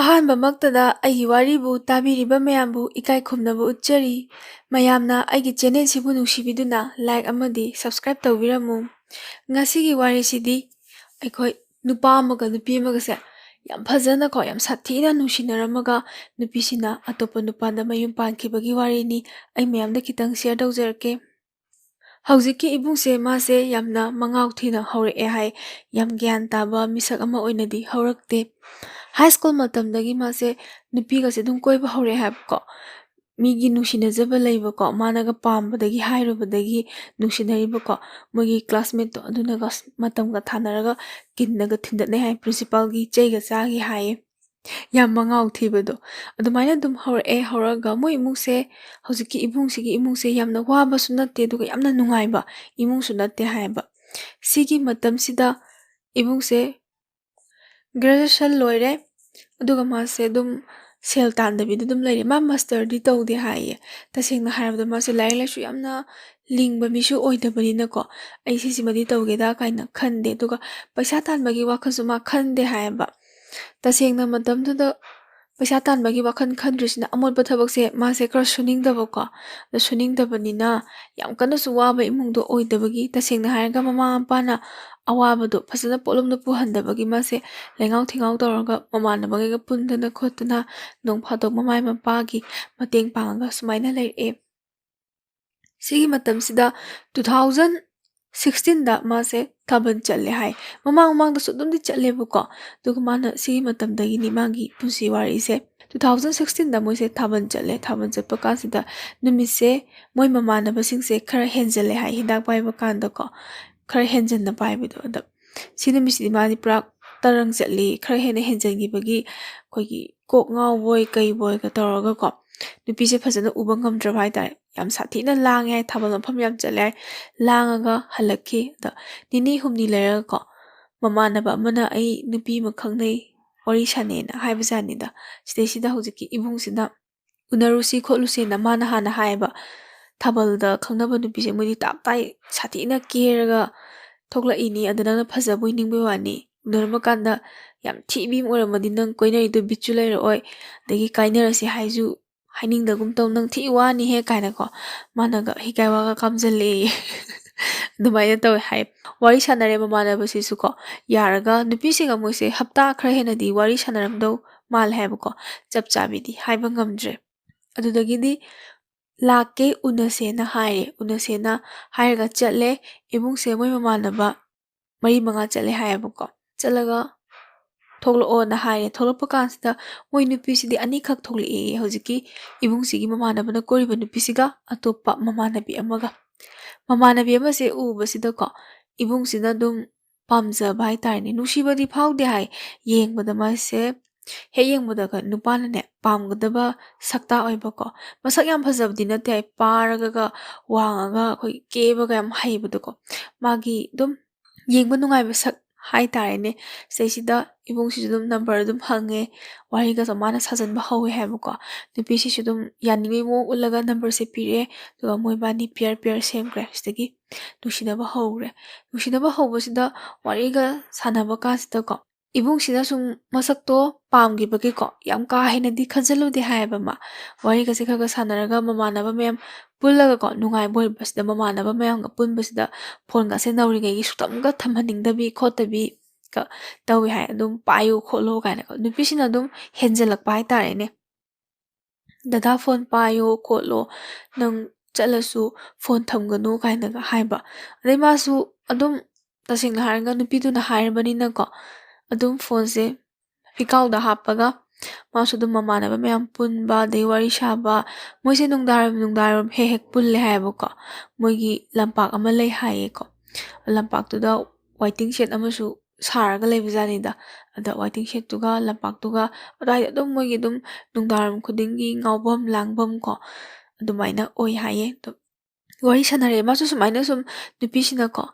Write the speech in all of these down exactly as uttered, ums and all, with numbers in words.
ꯑꯍꯥꯟꯕꯃꯛꯇꯗ ꯑꯩꯒꯤ ꯋꯥꯔꯤꯕꯨ ꯇꯥꯕꯤꯔꯤꯕ ꯃꯌꯥꯝꯕꯨ ꯏꯀꯥꯏ ꯈꯨꯝꯅꯕ ꯎꯠꯆꯔꯤ꯫ ꯃꯌꯥꯝꯅ ꯑꯩꯒꯤ ꯆꯦꯅꯦꯜꯁꯤꯕꯨ ꯅꯨꯡꯁꯤꯕꯤꯗꯨꯅ ꯂꯥꯏꯛ ꯑꯃꯗꯤ ꯁꯕꯁꯀ꯭ꯔꯥꯏꯕ ꯇꯧꯕꯤꯔꯝꯃꯨ꯫ ꯉꯁꯤꯒꯤ ꯋꯥꯔꯤꯁꯤꯗꯤ ꯑꯩꯈꯣꯏ ꯅꯨꯄꯥ ꯑꯃꯒ ꯅꯨꯄꯤ ꯑꯃꯒꯁꯦ ꯌꯥꯝ ꯐꯖꯅꯀꯣ, ꯌꯥꯝ ꯁꯥꯊꯤꯅ ꯅꯨꯡꯁꯤꯅꯔꯝꯃꯒ ꯅꯨꯄꯤꯁꯤꯅ ꯑꯇꯣꯞꯄ ꯅꯨꯄꯥꯗ ꯃꯌꯨꯝ ꯄꯥꯟꯈꯤꯕꯒꯤ ꯋꯥꯔꯤꯅꯤ ꯑꯩ ꯃꯌꯥꯝꯗ ꯈꯤꯇꯪ ꯁꯤꯌꯔ ꯇꯧꯖꯔꯛꯀꯦ꯫ ꯍꯧꯖꯤꯛꯀꯤ ꯏꯕꯨꯡꯁꯦ ꯃꯥꯁꯦ ꯌꯥꯝꯅ ꯃꯉꯥꯎ ꯊꯤꯅ ꯍꯧꯔꯛꯑꯦ ꯍꯥꯏ, ꯌꯥꯝ ꯒ꯭ꯌꯥꯟ ꯇꯥꯕ ꯃꯤꯁꯛ ꯑꯃ ꯑꯣꯏꯅꯗꯤ ꯍꯧꯔꯛꯇꯦ꯫ ꯍꯥꯏ ꯁ꯭ꯀꯨꯜ ꯃꯇꯝꯗꯒꯤ ꯃꯥꯁꯦ ꯅꯨꯄꯤꯒꯁꯦ ꯑꯗꯨꯝ ꯀꯣꯏꯕ ꯍꯧꯔꯛꯑꯦ ꯍꯥꯏꯕꯀꯣ꯫ ꯃꯤꯒꯤ ꯅꯨꯡꯁꯤꯅꯖꯕ ꯂꯩꯕꯀꯣ, ꯃꯥꯅꯒ ꯄꯥꯝꯕꯗꯒꯤ ꯍꯥꯏꯔꯨꯕꯗꯒꯤ ꯅꯨꯡꯁꯤꯅꯔꯤꯕꯀꯣ, ꯃꯣꯏꯒꯤ ꯀ꯭ꯂꯥꯁꯃꯦꯠꯇꯣ ꯑꯗꯨꯅꯒ ꯃꯇꯝꯒ ꯊꯥꯅꯔꯒ ꯀꯤꯟꯅꯒ ꯊꯤꯟꯗꯠꯅꯩ ꯍꯥꯏ, ꯄ꯭ꯔꯤꯟꯁꯤꯄꯥꯜꯒꯤ ꯆꯩꯒ ꯆꯥꯈꯤ ꯍꯥꯏꯌꯦ꯫ ꯌꯥꯝ ꯃꯉꯥꯎ ꯊꯤꯕꯗꯣ꯫ ꯑꯗꯨꯃꯥꯏꯅ ꯑꯗꯨꯝ ꯍꯧꯔꯛꯑꯦ, ꯍꯧꯔꯛꯑꯒ ꯃꯣꯏ ꯏꯃꯨꯡꯁꯦ, ꯍꯧꯖꯤꯛꯀꯤ ꯏꯕꯨꯡꯁꯤꯒꯤ ꯏꯃꯨꯡꯁꯦ ꯌꯥꯝꯅ ꯋꯥꯕꯁꯨ ꯅꯠꯇꯦ, ꯑꯗꯨꯒ ꯌꯥꯝꯅ ꯅꯨꯡꯉꯥꯏꯕ ꯏꯃꯨꯡꯁꯨ ꯅꯠꯇꯦ ꯍꯥꯏꯌꯦꯕ꯫ ꯁꯤꯒꯤ ꯃꯇꯝꯁꯤꯗ ꯏꯕꯨꯡꯁꯦ ꯒ꯭ꯔꯦꯖꯨꯑꯦꯁꯟ ꯂꯣꯏꯔꯦ, ꯑꯗꯨꯒ ꯃꯥꯁꯦ ꯑꯗꯨꯝ ꯁꯦꯜ ꯇꯥꯟꯗꯕꯤꯗ ꯑꯗꯨꯝ ꯂꯩꯔꯦ꯫ ꯃꯥ ꯃꯥꯁꯇꯔꯗꯤ ꯇꯧꯗꯦ ꯍꯥꯏꯌꯦ꯫ ꯇꯁꯦꯡꯅ ꯍꯥꯏꯔꯕꯗ ꯃꯥꯁꯦ ꯂꯥꯏꯔꯤꯛ ꯂꯥꯏꯁꯨ ꯌꯥꯝꯅ ꯂꯤꯡꯕ ꯃꯤꯁꯨ ꯑꯣꯏꯗꯕꯅꯤꯅꯀꯣ, "ꯑꯩ ꯁꯤꯁꯤꯃꯗꯤ ꯇꯧꯒꯦꯗ" ꯀꯥꯏꯅ ꯈꯟꯗꯦ꯫ ꯑꯗꯨꯒ ꯄꯩꯁꯥ ꯇꯥꯟꯕꯒꯤ ꯋꯥꯈꯜꯁꯨ ꯃꯥ ꯈꯟꯗꯦ ꯍꯥꯏꯌꯦꯕ꯫ ꯇꯁꯦꯡꯅ ꯃꯇꯝꯗꯨꯗ ꯄꯩꯁꯥ ꯇꯥꯟꯕꯒꯤ ꯋꯥꯈꯜ ꯈꯟꯗ꯭ꯔꯤꯁꯤꯅ ꯑꯃꯣꯠꯄ ꯊꯕꯛꯁꯦ ꯃꯥꯁꯦ ꯈꯔ ꯁꯨꯅꯤꯡꯗꯕꯀꯣ꯫ ꯑꯗꯣ ꯁꯨꯅꯤꯡꯗꯕꯅꯤꯅ ꯌꯥꯝ ꯀꯟꯅꯁꯨ ꯋꯥꯕ ꯏꯃꯨꯡꯗꯣ ꯑꯣꯏꯗꯕꯒꯤ, ꯇꯁꯦꯡꯅ ꯍꯥꯏꯔꯒ ꯃꯃꯥ ꯃꯄꯥꯅ ꯑꯋꯥꯕꯗꯣ ꯐꯖꯅ ꯄꯣꯠꯂꯨꯝꯗ ꯄꯨꯍꯟꯗꯕꯒꯤ ꯃꯥꯁꯦ ꯂꯩꯉꯥꯎ ꯊꯤꯉꯥꯎ ꯇꯧꯔꯒ ꯃꯃꯥꯟꯅꯕꯈꯩꯒ ꯄꯨꯟꯗꯅ ꯈꯣꯠꯇꯅ ꯅꯣꯡ ꯐꯥꯗꯣꯛ ꯃꯃꯥ ꯃꯄꯥꯒꯤ ꯃꯇꯦꯡ ꯄꯥꯡꯉꯒ ꯁꯨꯃꯥꯏꯅ ꯂꯩꯔꯛꯑꯦ꯫ ꯁꯤꯒꯤ ꯃꯇꯝꯁꯤꯗ two thousand sixteenꯗ ꯃꯥꯁꯦ ꯊꯥꯕꯜ ꯆꯠꯂꯦ ꯍꯥꯏ꯫ ꯃꯃꯥꯡ ꯃꯃꯥꯡꯗꯁꯨ ꯑꯗꯨꯝꯗꯤ ꯆꯠꯂꯦꯕꯀꯣ꯫ ꯑꯗꯨꯒ ꯃꯥꯅ ꯁꯤꯒꯤ ꯃꯇꯝꯗꯒꯤꯅꯤ ꯃꯥꯒꯤ ꯄꯨꯟꯁꯤ ꯋꯥꯔꯤꯁꯦ꯫ Two thousand sixteenꯗ ꯃꯣꯏꯁꯦ ꯊꯥꯕꯜ ꯆꯠꯂꯦ꯫ ꯊꯥꯕꯜ ꯆꯠꯄ ꯀꯥꯟꯁꯤꯗ ꯅꯨꯃꯤꯠꯁꯦ ꯃꯣꯏ ꯃꯃꯥꯟꯅꯕꯁꯤꯡꯁꯦ ꯈꯔ ꯍꯦꯟꯖꯜꯂꯦ ꯍꯥꯏ, ꯍꯤꯗꯥꯛ ꯄꯥꯏꯕ ꯀꯥꯟꯗꯀꯣ, ꯈꯔ ꯍꯦꯟꯖꯟꯅ ꯄꯥꯏꯕꯗꯣ꯫ ꯑꯗ ꯁꯤ ꯅꯨꯃꯤꯠꯁꯤꯗꯤ ꯃꯥꯗꯤ ꯄꯨꯔꯥ ꯇꯔꯪ ꯆꯠꯂꯤ꯫ ꯈꯔ ꯍꯦꯟꯅ ꯍꯦꯟꯖꯟꯈꯤꯕꯒꯤ ꯑꯩꯈꯣꯏꯒꯤ ꯀꯣꯛ ꯉꯥꯎꯕꯣꯏ ꯀꯩꯕꯣꯏꯒ ꯇꯧꯔꯒꯀꯣ, ꯅꯨꯄꯤꯁꯦ ꯐꯖꯅ ꯎꯕ ꯉꯝꯗ꯭ꯔꯕ ꯍꯥꯏꯇꯥꯔꯦ꯫ ꯌꯥꯝ ꯁꯥꯊꯤꯅ ꯂꯥꯡꯉꯦ ꯍꯥꯏ, ꯊꯥꯕꯜ ꯃꯐꯝ ꯌꯥꯝ ꯆꯠꯂꯦ ꯍꯥꯏ, ꯂꯥꯡꯉꯒ ꯍꯜꯂꯛꯈꯤ꯫ ꯑꯗ ꯅꯤꯅꯤ ꯍꯨꯝꯅꯤ ꯂꯩꯔꯒꯀꯣ, ꯃꯃꯥꯟꯅꯕ ꯑꯃꯅ "ꯑꯩ ꯅꯨꯄꯤ ꯑꯃ ꯈꯪꯅꯩ, ꯋꯥꯔꯤ ꯁꯥꯟꯅꯩꯅ" ꯍꯥꯏꯕꯖꯥꯠꯅꯤꯗ꯫ ꯁꯤꯗꯩꯁꯤꯗ ꯍꯧꯖꯤꯛꯀꯤ ꯏꯕꯨꯡꯁꯤꯅ "ꯎꯅꯔꯨꯁꯤ ꯈꯣꯠꯂꯨꯁꯦꯅ" ꯃꯥꯅ ꯍꯥꯟꯅ ꯍꯥꯏꯌꯦꯕ꯫ "ꯊꯥꯕꯜꯗ ꯈꯪꯅꯕ ꯅꯨꯄꯤꯁꯦ ꯃꯣꯏꯗꯤ ꯇꯥꯞ ꯇꯥꯏ ꯁꯥꯊꯤꯅ ꯀꯦꯔꯒ ꯊꯣꯛꯂꯛꯏꯅꯤ, ꯑꯗ ꯅꯪꯅ ꯐꯖꯕꯣꯏ ꯅꯤꯡꯕꯩ ꯋꯥꯅꯤ, ꯎꯅꯔꯝꯕ ꯀꯥꯟꯗ ꯌꯥꯝ ꯊꯤꯕꯤ ꯑꯃ ꯑꯣꯏꯔꯝꯃꯗꯤ ꯅꯪ ꯀꯣꯏꯅꯔꯤꯗꯣ ꯕꯤꯠꯁꯨ ꯂꯩꯔꯛꯑꯣꯏ, ꯑꯗꯒꯤ ꯀꯥꯏꯅꯔꯁꯦ ꯍꯥꯏꯁꯨ ꯍꯥꯏꯅꯤꯡꯗꯒꯨꯝ ꯇꯧ, ꯅꯪ ꯊꯤ ꯋꯥꯅꯤꯍꯦ ꯀꯥꯏꯅꯀꯣ, ꯃꯥꯅꯒ ꯍꯤꯒꯥꯏ ꯋꯥꯒ ꯀꯥꯝꯖꯜꯂꯛꯑꯦ꯫ ꯑꯗꯨꯃꯥꯏꯅ ꯇꯧꯋꯦ ꯍꯥꯏ꯫ ꯋꯥꯔꯤ ꯁꯥꯟꯅꯔꯦ ꯃꯃꯥꯟꯅꯕꯁꯤꯁꯨ ꯀꯣ, ꯌꯥꯔꯒ ꯅꯨꯄꯤꯁꯤꯒ ꯃꯣꯏꯁꯦ ꯍꯞꯇꯥ ꯈꯔ ꯍꯦꯟꯅꯗꯤ ꯋꯥꯔꯤ ꯁꯥꯟꯅꯔꯝꯗꯧ ꯃꯥꯜꯂꯦ ꯍꯥꯏꯕꯀꯣ, ꯆꯞ ꯆꯥꯕꯤꯗꯤ ꯍꯥꯏꯕ ꯉꯝꯗ꯭ꯔꯦ꯫ ꯑꯗꯨꯗꯒꯤꯗꯤ ꯂꯥꯛꯀꯦ, ꯎꯅꯁꯦꯅ ꯍꯥꯏꯔꯦ꯫ ꯎꯅꯁꯦꯅ ꯍꯥꯏꯔꯒ ꯆꯠꯂꯦ꯫ ꯏꯕꯨꯡꯁꯦ ꯃꯣꯏ ꯃꯃꯥꯟꯅꯕ ꯃꯔꯤ ꯃꯉꯥ ꯆꯠꯂꯦ ꯍꯥꯏꯌꯦꯕꯀꯣ꯫ ꯆꯠꯂꯒ ꯊꯣꯛꯂꯛꯑꯣꯅ ꯍꯥꯏꯔꯦ꯫ ꯊꯣꯛꯂꯛꯄ ꯀꯥꯟꯁꯤꯗ ꯃꯣꯏ ꯅꯨꯄꯤꯁꯤꯗꯤ ꯑꯅꯤꯈꯛ ꯊꯣꯛꯂꯛꯑꯦ꯫ ꯍꯧꯖꯤꯛꯀꯤ ꯏꯕꯨꯡꯁꯤꯒꯤ ꯃꯃꯥꯟꯅꯕꯅ ꯀꯣꯏꯔꯤꯕ ꯅꯨꯄꯤꯁꯤꯒ ꯑꯇꯣꯞꯄ ꯃꯃꯥꯟꯅꯕꯤ ꯑꯃꯒ꯫ ꯃꯃꯥꯟꯅꯕꯤ ꯑꯃꯁꯦ ꯎꯕꯁꯤꯗꯀꯣ, ꯏꯕꯨꯡꯁꯤꯅ ꯑꯗꯨꯝ ꯄꯥꯝꯖꯕ ꯍꯥꯏꯇꯥꯔꯦꯅꯦ꯫ ꯅꯨꯡꯁꯤꯕꯗꯤ ꯐꯥꯎꯗꯦ ꯍꯥꯏ꯫ ꯌꯦꯡꯕꯗ ꯃꯥꯁꯦ, ꯍꯦꯛ ꯌꯦꯡꯕꯗꯒ ꯅꯨꯄꯥꯅꯅꯦ ꯄꯥꯝꯒꯗꯕ ꯁꯛꯇꯥ ꯑꯣꯏꯕꯀꯣ꯫ ꯃꯁꯛ ꯌꯥꯝ ꯐꯖꯕꯗꯤ ꯅꯠꯇꯦ ꯍꯥꯏ, ꯄꯥꯔꯒꯒ ꯋꯥꯡꯉꯒ ꯑꯩꯈꯣꯏ ꯀꯦꯕꯒ ꯌꯥꯝ ꯍꯩꯕꯗꯣꯀꯣ꯫ ꯃꯥꯒꯤ ꯑꯗꯨꯝ ꯌꯦꯡꯕ ꯅꯨꯡꯉꯥꯏꯕ ꯁꯛ ꯍꯥꯏꯇꯥꯔꯦꯅꯦ꯫ ꯁꯤꯗꯩꯁꯤꯗ ꯏꯕꯨꯡꯁꯤꯁꯨ ꯑꯗꯨꯝ ꯅꯝꯕꯔ ꯑꯗꯨꯝ ꯍꯪꯉꯦ, ꯋꯥꯔꯤꯒꯁꯨ ꯃꯥꯅ ꯁꯥꯖꯟꯕ ꯍꯧꯋꯦ ꯍꯥꯏꯕꯀꯣ꯫ ꯅꯨꯄꯤꯁꯤꯁꯨ ꯑꯗꯨꯝ ꯌꯥꯅꯤꯡꯕꯒꯤ ꯃꯑꯣꯡ ꯎꯠꯂꯒ ꯅꯝꯕꯔꯁꯦ ꯄꯤꯔꯛꯑꯦ, ꯑꯗꯨꯒ ꯃꯣꯏꯕꯥꯅꯤ ꯄꯤꯌꯔ ꯄꯤꯌꯔ ꯁꯦꯝꯈ꯭ꯔꯦ꯫ ꯁꯤꯗꯒꯤ ꯅꯨꯡꯁꯤꯅꯕ ꯍꯧꯈ꯭ꯔꯦ꯫ ꯅꯨꯡꯁꯤꯅꯕ ꯍꯧꯕꯁꯤꯗ ꯋꯥꯔꯤꯒ ꯁꯥꯟꯅꯕ ꯀꯥꯟꯁꯤꯗꯀꯣ, ꯏꯕꯨꯡꯁꯤꯅ ꯁꯨꯝ ꯃꯁꯛꯇꯣ ꯄꯥꯝꯈꯤꯕꯒꯤꯀꯣ, ꯌꯥꯝ ꯀꯥ ꯍꯦꯟꯅꯗꯤ ꯈꯟꯖꯜꯂꯨꯗꯦ ꯍꯥꯏꯌꯦꯕ ꯃꯥ꯫ ꯋꯥꯔꯤꯒꯁꯦ ꯈꯔ ꯈꯔ ꯁꯥꯟꯅꯔꯒ ꯃꯃꯥꯟꯅꯕ ꯃꯌꯥꯝ ꯄꯨꯜꯂꯒꯀꯣ, ꯅꯨꯡꯉꯥꯏꯕ ꯑꯣꯏꯕꯁꯤꯗ ꯃꯃꯥꯟꯅꯕ ꯃꯌꯥꯝꯒ ꯄꯨꯟꯕꯁꯤꯗ ꯐꯣꯟꯒꯁꯦ ꯅꯧꯔꯤꯉꯩꯒꯤ ꯁꯨꯛꯊꯝꯒ ꯊꯝꯍꯟꯅꯤꯡꯗꯕꯤ ꯈꯣꯠꯇꯕꯤ ꯀ ꯇꯧꯋꯦ ꯍꯥꯏ꯫ ꯑꯗꯨꯝ ꯄꯥꯏꯌꯨ ꯈꯣꯠꯂꯨ ꯀꯥꯏꯅꯀꯣ꯫ ꯅꯨꯄꯤꯁꯤꯅ ꯑꯗꯨꯝ ꯍꯦꯟꯖꯜꯂꯛꯄ ꯍꯥꯏꯇꯥꯔꯦꯅꯦ꯫ "ꯗꯗꯥ, ꯐꯣꯟ ꯄꯥꯏꯌꯣ ꯈꯣꯠꯂꯣ, ꯅꯪ ꯆꯠꯂꯁꯨ ꯐꯣꯟ ꯊꯝꯒꯅꯨ" ꯀꯥꯏꯅꯒ ꯍꯥꯏꯕ꯫ ꯑꯗꯩ ꯃꯥꯁꯨ ꯑꯗꯨꯝ, ꯇꯁꯦꯡꯅ ꯍꯥꯏꯔꯒ ꯅꯨꯄꯤꯗꯨꯅ ꯍꯥꯏꯔꯕꯅꯤꯅꯀꯣ, ꯑꯗꯨꯝ ꯐꯣꯟꯁꯦ ꯐꯤꯀꯥꯎꯗ ꯍꯥꯞꯄꯒ ꯃꯥꯁꯨ ꯑꯗꯨꯝ ꯃꯃꯥꯟꯅꯕ ꯃꯌꯥꯝ ꯄꯨꯟꯕ, ꯑꯗꯩ ꯋꯥꯔꯤ ꯁꯥꯕ, ꯃꯣꯏꯁꯦ ꯅꯨꯡꯗꯥꯡꯋꯥꯏꯔꯝ, ꯅꯨꯡꯗꯥꯡꯋꯥꯏꯔꯝ ꯍꯦꯛ ꯍꯦꯛ ꯄꯨꯜꯂꯦ ꯍꯥꯏꯌꯦꯕꯀꯣ꯫ ꯃꯣꯏꯒꯤ ꯂꯝꯄꯥꯛ ꯑꯃ ꯂꯩ ꯍꯥꯏꯌꯦꯀꯣ꯫ ꯂꯝꯄꯥꯛꯇꯨꯗ waiting shed ꯑꯃꯁꯨ ꯁꯥꯔꯒ ꯂꯩꯕꯖꯥꯠꯅꯤꯗ꯫ ꯑꯗ waiting shedꯇꯨꯒ ꯂꯝꯄꯥꯛꯇꯨꯒ ꯑꯗꯨꯋꯥꯏꯗ ꯑꯗꯨꯝ ꯃꯣꯏꯒꯤ ꯑꯗꯨꯝ ꯅꯨꯡꯗꯥꯡꯋꯥꯏꯔꯝ ꯈꯨꯗꯤꯡꯒꯤ ꯉꯥꯎꯐꯝ ꯂꯥꯡꯐꯝ ꯀꯣ, ꯑꯗꯨꯃꯥꯏꯅ ꯑꯣꯏ ꯍꯥꯏꯌꯦ꯫ ꯑꯗꯨꯝ ꯋꯥꯔꯤ ꯁꯥꯟꯅꯔꯦ꯫ ꯃꯥꯁꯨ ꯁꯨꯃꯥꯏꯅ ꯁꯨꯝ ꯅꯨꯄꯤꯁꯤꯅꯀꯣ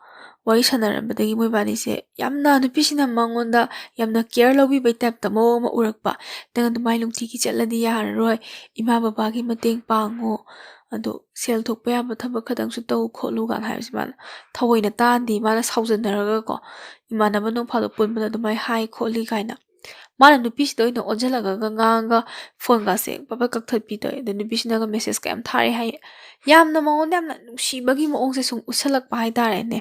ꯋꯥꯔꯤ ꯁꯥꯟꯅꯔꯝꯕꯗꯒꯤ ꯃꯣꯏꯕꯥꯅꯤꯁꯦ ꯌꯥꯝꯅ, ꯅꯨꯄꯤꯁꯤꯅ ꯃꯉꯣꯟꯗ ꯌꯥꯝꯅ care ꯂꯧꯕꯤꯕꯩ typeꯇ ꯃꯑꯣꯡ ꯑꯃ ꯎꯔꯛꯄ꯫ "ꯅꯪ ꯑꯗꯨꯃꯥꯏꯅ ꯅꯨꯡꯇꯤꯒꯤ ꯆꯠꯂꯗꯤ ꯌꯥꯔꯔꯣꯏ, ꯏꯃꯥ ꯕꯕꯥꯒꯤ ꯃꯇꯦꯡ ꯄꯥꯡꯉꯣ, ꯑꯗꯣ ꯁꯦꯜ ꯊꯣꯛꯄ ꯌꯥꯕ ꯊꯕꯛ ꯈꯇꯪꯁꯨ ꯇꯧ ꯈꯣꯠꯂꯨ ꯀꯥꯏꯅ ꯍꯥꯏꯕꯁꯦ ꯃꯥꯅ ꯊꯑꯣꯏꯅ ꯇꯥꯗꯦ꯫ ꯃꯥꯅ ꯁꯥꯎꯖꯟꯅꯔꯒꯀꯣ, ꯏꯃꯥꯟꯅꯕ ꯅꯣꯡ ꯐꯥꯗꯣꯛ ꯄꯨꯟꯕꯗ ꯑꯗꯨꯃꯥꯏꯅ ꯍꯥꯏ ꯈꯣꯠꯂꯤ ꯀꯥꯏꯅ꯫ ꯃꯥꯅ ꯅꯨꯄꯤꯁꯤꯗ ꯑꯣꯏꯅ ꯑꯣꯟꯁꯤꯜꯂꯒ ꯉꯥꯡꯉꯒ ꯐꯣꯟꯒꯁꯦ ꯄꯠ ꯄꯠ ꯀꯛꯊꯠꯄꯤ ꯇꯧꯋꯦ꯫ ꯑꯗ ꯅꯨꯄꯤꯁꯤꯅꯒ ꯃꯦꯁꯦꯖꯀ ꯌꯥꯝ ꯊꯥꯔꯛꯑꯦ ꯍꯥꯏꯌꯦ꯫ ꯌꯥꯝꯅ ꯃꯉꯣꯟꯗ ꯌꯥꯝꯅ ꯅꯨꯡꯁꯤꯕꯒꯤ ꯃꯑꯣꯡꯁꯦ ꯁꯨꯝ ꯎꯠꯁꯜꯂꯛꯄ ꯍꯥꯏꯇꯥꯔꯦꯅꯦ꯫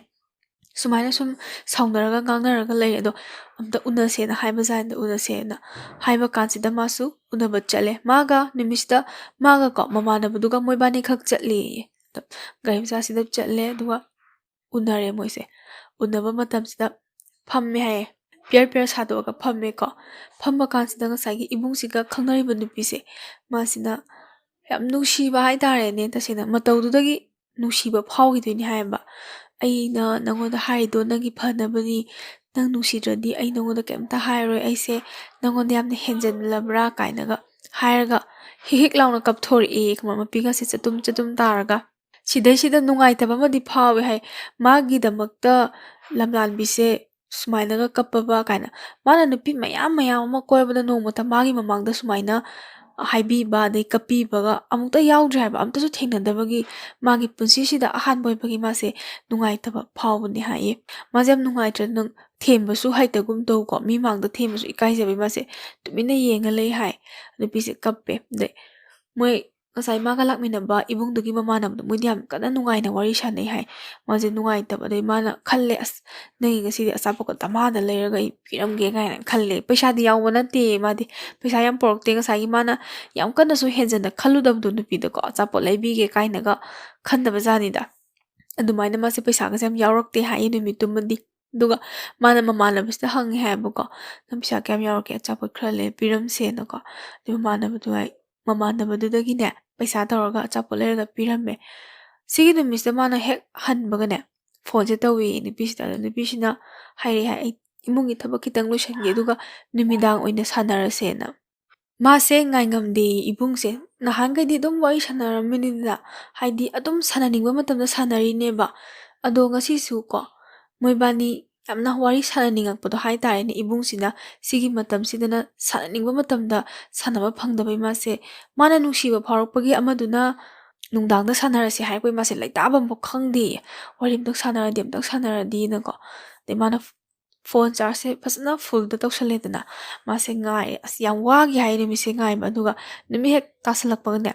ꯁꯨꯃꯥꯏꯅ ꯁꯨꯝ ꯁꯥꯎꯅꯔꯒ ꯉꯥꯡꯅꯔꯒ ꯂꯩꯔꯦ꯫ ꯑꯗꯣ ꯑꯝꯇ ꯎꯅꯁꯦꯅ ꯍꯥꯏꯕꯖꯥꯠꯅꯤꯗ, ꯎꯅꯁꯦꯅ ꯍꯥꯏꯕ ꯀꯥꯟꯁꯤꯗ ꯃꯥꯁꯨ ꯎꯅꯕ ꯆꯠꯂꯦ꯫ ꯃꯥꯒ ꯅꯨꯃꯤꯠꯁꯤꯗ ꯃꯥꯒꯀꯣ ꯃꯃꯥꯟꯅꯕꯗꯨꯒ ꯃꯣꯏꯕꯥꯅꯤꯈꯛ ꯆꯠꯂꯦꯌꯦ꯫ ꯑꯗꯣ ꯒꯥꯔꯤ ꯃꯆꯥꯁꯤꯗ ꯆꯠꯂꯦ, ꯑꯗꯨꯒ ꯎꯅꯔꯦ ꯃꯣꯏꯁꯦ꯫ ꯎꯅꯕ ꯃꯇꯝꯁꯤꯗ ꯐꯝꯃꯦ ꯍꯥꯏꯌꯦ, ꯄꯤꯌꯔ ꯄꯤꯌꯔ ꯁꯥꯗꯣꯛꯑꯒ ꯐꯝꯃꯦꯀꯣ꯫ ꯐꯝꯕ ꯀꯥꯟꯁꯤꯗ ꯉꯁꯥꯏꯒꯤ ꯏꯕꯨꯡꯁꯤꯒ ꯈꯪꯅꯔꯤꯕ ꯅꯨꯄꯤꯁꯦ, ꯃꯥꯁꯤꯅ ꯌꯥꯝ ꯅꯨꯡꯁꯤꯕ ꯍꯥꯏꯇꯥꯔꯦꯅꯦ, ꯇꯁꯦꯡꯅ ꯃꯇꯧꯗꯨꯗꯒꯤ ꯅꯨꯡꯁꯤꯕ ꯐꯥꯎꯈꯤꯗꯣꯏꯅꯤ ꯍꯥꯏꯌꯦꯕ꯫ "ꯑꯩꯅ ꯅꯪꯉꯣꯟꯗ ꯍꯥꯏꯔꯤꯗꯣ ꯅꯪꯒꯤ ꯐꯅꯕꯅꯤ, ꯅꯪ ꯅꯨꯡꯁꯤꯗ꯭ꯔꯗꯤ ꯑꯩ ꯅꯪꯉꯣꯟꯗ ꯀꯩꯝꯇ ꯍꯥꯏꯔꯣꯏ, ꯑꯩꯁꯦ ꯅꯪꯉꯣꯟꯗ ꯌꯥꯝꯅ ꯍꯦꯟꯖꯜꯂꯕ꯭ꯔꯥ?" ꯀꯥꯏꯅꯒ ꯍꯥꯏꯔꯒ ꯍꯤꯛ ꯍꯤꯛ ꯂꯥꯎꯅ ꯀꯞꯊꯣꯔꯛꯑꯦ, ꯃꯄꯤꯒꯁꯦ ꯆꯇꯨꯝ ꯆꯇꯨꯝ ꯇꯥꯔꯒ꯫ ꯁꯤꯗꯩꯁꯤꯗ ꯅꯨꯡꯉꯥꯏꯇꯕ ꯑꯃꯗꯤ ꯐꯥꯎꯋꯦ ꯍꯥꯏ, ꯃꯥꯒꯤꯗꯃꯛꯇ ꯂꯝꯂꯥꯟꯕꯤꯁꯦ ꯁꯨꯃꯥꯏꯅꯒ ꯀꯞꯄꯕ ꯀꯥꯏꯅ꯫ ꯃꯥꯅ ꯅꯨꯄꯤ ꯃꯌꯥꯝ ꯃꯌꯥꯝ ꯑꯃ ꯀꯣꯏꯕꯗ ꯅꯣꯡꯃꯇ ꯃꯥꯒꯤ ꯃꯃꯥꯡꯗ ꯁꯨꯃꯥꯏꯅ ꯍꯥꯏꯕꯤꯕ ꯑꯗꯩ ꯀꯞꯄꯤꯕꯒ ꯑꯃꯨꯛꯇ ꯌꯥꯎꯗ꯭ꯔꯤ ꯍꯥꯏꯕ, ꯑꯃꯨꯛꯇꯁꯨ ꯊꯦꯡꯅꯗꯕꯒꯤ꯫ ꯃꯥꯒꯤ ꯄꯨꯟꯁꯤꯁꯤꯗ ꯑꯍꯥꯟꯕ ꯑꯣꯏꯕꯒꯤ ꯃꯥꯁꯦ ꯅꯨꯡꯉꯥꯏꯇꯕ ꯐꯥꯎꯕꯅꯦ ꯍꯥꯏꯌꯦ꯫ ꯃꯥꯁꯦ ꯌꯥꯝ ꯅꯨꯡꯉꯥꯏꯇ꯭ꯔꯦ, ꯅꯪ ꯊꯦꯝꯕꯁꯨ ꯍꯩꯇꯒꯨꯝ ꯇꯧꯀꯣ, ꯃꯤ ꯃꯥꯡꯗ ꯊꯦꯝꯕꯁꯨ ꯏꯀꯥꯏꯖꯕꯩ ꯃꯥꯁꯦ ꯇꯨꯃꯤꯟꯅ ꯌꯦꯡꯉ ꯂꯩ ꯍꯥꯏ꯫ ꯅꯨꯄꯤꯁꯦ ꯀꯞꯄꯦ꯫ ꯑꯗꯩ ꯃꯣꯏ ꯉꯁꯥꯏ ꯃꯥꯒ ꯂꯥꯛꯃꯤꯟꯅꯕ ꯏꯕꯨꯡꯗꯨꯒꯤ ꯃꯃꯥꯟꯅꯕꯗꯣ, ꯃꯣꯏꯗꯤ ꯌꯥꯝ ꯀꯟꯅ ꯅꯨꯡꯉꯥꯏꯅ ꯋꯥꯔꯤ ꯁꯥꯟꯅꯩ ꯍꯥꯏ꯫ ꯃꯥꯁꯦ ꯅꯨꯡꯉꯥꯏꯇꯕ, ꯑꯗꯩ ꯃꯥꯅ ꯈꯜꯂꯦ, "ꯑꯁ, ꯅꯪꯒꯤ ꯉꯁꯤꯗꯤ ꯑꯆꯥꯄꯣꯠꯀ ꯗꯃꯥꯗ ꯂꯩꯔꯒ ꯑꯩ ꯄꯤꯔꯝꯒꯦ" ꯀꯥꯏꯅ ꯈꯜꯂꯦ꯫ ꯄꯩꯁꯥꯗꯤ ꯌꯥꯎꯕ ꯅꯠꯇꯦ ꯃꯥꯗꯤ, ꯄꯩꯁꯥ ꯌꯥꯝ ꯄꯣꯔꯛꯇꯦ꯫ ꯉꯁꯥꯏꯒꯤ ꯃꯥꯅ ꯌꯥꯝ ꯀꯟꯅꯁꯨ ꯍꯦꯟꯖꯟꯅ ꯈꯜꯂꯨꯗꯕꯗꯣ ꯅꯨꯄꯤꯗꯀꯣ, ꯑꯆꯥꯄꯣꯠ ꯂꯩꯕꯤꯒꯦ ꯀꯥꯏꯅꯒ ꯈꯟꯗꯕ ꯖꯥꯠꯅꯤꯗ꯫ ꯑꯗꯨꯃꯥꯏꯅ ꯃꯥꯁꯦ ꯄꯩꯁꯥꯒꯁꯦ ꯌꯥꯝ ꯌꯥꯎꯔꯛꯇꯦ ꯍꯥꯏꯌꯦ ꯅꯨꯃꯤꯠꯇꯨꯃꯗꯤ꯫ ꯑꯗꯨꯒ ꯃꯥꯅ ꯃꯃꯥꯟꯅꯕꯁꯤꯗ ꯍꯪꯉꯦ ꯍꯥꯏꯌꯦꯕꯀꯣ, "ꯅꯪ ꯄꯩꯁꯥ ꯀꯌꯥꯝ ꯌꯥꯎꯔꯛꯀꯦ? ꯑꯆꯥꯄꯣꯠ ꯈꯔ ꯂꯩꯔ ꯄꯤꯔꯝꯁꯦꯅꯀꯣ"꯫ ꯑꯗꯨ ꯃꯃꯥꯟꯅꯕꯗꯨ ꯍꯥꯏ-, ꯃꯃꯥꯟꯅꯕꯗꯨꯗꯒꯤꯅꯦ ꯄꯩꯁꯥ ꯇꯧꯔꯒ ꯑꯆꯥꯄꯣꯠ ꯂꯩꯔꯒ ꯄꯤꯔꯝꯃꯦ꯫ ꯁꯤꯒꯤ ꯅꯨꯃꯤꯠꯁꯤꯗ ꯃꯥꯅ ꯍꯦꯛ ꯍꯟꯕꯒꯅꯦ, ꯐꯣꯟꯁꯦ ꯇꯧꯋꯦꯌꯦ ꯅꯨꯄꯤꯁꯤꯗ꯫ ꯑꯗ ꯅꯨꯄꯤꯁꯤꯅ ꯍꯥꯏꯔꯛꯑꯦ ꯍꯥꯏ, "ꯑꯩ ꯏꯃꯨꯡꯒꯤ ꯊꯕꯛ ꯈꯤꯇꯪ ꯂꯣꯏꯁꯟꯒꯦ, ꯑꯗꯨꯒ ꯅꯨꯃꯤꯗꯥꯡ ꯑꯣꯏꯅ ꯁꯥꯟꯅꯔꯁꯦꯅ"꯫ ꯃꯥꯁꯦ ꯉꯥꯏꯉꯝꯗꯦꯌꯦ ꯏꯕꯨꯡꯁꯦ꯫ ꯅꯍꯥꯟꯈꯩꯗꯤ ꯑꯗꯨꯝ ꯋꯥꯔꯤ ꯁꯥꯟꯅꯔꯝꯃꯤꯅꯤꯗꯅ, ꯍꯥꯏꯗꯤ ꯑꯗꯨꯝ ꯁꯥꯟꯅꯅꯤꯡꯕ ꯃꯇꯝꯗ ꯁꯥꯟꯅꯔꯤꯅꯦꯕ꯫ ꯑꯗꯣ ꯉꯁꯤꯁꯨ ꯀꯣ, ꯃꯣꯏꯕꯥꯅꯤ ꯌꯥꯝꯅ ꯋꯥꯔꯤ ꯁꯥꯟꯅꯅꯤꯡꯉꯛꯄꯗꯣ ꯍꯥꯏꯇꯥꯔꯦꯅꯦ, ꯏꯕꯨꯡꯁꯤꯅ ꯁꯤꯒꯤ ꯃꯇꯝꯁꯤꯗꯅ ꯁꯥꯟꯅꯅꯤꯡꯕ ꯃꯇꯝꯗ ꯁꯥꯟꯅꯕ ꯐꯪꯗꯕꯩ ꯃꯥꯁꯦ, ꯃꯥꯅ ꯅꯨꯡꯁꯤꯕ ꯐꯥꯎꯔꯛꯄꯒꯤ ꯑꯃꯗꯨꯅ ꯅꯨꯡꯗꯥꯡꯗ ꯁꯥꯟꯅꯔꯁꯤ ꯍꯥꯏꯔꯛꯄꯩ ꯃꯥꯁꯦ ꯂꯩꯇꯥꯕ ꯑꯃꯐꯥꯎ ꯈꯪꯗꯦ꯫ ꯋꯥꯔꯤ ꯑꯝꯇꯪ ꯁꯥꯟꯅꯔꯗꯤ, ꯑꯝꯇꯪ ꯁꯥꯟꯅꯔꯗꯤꯅꯀꯣ꯫ ꯑꯗꯩ ꯃꯥꯅ ꯐꯣꯟ ꯆꯥꯔꯖꯁꯦ ꯐꯖꯅ ꯐꯨꯜꯗ ꯇꯧꯁꯜꯂꯦꯗꯅ꯫ ꯃꯥꯁꯦ ꯉꯥꯏꯔꯦ꯫ ꯑꯁ, ꯌꯥꯝ ꯋꯥꯈꯤ ꯍꯥꯏ ꯅꯨꯃꯤꯠꯁꯦ ꯉꯥꯏꯕ꯫ ꯑꯗꯨꯒ ꯅꯨꯃꯤꯠ ꯍꯦꯛ ꯇꯥꯁꯜꯂꯛꯄꯒꯅꯦ,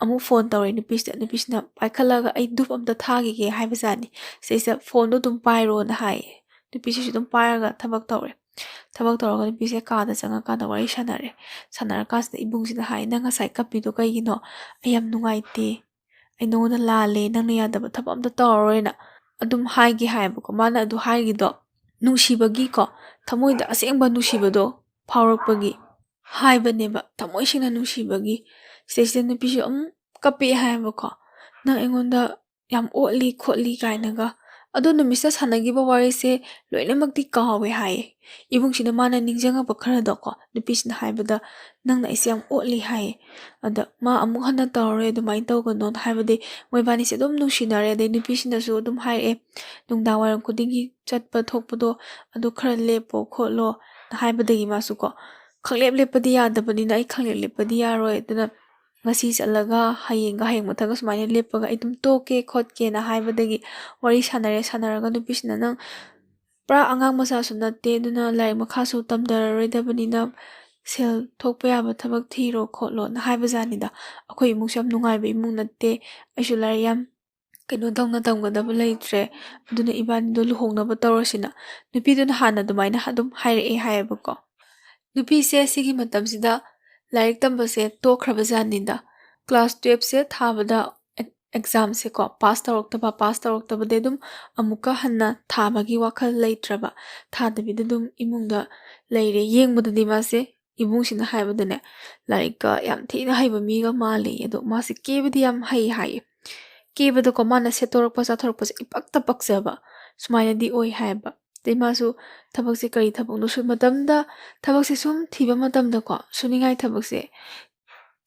ꯑꯃꯨꯛ ꯐꯣꯟ ꯇꯧꯔꯦ ꯅꯨꯄꯤꯁꯤꯗ꯫ ꯅꯨꯄꯤꯁꯤꯅ ꯄꯥꯏꯈꯠꯂꯒ "ꯑꯩ ꯙꯨꯞ ꯑꯝꯇ ꯊꯥꯈꯤꯒꯦ" ꯍꯥꯏꯕꯖꯥꯠꯅꯤ꯫ ꯁꯤꯁꯤꯗ "ꯐꯣꯟꯗꯣ ꯑꯗꯨꯝ ꯄꯥꯏꯔꯣꯅ" ꯍꯥꯏꯌꯦ꯫ ꯅꯨꯄꯤꯁꯤꯁꯨ ꯑꯗꯨꯝ ꯄꯥꯏꯔꯒ ꯊꯕꯛ ꯇꯧꯔꯦ꯫ ꯊꯕꯛ ꯇꯧꯔꯒ ꯅꯨꯄꯤꯁꯦ ꯀꯥꯗ ꯆꯪꯉꯀꯥꯟꯗ ꯋꯥꯔꯤ ꯁꯥꯟꯅꯔꯦ꯫ ꯁꯥꯟꯅꯔꯀꯥꯟꯁꯤꯗ ꯏꯕꯨꯡꯁꯤꯅ ꯍꯥꯏ, "ꯅꯪ ꯉꯁꯥꯏ ꯀꯞꯄꯤꯗꯣ ꯀꯩꯒꯤꯅꯣ? ꯑꯩ ꯌꯥꯝ ꯅꯨꯡꯉꯥꯏꯇꯦ꯫ ꯑꯩ ꯅꯉꯣꯟꯗ ꯂꯥꯜꯂꯦ꯫ ꯅꯪꯅ ꯌꯥꯗꯕ ꯊꯕꯛ ꯑꯝꯇ ꯇꯧꯔꯔꯣꯏꯅ" ꯑꯗꯨꯝ ꯍꯥꯏꯒꯦ ꯍꯥꯏꯌꯦꯕꯀꯣ꯫ ꯃꯥꯅ ꯑꯗꯨ ꯍꯥꯏꯔꯤꯗꯣ ꯅꯨꯡꯁꯤꯕꯒꯤꯀꯣ, ꯊꯃꯣꯏꯗ ꯑꯁꯦꯡꯕ ꯅꯨꯡꯁꯤꯕꯗꯣ ꯐꯥꯎꯔꯛꯄꯒꯤ ꯍꯥꯏꯕꯅꯦꯕ, ꯊꯃꯣꯏ ꯁꯦꯡꯅ ꯅꯨꯡꯁꯤꯕꯒꯤ꯫ ꯁꯤꯗꯩꯁꯤꯗ ꯅꯨꯄꯤꯁꯨ ꯑꯗꯨꯝ ꯀꯞꯄꯛꯑꯦ ꯍꯥꯏꯌꯦꯕꯀꯣ, "ꯅꯪ ꯑꯩꯉꯣꯟꯗ ꯌꯥꯝ ꯑꯣꯠꯂꯤ ꯈꯣꯠꯂꯤ" ꯀꯥꯏꯅꯒ꯫ ꯑꯗꯣ ꯅꯨꯃꯤꯠꯁꯤꯗ ꯁꯥꯟꯅꯈꯤꯕ ꯋꯥꯔꯤꯁꯦ ꯂꯣꯏꯅꯃꯛꯇꯤ ꯀꯥꯎꯋꯦ ꯍꯥꯏꯌꯦ꯫ ꯏꯕꯨꯡꯁꯤꯅ ꯃꯥꯅ ꯅꯤꯡꯁꯤꯡꯉꯛꯄ ꯈꯔꯗꯣꯀꯣ, ꯅꯨꯄꯤꯁꯤꯅ ꯍꯥꯏꯕꯗ, "ꯅꯪꯅ ꯑꯩꯁꯦ ꯌꯥꯝ ꯑꯣꯠꯂꯤ" ꯍꯥꯏꯌꯦ꯫ ꯑꯗ ꯃꯥ ꯑꯃꯨꯛ ꯍꯟꯅ ꯇꯧꯔꯔꯣꯏ ꯑꯗꯨꯃꯥꯏꯅ ꯇꯧꯒꯅꯣꯅ ꯍꯥꯏꯕꯗꯤ ꯃꯣꯏꯕꯥꯅꯤꯁꯦ ꯑꯗꯨꯝ ꯅꯨꯡꯁꯤꯅꯔꯦ꯫ ꯑꯗꯩ ꯅꯨꯄꯤꯁꯤꯅꯁꯨ ꯑꯗꯨꯝ ꯍꯥꯏꯔꯛꯑꯦ, "ꯅꯨꯡꯗꯥꯡ ꯋꯥꯏꯔꯝ ꯈꯨꯗꯤꯡꯒꯤ ꯆꯠꯄ ꯊꯣꯛꯄꯗꯣ ꯑꯗꯨ ꯈꯔ ꯂꯦꯞꯄꯣ ꯈꯣꯠꯂꯣꯅ" ꯍꯥꯏꯕꯗꯒꯤ ꯃꯥꯁꯨꯀꯣ ꯈꯪꯂꯦꯞ ꯂꯦꯞꯄꯗꯤ ꯌꯥꯗꯕꯅꯤꯅ, "ꯑꯩ ꯈꯪꯂꯦꯞ ꯂꯦꯞꯄꯗꯤ ꯌꯥꯔꯣꯏ, ꯑꯗꯨꯅ ꯉꯁꯤ ꯆꯠꯂꯒ ꯍꯌꯦꯡꯒ ꯍꯌꯦꯡ ꯃꯊꯪꯒ ꯁꯨꯃꯥꯏꯅ ꯂꯦꯞꯄꯒ ꯑꯩ ꯑꯗꯨꯝ ꯇꯣꯛꯀꯦ ꯈꯣꯠꯀꯦꯅ" ꯍꯥꯏꯕꯗꯒꯤ ꯋꯥꯔꯤ ꯁꯥꯟꯅꯔꯦ꯫ ꯁꯥꯟꯅꯔꯒ ꯅꯨꯄꯤꯁꯤꯅ, "ꯅꯪ ꯄꯨꯔꯥ ꯑꯉꯥꯡ ꯃꯆꯥꯁꯨ ꯅꯠꯇꯦ, ꯑꯗꯨꯅ ꯂꯥꯏꯔꯤꯛ ꯃꯈꯥꯁꯨ ꯇꯝꯊꯔꯔꯣꯏꯗꯕꯅꯤꯅ ꯁꯦꯜ ꯊꯣꯛꯄ ꯌꯥꯕ ꯊꯕꯛ ꯊꯤꯔꯣ ꯈꯣꯠꯂꯣꯅ" ꯍꯥꯏꯕꯖꯥꯠꯅꯤꯗ꯫ ꯑꯩꯈꯣꯏ ꯏꯃꯨꯡꯁꯨ ꯌꯥꯝ ꯅꯨꯡꯉꯥꯏꯕ ꯏꯃꯨꯡ ꯅꯠꯇꯦ, ꯑꯩꯁꯨ ꯂꯥꯏꯔꯤꯛ ꯌꯥꯝ ꯀꯩꯅꯣ ꯇꯧꯅ ꯇꯝꯒꯗꯕ ꯂꯩꯇ꯭ꯔꯦ, ꯑꯗꯨꯅ ꯏꯕꯥꯅꯤꯗꯣ ꯂꯨꯍꯣꯡꯅꯕ ꯇꯧꯔꯁꯤꯅ ꯅꯨꯄꯤꯗꯨꯅ ꯍꯥꯟꯅ ꯑꯗꯨꯃꯥꯏꯅ ꯑꯗꯨꯝ ꯍꯥꯏꯔꯛꯑꯦ ꯍꯥꯏꯌꯦꯕꯀꯣ꯫ ꯅꯨꯄꯤꯁꯦ ꯁꯤꯒꯤ ꯃꯇꯝꯁꯤꯗ ꯂꯥꯏꯔꯤꯛ ꯇꯝꯕꯁꯦ ꯇꯣꯛꯈ꯭ꯔꯕ ꯖꯥꯠꯅꯤꯗ꯫ ꯀ꯭ꯂꯥꯁ ꯇꯨꯌꯦꯜꯞꯁꯦ ꯊꯥꯕꯗ ꯑꯦꯛ-, ꯑꯦꯛꯖꯥꯝꯁꯦꯀꯣ ꯄꯥꯁ ꯇꯧꯔꯛꯇꯕ, ꯄꯥꯁ ꯇꯧꯔꯛꯇꯕꯗꯩ ꯑꯗꯨꯝ ꯑꯃꯨꯛꯀ ꯍꯟꯅ ꯊꯥꯕꯒꯤ ꯋꯥꯈꯜ ꯂꯩꯇ꯭ꯔꯕ, ꯊꯥꯗꯕꯤꯗ ꯑꯗꯨꯝ ꯏꯃꯨꯡꯗ ꯂꯩꯔꯦ꯫ ꯌꯦꯡꯕꯗꯗꯤ ꯃꯥꯁꯦ ꯏꯕꯨꯡꯁꯤꯅ ꯍꯥꯏꯕꯗꯅꯦ ꯂꯥꯏꯔꯤꯛꯀ ꯌꯥꯝ ꯊꯤꯅ ꯍꯩꯕ ꯃꯤꯒ ꯃꯥꯜꯂꯦ꯫ ꯑꯗꯣ ꯃꯥꯁꯦ ꯀꯦꯕꯗꯤ ꯌꯥꯝ ꯍꯩ ꯍꯥꯏꯌꯦ꯫ ꯀꯦꯕꯗꯀꯣ ꯃꯥꯅ ꯁꯦꯠꯇꯣꯔꯛꯄ ꯆꯥꯊꯣꯔꯛꯄꯁꯦ ꯏꯄꯛꯇ ꯄꯛꯆꯕ ꯁꯨꯃꯥꯏꯅꯗꯤ ꯑꯣꯏ ꯍꯥꯏꯌꯦꯕ꯫ ꯑꯗꯩ ꯃꯥꯁꯨ ꯊꯕꯛꯁꯦ ꯀꯔꯤ ꯊꯕꯛꯅꯣ ꯁꯨ ꯃꯇꯝꯗ, ꯊꯕꯛꯁꯦ ꯁꯨꯝ ꯊꯤꯕ ꯃꯇꯝꯗꯀꯣ ꯁꯨꯅꯤꯡꯉꯥꯏ ꯊꯕꯛꯁꯦ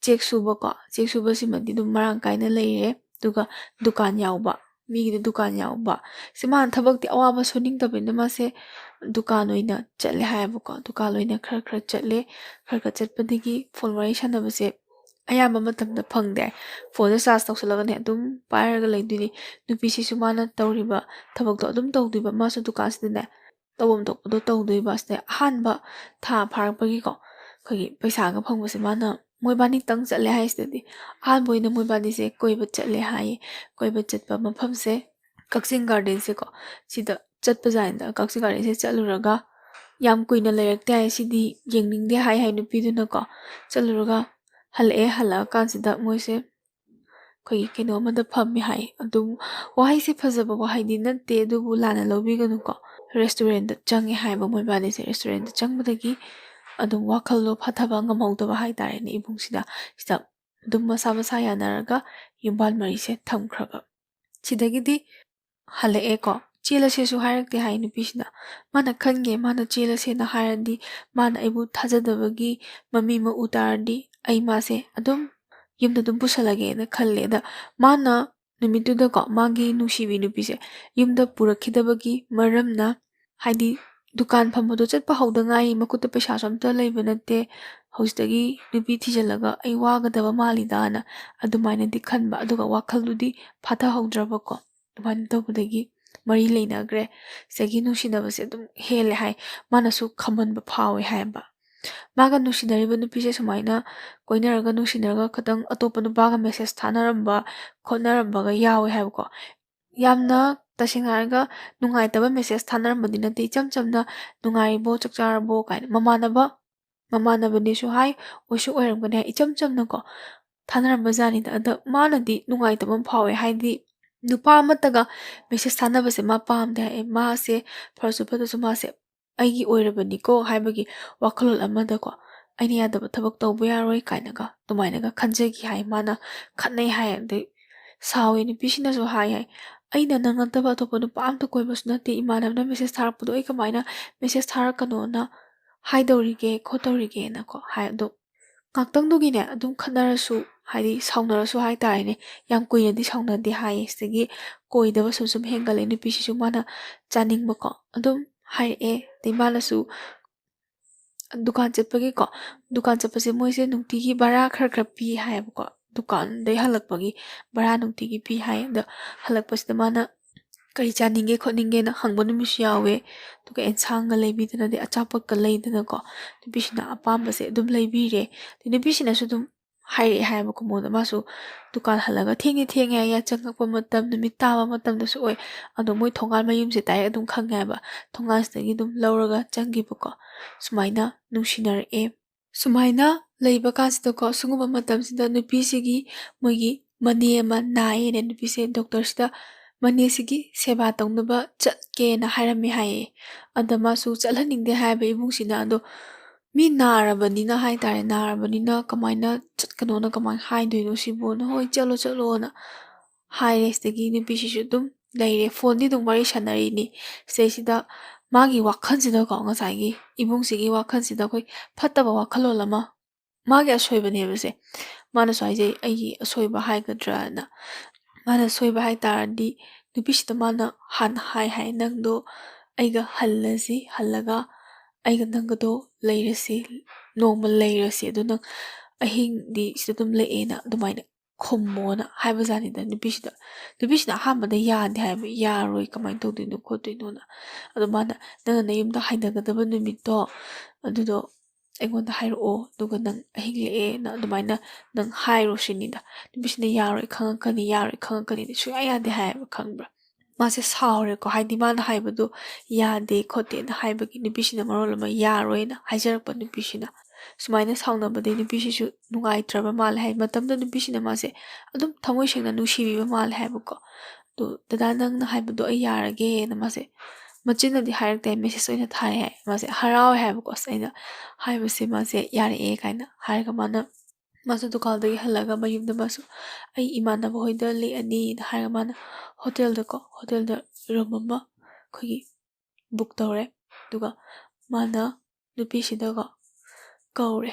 ꯆꯦꯛ ꯁꯨꯕꯀꯣ, ꯆꯦꯛ ꯁꯨꯕꯁꯤꯃꯗꯤ ꯑꯗꯨꯝ ꯃꯔꯥꯡ ꯀꯥꯏꯅ ꯂꯩꯔꯦ꯫ ꯑꯗꯨꯒ ꯗꯨꯀꯥꯟ ꯌꯥꯎꯕ, ꯃꯤꯒꯤꯗꯤ ꯗꯨꯀꯥꯟ ꯌꯥꯎꯕ꯫ ꯁꯤ ꯃꯥꯅ ꯊꯕꯛꯇꯤ ꯑꯋꯥꯕ ꯁꯨꯅꯤꯡꯗꯕꯅꯤꯅ ꯃꯥꯁꯦ ꯗꯨꯀꯥꯟ ꯑꯣꯏꯅ ꯆꯠꯂꯦ ꯍꯥꯏꯌꯦꯕꯀꯣ꯫ ꯗꯨꯀꯥꯟ ꯑꯣꯏꯅ ꯈꯔ ꯈꯔ ꯆꯠꯂꯦ꯫ ꯈꯔ ꯈꯔ ꯆꯠꯄꯗꯒꯤ ꯐꯣꯟ ꯋꯥꯔꯤ ꯁꯥꯟꯅꯕꯁꯦ ꯑꯌꯥꯝꯕ ꯃꯇꯝꯗ ꯐꯪꯗꯦ꯫ ꯐꯣꯟꯗ ꯆꯥꯔꯖ ꯇꯧꯁꯜꯂꯒꯅꯦ ꯑꯗꯨꯝ ꯄꯥꯏꯔꯒ ꯂꯩꯗꯣꯏꯅꯤ꯫ ꯅꯨꯄꯤꯁꯤꯁꯨ ꯃꯥꯅ ꯇꯧꯔꯤꯕ ꯊꯕꯛꯇꯣ ꯑꯗꯨꯝ ꯇꯧꯗꯣꯏꯕ꯫ ꯃꯥꯁꯨ ꯗꯨꯀꯥꯟꯁꯤꯗꯅꯦ ꯇꯧꯐꯝ ꯊꯣꯛꯄꯗꯣ ꯇꯧꯗꯣꯏꯕ꯫ ꯁꯤꯗ ꯑꯍꯥꯟꯕ ꯊꯥ ꯐꯥꯔꯛꯄꯒꯤꯀꯣ, ꯑꯩꯈꯣꯏꯒꯤ ꯄꯩꯁꯥꯒ ꯐꯪꯕꯁꯦ ꯃꯥꯅ, ꯃꯣꯏꯕꯥꯅꯤꯇꯪ ꯆꯠꯂꯦ ꯍꯥꯏꯁꯤꯗꯗꯤ, ꯑꯍꯥꯟꯕ ꯑꯣꯏꯅ ꯃꯣꯏꯕꯥꯅꯤꯁꯦ ꯀꯣꯏꯕ ꯆꯠꯂꯦ ꯍꯥꯏꯌꯦ꯫ ꯀꯣꯏꯕ ꯆꯠꯄ ꯃꯐꯝꯁꯦ ꯀꯛꯆꯤꯡ ꯒꯥꯔꯗꯦꯟꯁꯦꯀꯣ, ꯁꯤꯗ ꯆꯠꯄꯖꯥꯠꯅꯤꯗ꯫ ꯀꯛꯆꯤꯡ ꯒꯥꯔꯗꯦꯟꯁꯦ ꯆꯠꯂꯨꯔꯒ ꯌꯥꯝ ꯀꯨꯏꯅ ꯂꯩꯔꯛꯇꯦ ꯍꯥꯏ, ꯁꯤꯗꯤ ꯌꯦꯡꯅꯤꯡꯗꯦ ꯍꯥꯏ ꯍꯥꯏ ꯅꯨꯄꯤꯗꯨꯅꯀꯣ꯫ ꯆꯠꯂꯨꯔꯒ ꯍꯜꯂꯛꯑꯦ꯫ ꯍꯜꯂꯛꯑꯀꯥꯟꯁꯤꯗ ꯃꯣꯏꯁꯦ ꯑꯩꯈꯣꯏꯒꯤ ꯀꯩꯅꯣ ꯑꯃꯗ ꯐꯝꯃꯦ ꯍꯥꯏ꯫ ꯑꯗꯨꯝ ꯋꯥꯍꯩꯁꯦ ꯐꯖꯕ ꯋꯥꯍꯩꯗꯤ ꯅꯠꯇꯦ, ꯑꯗꯨꯕꯨ ꯂꯥꯟꯅ ꯂꯧꯕꯤꯒꯅꯨꯀꯣ꯫ ꯔꯦꯁꯇꯨꯔꯦꯟꯗ ꯆꯪꯉꯦ ꯍꯥꯏꯕ ꯃꯣꯏꯕꯥꯅꯤꯁꯦ꯫ ꯔꯦꯁꯇꯨꯔꯦꯟꯗ ꯆꯪꯕꯗꯒꯤ ꯑꯗꯨꯝ ꯋꯥꯈꯜꯗꯣ ꯐꯥꯊꯕ ꯉꯝꯍꯧꯗꯕ ꯍꯥꯏꯇꯥꯔꯦꯅꯦ, ꯏꯕꯨꯡꯁꯤꯗ꯫ ꯁꯤꯗ ꯑꯗꯨꯝ ꯃꯁꯥ ꯃꯁꯥ ꯌꯥꯅꯔꯒ ꯌꯨꯝꯕꯥꯟ ꯃꯔꯤꯁꯦ ꯊꯝꯈ꯭ꯔꯕ꯫ ꯁꯤꯗꯒꯤꯗꯤ ꯍꯜꯂꯛꯑꯦꯀꯣ꯫ ꯆꯦꯜꯂꯁꯦꯁꯨ ꯍꯥꯏꯔꯛꯇꯦ ꯍꯥꯏ ꯅꯨꯄꯤꯁꯤꯅ꯫ ꯃꯥꯅ ꯈꯟꯒꯦ, ꯃꯥꯅ ꯆꯦꯜꯂꯁꯦꯅ ꯍꯥꯏꯔꯗꯤ, ꯃꯥꯅ ꯑꯩꯕꯨ ꯊꯥꯖꯗꯕꯒꯤ ꯃꯃꯤ ꯑꯃ ꯎ ꯇꯥꯔꯗꯤ, ꯑꯩ ꯃꯥꯁꯦ ꯑꯗꯨꯝ ꯌꯨꯝꯗ ꯑꯗꯨꯝ ꯄꯨꯁꯜꯂꯒꯦꯅ ꯈꯜꯂꯦ꯫ ꯑꯗ ꯃꯥꯅ ꯅꯨꯃꯤꯠꯇꯨꯗꯀꯣ, ꯃꯥꯒꯤ ꯅꯨꯡꯁꯤꯕꯤ ꯅꯨꯄꯤꯁꯦ ꯌꯨꯝꯗ ꯄꯨꯔꯛꯈꯤꯗꯕꯒꯤ ꯃꯔꯝꯅ, ꯍꯥꯏꯗꯤ ꯗꯨꯀꯥꯟ ꯐꯝꯕꯗꯣ ꯆꯠꯄ ꯍꯧꯗ ꯉꯥꯏꯔꯤ, ꯃꯈꯨꯠꯇ ꯄꯩꯁꯥꯁꯨ ꯑꯝꯇ ꯂꯩꯕ ꯅꯠꯇꯦ, ꯍꯧꯖꯤꯛꯇꯒꯤ ꯅꯨꯄꯤ ꯊꯤꯖꯤꯜꯂꯒ ꯑꯩ ꯋꯥꯒꯗꯕ ꯃꯥꯜꯂꯤꯗꯥꯅ ꯑꯗꯨꯃꯥꯏꯅꯗꯤ ꯈꯟꯕ꯫ ꯑꯗꯨꯒ ꯋꯥꯈꯜꯗꯨꯗꯤ ꯐꯥꯊꯍꯧꯗ꯭ꯔꯕꯀꯣ꯫ ꯑꯗꯨꯃꯥꯏꯅ ꯇꯧꯕꯗꯒꯤ ꯃꯔꯤ ꯂꯩꯅꯈ꯭ꯔꯦ꯫ ꯁꯤꯗꯒꯤ ꯅꯨꯡꯁꯤꯅꯕꯁꯦ ꯑꯗꯨꯝ ꯍꯦꯜꯂꯦ ꯍꯥꯏ꯫ ꯃꯥꯅꯁꯨ ꯈꯝꯕꯟꯕ ꯐꯥꯎꯋꯦ ꯍꯥꯏꯌꯦꯕ꯫ ꯃꯥꯒ ꯅꯨꯡꯁꯤꯅꯔꯤꯕ ꯅꯨꯄꯤꯁꯦ ꯁꯨꯃꯥꯏꯅ ꯀꯣꯏꯅꯔꯒ ꯅꯨꯡꯁꯤꯅꯔꯒ ꯈꯇꯪ ꯑꯇꯣꯞꯄ ꯅꯨꯄꯥꯒ ꯃꯦꯁꯦꯖ ꯊꯥꯅꯔꯝꯕ ꯈꯣꯠꯅꯔꯝꯕꯒ ꯌꯥꯎꯋꯦ ꯍꯥꯏꯕꯀꯣ꯫ ꯌꯥꯝꯅ ꯇꯁꯦꯡꯅ ꯍꯥꯏꯔꯒ ꯅꯨꯡꯉꯥꯏꯇꯕ ꯃꯦꯁꯦꯖ ꯊꯥꯅꯔꯝꯕꯗꯤ ꯅꯠꯇꯦ, ꯏꯆꯝ ꯆꯝꯅ "ꯅꯨꯡꯉꯥꯏꯔꯤꯕꯣ, ꯆꯥꯛ ꯆꯥꯔꯕꯣ?" ꯀꯥꯏꯅ꯫ ꯃꯃꯥꯟꯅꯕ, ꯃꯃꯥꯟꯅꯕꯅꯦꯁꯨ ꯍꯥꯏ, ꯑꯣꯏꯁꯨ ꯑꯣꯏꯔꯝꯒꯅꯤ ꯍꯥꯏ, ꯏꯆꯝ ꯆꯝꯅꯀꯣ ꯊꯥꯅꯔꯝꯕ ꯖꯥꯠꯅꯤꯗ꯫ ꯑꯗ ꯃꯥꯅꯗꯤ ꯅꯨꯡꯉꯥꯏꯇꯕ ꯑꯃ ꯐꯥꯎꯋꯦ, ꯍꯥꯏꯗꯤ ꯅꯨꯄꯥ ꯑꯃꯠꯇꯒ ꯃꯦꯁꯦꯖ ꯊꯥꯅꯕꯁꯦ ꯃꯥ ꯄꯥꯝꯗꯦ ꯍꯥꯏ꯫ ꯃꯥꯁꯦ ꯐꯔꯁꯨ ꯐꯠꯇ꯭ꯔꯁꯨ ꯃꯥꯁꯦ ꯑꯩꯒꯤ ꯑꯣꯏꯔꯕꯅꯤꯀꯣ ꯍꯥꯏꯕꯒꯤ ꯋꯥꯈꯜꯂꯣꯟ ꯑꯃꯗꯀꯣ, ꯑꯩꯅ ꯌꯥꯗꯕ ꯊꯕꯛ ꯇꯧꯕ ꯌꯥꯔꯣꯏ ꯀꯥꯏꯅꯒ ꯑꯗꯨꯃꯥꯏꯅꯒ ꯈꯟꯖꯈꯤ ꯍꯥꯏ꯫ ꯃꯥꯅ ꯈꯠꯅꯩ ꯍꯥꯏ꯫ ꯑꯗꯩ ꯁꯥꯎꯋꯦ, ꯅꯨꯄꯤꯁꯤꯅꯁꯨ ꯍꯥꯏ ꯍꯥꯏ, "ꯑꯩꯅ ꯅꯪ ꯅꯠꯇꯕ ꯑꯇꯣꯞꯄ ꯅꯨꯄꯥ ꯑꯝꯇ ꯀꯣꯏꯕꯁꯨ ꯅꯠꯇꯦ, ꯏꯃꯥꯟꯅꯕꯅ ꯃꯦꯁꯦꯖ ꯊꯥꯔꯛꯄꯗꯣ ꯑꯩ ꯀꯃꯥꯏꯅ ꯃꯦꯁꯦꯖ ꯊꯥꯔꯛꯀꯅꯣꯅ ꯍꯥꯏꯗꯧꯔꯤꯒꯦ ꯈꯣꯠꯇꯧꯔꯤꯒꯦꯅꯀꯣ" ꯍꯥꯏ꯫ ꯑꯗꯣ ꯉꯥꯛꯇꯪꯗꯨꯒꯤꯅꯦ ꯑꯗꯨꯝ ꯈꯠꯅꯔꯁꯨ, ꯍꯥꯏꯗꯤ ꯁꯥꯎꯅꯔꯁꯨ ꯍꯥꯏꯇꯥꯔꯦꯅꯦ, ꯌꯥꯝ ꯀꯨꯏꯅꯗꯤ ꯁꯥꯎꯅꯗꯦ ꯍꯥꯏꯌꯦ꯫ ꯁꯤꯗꯒꯤ ꯀꯣꯏꯗꯕ ꯁꯨꯝ ꯁꯨꯝ ꯍꯦꯟꯒꯠꯂꯦ꯫ ꯅꯨꯄꯤꯁꯤꯁꯨ ꯃꯥꯅ ꯆꯥꯅꯤꯡꯕꯀꯣ ꯑꯗꯨꯝ ꯍꯥꯏꯔꯛꯑꯦ꯫ ꯑꯗꯩ ꯃꯥꯅꯁꯨ ꯗꯨꯀꯥꯟ ꯆꯠꯄꯒꯤꯀꯣ, ꯗꯨꯀꯥꯟ ꯆꯠꯄꯁꯦ ꯃꯣꯏꯁꯦ ꯅꯨꯡꯇꯤꯒꯤ ꯚꯔꯥ ꯈꯔ ꯈꯔ ꯄꯤ ꯍꯥꯏꯌꯦꯕꯀꯣ꯫ ꯗꯨꯀꯥꯟꯗꯩ ꯍꯜꯂꯛꯄꯒꯤ ꯚꯔꯥ ꯅꯨꯡꯇꯤꯒꯤ ꯄꯤ ꯍꯥꯏ꯫ ꯑꯗꯣ ꯍꯜꯂꯛꯄꯁꯤꯗ ꯃꯥꯅ ꯀꯔꯤ ꯆꯥꯅꯤꯡꯒꯦ ꯈꯣꯠꯅꯤꯡꯒꯦꯅ ꯍꯪꯕ ꯅꯨꯃꯤꯠꯁꯨ ꯌꯥꯎꯋꯦ꯫ ꯑꯗꯨꯒ ꯑꯦꯟꯁꯥꯡꯒ ꯂꯩꯕꯤꯗꯅ, ꯑꯗꯩ ꯑꯆꯥꯄꯣꯠꯀ ꯂꯩꯗꯅꯀꯣ, ꯅꯨꯄꯤꯁꯤꯅ ꯑꯄꯥꯝꯕꯁꯦ ꯑꯗꯨꯝ ꯂꯩꯕꯤꯔꯦ꯫ ꯑꯗꯩ ꯅꯨꯄꯤꯁꯤꯅꯁꯨ ꯑꯗꯨꯝ ꯍꯥꯏꯔꯛꯑꯦ ꯍꯥꯏꯕꯀꯣ ꯃꯉꯣꯟꯗ꯫ ꯃꯥꯁꯨ ꯗꯨꯀꯥꯟ ꯍꯜꯂꯒ ꯊꯦꯡꯗꯤ ꯊꯦꯡꯉꯦ ꯍꯥꯏꯌꯦ, ꯆꯪꯉꯛꯄ ꯃꯇꯝ ꯅꯨꯃꯤꯠ ꯇꯥꯕ ꯃꯇꯝꯗꯁꯨ ꯑꯣꯏ꯫ ꯑꯗꯣ ꯃꯣꯏ ꯊꯣꯡꯒꯥꯟ ꯃꯌꯨꯝꯁꯦ ꯗꯥꯏꯔꯦꯛ ꯑꯗꯨꯝ ꯈꯪꯉꯦ ꯍꯥꯏꯕ꯫ ꯊꯣꯡꯒꯥꯟꯁꯤꯗꯒꯤ ꯑꯗꯨꯝ ꯂꯧꯔꯒ ꯆꯪꯈꯤꯕꯀꯣ꯫ ꯁꯨꯃꯥꯏꯅ ꯅꯨꯡꯁꯤꯅꯔꯛꯑꯦ꯫ ꯁꯨꯃꯥꯏꯅ ꯂꯩꯕ ꯀꯥꯟꯁꯤꯗꯀꯣ, ꯁꯤꯒꯨꯝꯕ ꯃꯇꯝꯁꯤꯗ ꯅꯨꯄꯤꯁꯤꯒꯤ ꯃꯣꯏꯒꯤ ꯃꯅꯦ ꯑꯃ ꯅꯥꯏꯌꯦꯅ, ꯅꯨꯄꯤꯁꯦ ꯗꯣꯛꯇꯔꯁꯤꯗ ꯃꯅꯦꯁꯤꯒꯤ ꯁꯦꯕꯥ ꯇꯧꯅꯕ ꯆꯠꯀꯦꯅ ꯍꯥꯏꯔꯝꯃꯦ ꯍꯥꯏꯌꯦ꯫ ꯑꯗ ꯃꯥꯁꯨ ꯆꯠꯍꯟꯅꯤꯡꯗꯦ ꯍꯥꯏꯕ ꯏꯕꯨꯡꯁꯤꯅ꯫ ꯑꯗꯣ ꯃꯤ ꯅꯥꯔꯕꯅꯤꯅ ꯍꯥꯏꯇꯥꯔꯦ, ꯅꯥꯔꯕꯅꯤꯅ ꯀꯃꯥꯏꯅ ꯆꯠꯀꯅꯣꯅ ꯀꯃꯥꯏꯅ ꯍꯥꯏꯗꯣꯏꯅꯣ ꯁꯤꯕꯨꯅ, "ꯍꯣꯏ, ꯆꯠꯂꯣ, ꯆꯠꯂꯣꯅ" ꯍꯥꯏꯔꯦ꯫ ꯁꯤꯗꯒꯤ ꯅꯨꯄꯤꯁꯤꯁꯨ ꯑꯗꯨꯝ ꯂꯩꯔꯦ, ꯐꯣꯟꯗꯤ ꯑꯗꯨꯝ ꯋꯥꯔꯤ ꯁꯥꯟꯅꯔꯤꯅꯤ꯫ ꯁꯤꯗꯩꯁꯤꯗ ꯃꯥꯒꯤ ꯋꯥꯈꯜꯁꯤꯗꯀꯣ, ꯉꯁꯥꯏꯒꯤ ꯏꯕꯨꯡꯁꯤꯒꯤ ꯋꯥꯈꯜꯁꯤꯗ ꯑꯩꯈꯣꯏ ꯐꯠꯇꯕ ꯋꯥꯈꯜꯂꯣꯟ ꯑꯃ, ꯃꯥꯒꯤ ꯑꯁꯣꯏꯕꯅꯦꯕꯁꯦ꯫ ꯃꯥꯅꯁꯨ ꯍꯥꯏꯖꯩ, "ꯑꯩꯒꯤ ꯑꯁꯣꯏꯕ ꯍꯥꯏꯒꯗ꯭ꯔꯥꯅ"꯫ ꯃꯥꯅ ꯁꯣꯏꯕ ꯍꯥꯏ ꯇꯥꯔꯗꯤ, ꯅꯨꯄꯤꯁꯤꯗ ꯃꯥꯅ ꯍꯥꯟꯅ ꯍꯥꯏ ꯍꯥꯏ, "ꯅꯪꯗꯣ ꯑꯩꯒ ꯍꯜꯂꯁꯤ, ꯍꯜꯂꯒ ꯑꯩꯒ ꯅꯪꯒꯗꯣ ꯂꯩꯔꯁꯤ, ꯅꯣꯡꯃ ꯂꯩꯔꯁꯤ, ꯑꯗꯣ ꯅꯪ ꯑꯍꯤꯡꯗꯤ ꯁꯤꯗ ꯑꯗꯨꯝ ꯂꯦꯛꯑꯦꯅ" ꯑꯗꯨꯃꯥꯏꯅ ꯈꯨꯝꯃꯣꯅ ꯍꯥꯏꯕꯖꯥꯠꯅꯤꯗ ꯅꯨꯄꯤꯁꯤꯗ꯫ ꯅꯨꯄꯤꯁꯤꯅ ꯑꯍꯥꯟꯕꯗ ꯌꯥꯗꯦ ꯍꯥꯏꯕ, "ꯌꯥꯔꯣꯏ, ꯀꯃꯥꯏꯅ ꯇꯧꯗꯣꯏꯅꯣ ꯈꯣꯠꯇꯣꯏꯅꯣꯅ"꯫ ꯑꯗꯣ ꯃꯥꯅ, "ꯅꯪꯅ ꯅꯌꯨꯝꯗ ꯍꯥꯏꯅꯒꯗꯕ ꯅꯨꯃꯤꯠꯇꯣ, ꯑꯗꯨꯗꯣ ꯑꯩꯉꯣꯟꯗ ꯍꯥꯏꯔꯛꯑꯣ, ꯑꯗꯨꯒ ꯅꯪ ꯑꯍꯤꯡ ꯂꯦꯛꯑꯦꯅ ꯑꯗꯨꯃꯥꯏꯅ ꯅꯪ ꯍꯥꯏꯔꯣ" ꯁꯤꯅꯤꯗ꯫ ꯅꯨꯄꯤꯁꯤꯅ, "ꯌꯥꯔꯣꯏ, ꯈꯪꯉꯛꯀꯅꯤ, ꯌꯥꯔꯣꯏ, ꯈꯪꯉꯛꯀꯅꯤꯗꯤ ꯁꯨꯡꯌꯥ ꯌꯥꯗꯦ" ꯍꯥꯏꯌꯦꯕ, ꯈꯪꯕ꯭ꯔꯥ? ꯃꯥꯁꯦ ꯁꯥꯎꯔꯦꯀꯣ, ꯍꯥꯏꯗꯤ ꯃꯥꯅ ꯍꯥꯏꯕꯗꯣ ꯌꯥꯗꯦ ꯈꯣꯠꯇꯦꯅ ꯍꯥꯏꯕꯒꯤ ꯅꯨꯄꯤꯁꯤꯅ ꯃꯔꯣꯜ ꯑꯃ ꯌꯥꯔꯣꯏꯅ ꯍꯥꯏꯖꯔꯛꯄ ꯅꯨꯄꯤꯁꯤꯅ꯫ ꯁꯨꯃꯥꯏꯅ ꯁꯥꯎꯅꯕꯗꯩ ꯅꯨꯄꯤꯁꯤꯁꯨ ꯅꯨꯡꯉꯥꯏꯇ꯭ꯔꯕ ꯃꯥꯜꯂꯦ ꯍꯥꯏ꯫ ꯃꯇꯝꯗ ꯅꯨꯄꯤꯁꯤꯅ ꯃꯥꯁꯦ ꯑꯗꯨꯝ ꯊꯃꯣꯏ ꯁꯦꯡꯅ ꯅꯨꯡꯁꯤꯕꯤꯕ ꯃꯥꯜꯂꯦ ꯍꯥꯏꯕꯀꯣ꯫ ꯑꯗꯣ, "ꯗꯗꯥ, ꯅꯪꯅ ꯍꯥꯏꯕꯗꯣ ꯑꯩ ꯌꯥꯔꯒꯦꯅ" ꯃꯥꯁꯦ ꯃꯆꯤꯟꯅꯗꯤ ꯍꯥꯏꯔꯛꯇꯦ, ꯃꯦꯁꯦꯖ ꯑꯣꯏꯅ ꯊꯥꯔꯦ ꯍꯥꯏ꯫ ꯃꯥꯁꯦ ꯍꯔꯥꯎꯋꯦ ꯍꯥꯏꯕꯀꯣ꯫ "ꯑꯁ, ꯑꯩꯅ ꯍꯥꯏꯕꯁꯦ ꯃꯥꯁꯦ ꯌꯥꯔꯛꯑꯦ" ꯀꯥꯏꯅ ꯍꯥꯏꯔꯒ ꯃꯥꯅ, ꯃꯥꯁꯨ ꯗꯨꯀꯥꯟꯗꯒꯤ ꯍꯜꯂꯒ ꯃꯌꯨꯝꯗ ꯃꯥꯁꯨ "ꯑꯩ ꯏꯃꯥꯟꯅꯕ ꯍꯣꯏꯗ ꯂꯦꯛꯑꯅꯤꯅ" ꯍꯥꯏꯔꯒ ꯃꯥꯅ ꯍꯣꯇꯦꯜꯗꯀꯣ, ꯍꯣꯇꯦꯜꯗ ꯔꯨꯝ ꯑꯃ ꯑꯩꯈꯣꯏꯒꯤ ꯕꯨꯛ ꯇꯧꯔꯦ꯫ ꯑꯗꯨꯒ ꯃꯥꯅ ꯅꯨꯄꯤꯁꯤꯗꯀꯣ ꯀꯧꯔꯦ꯫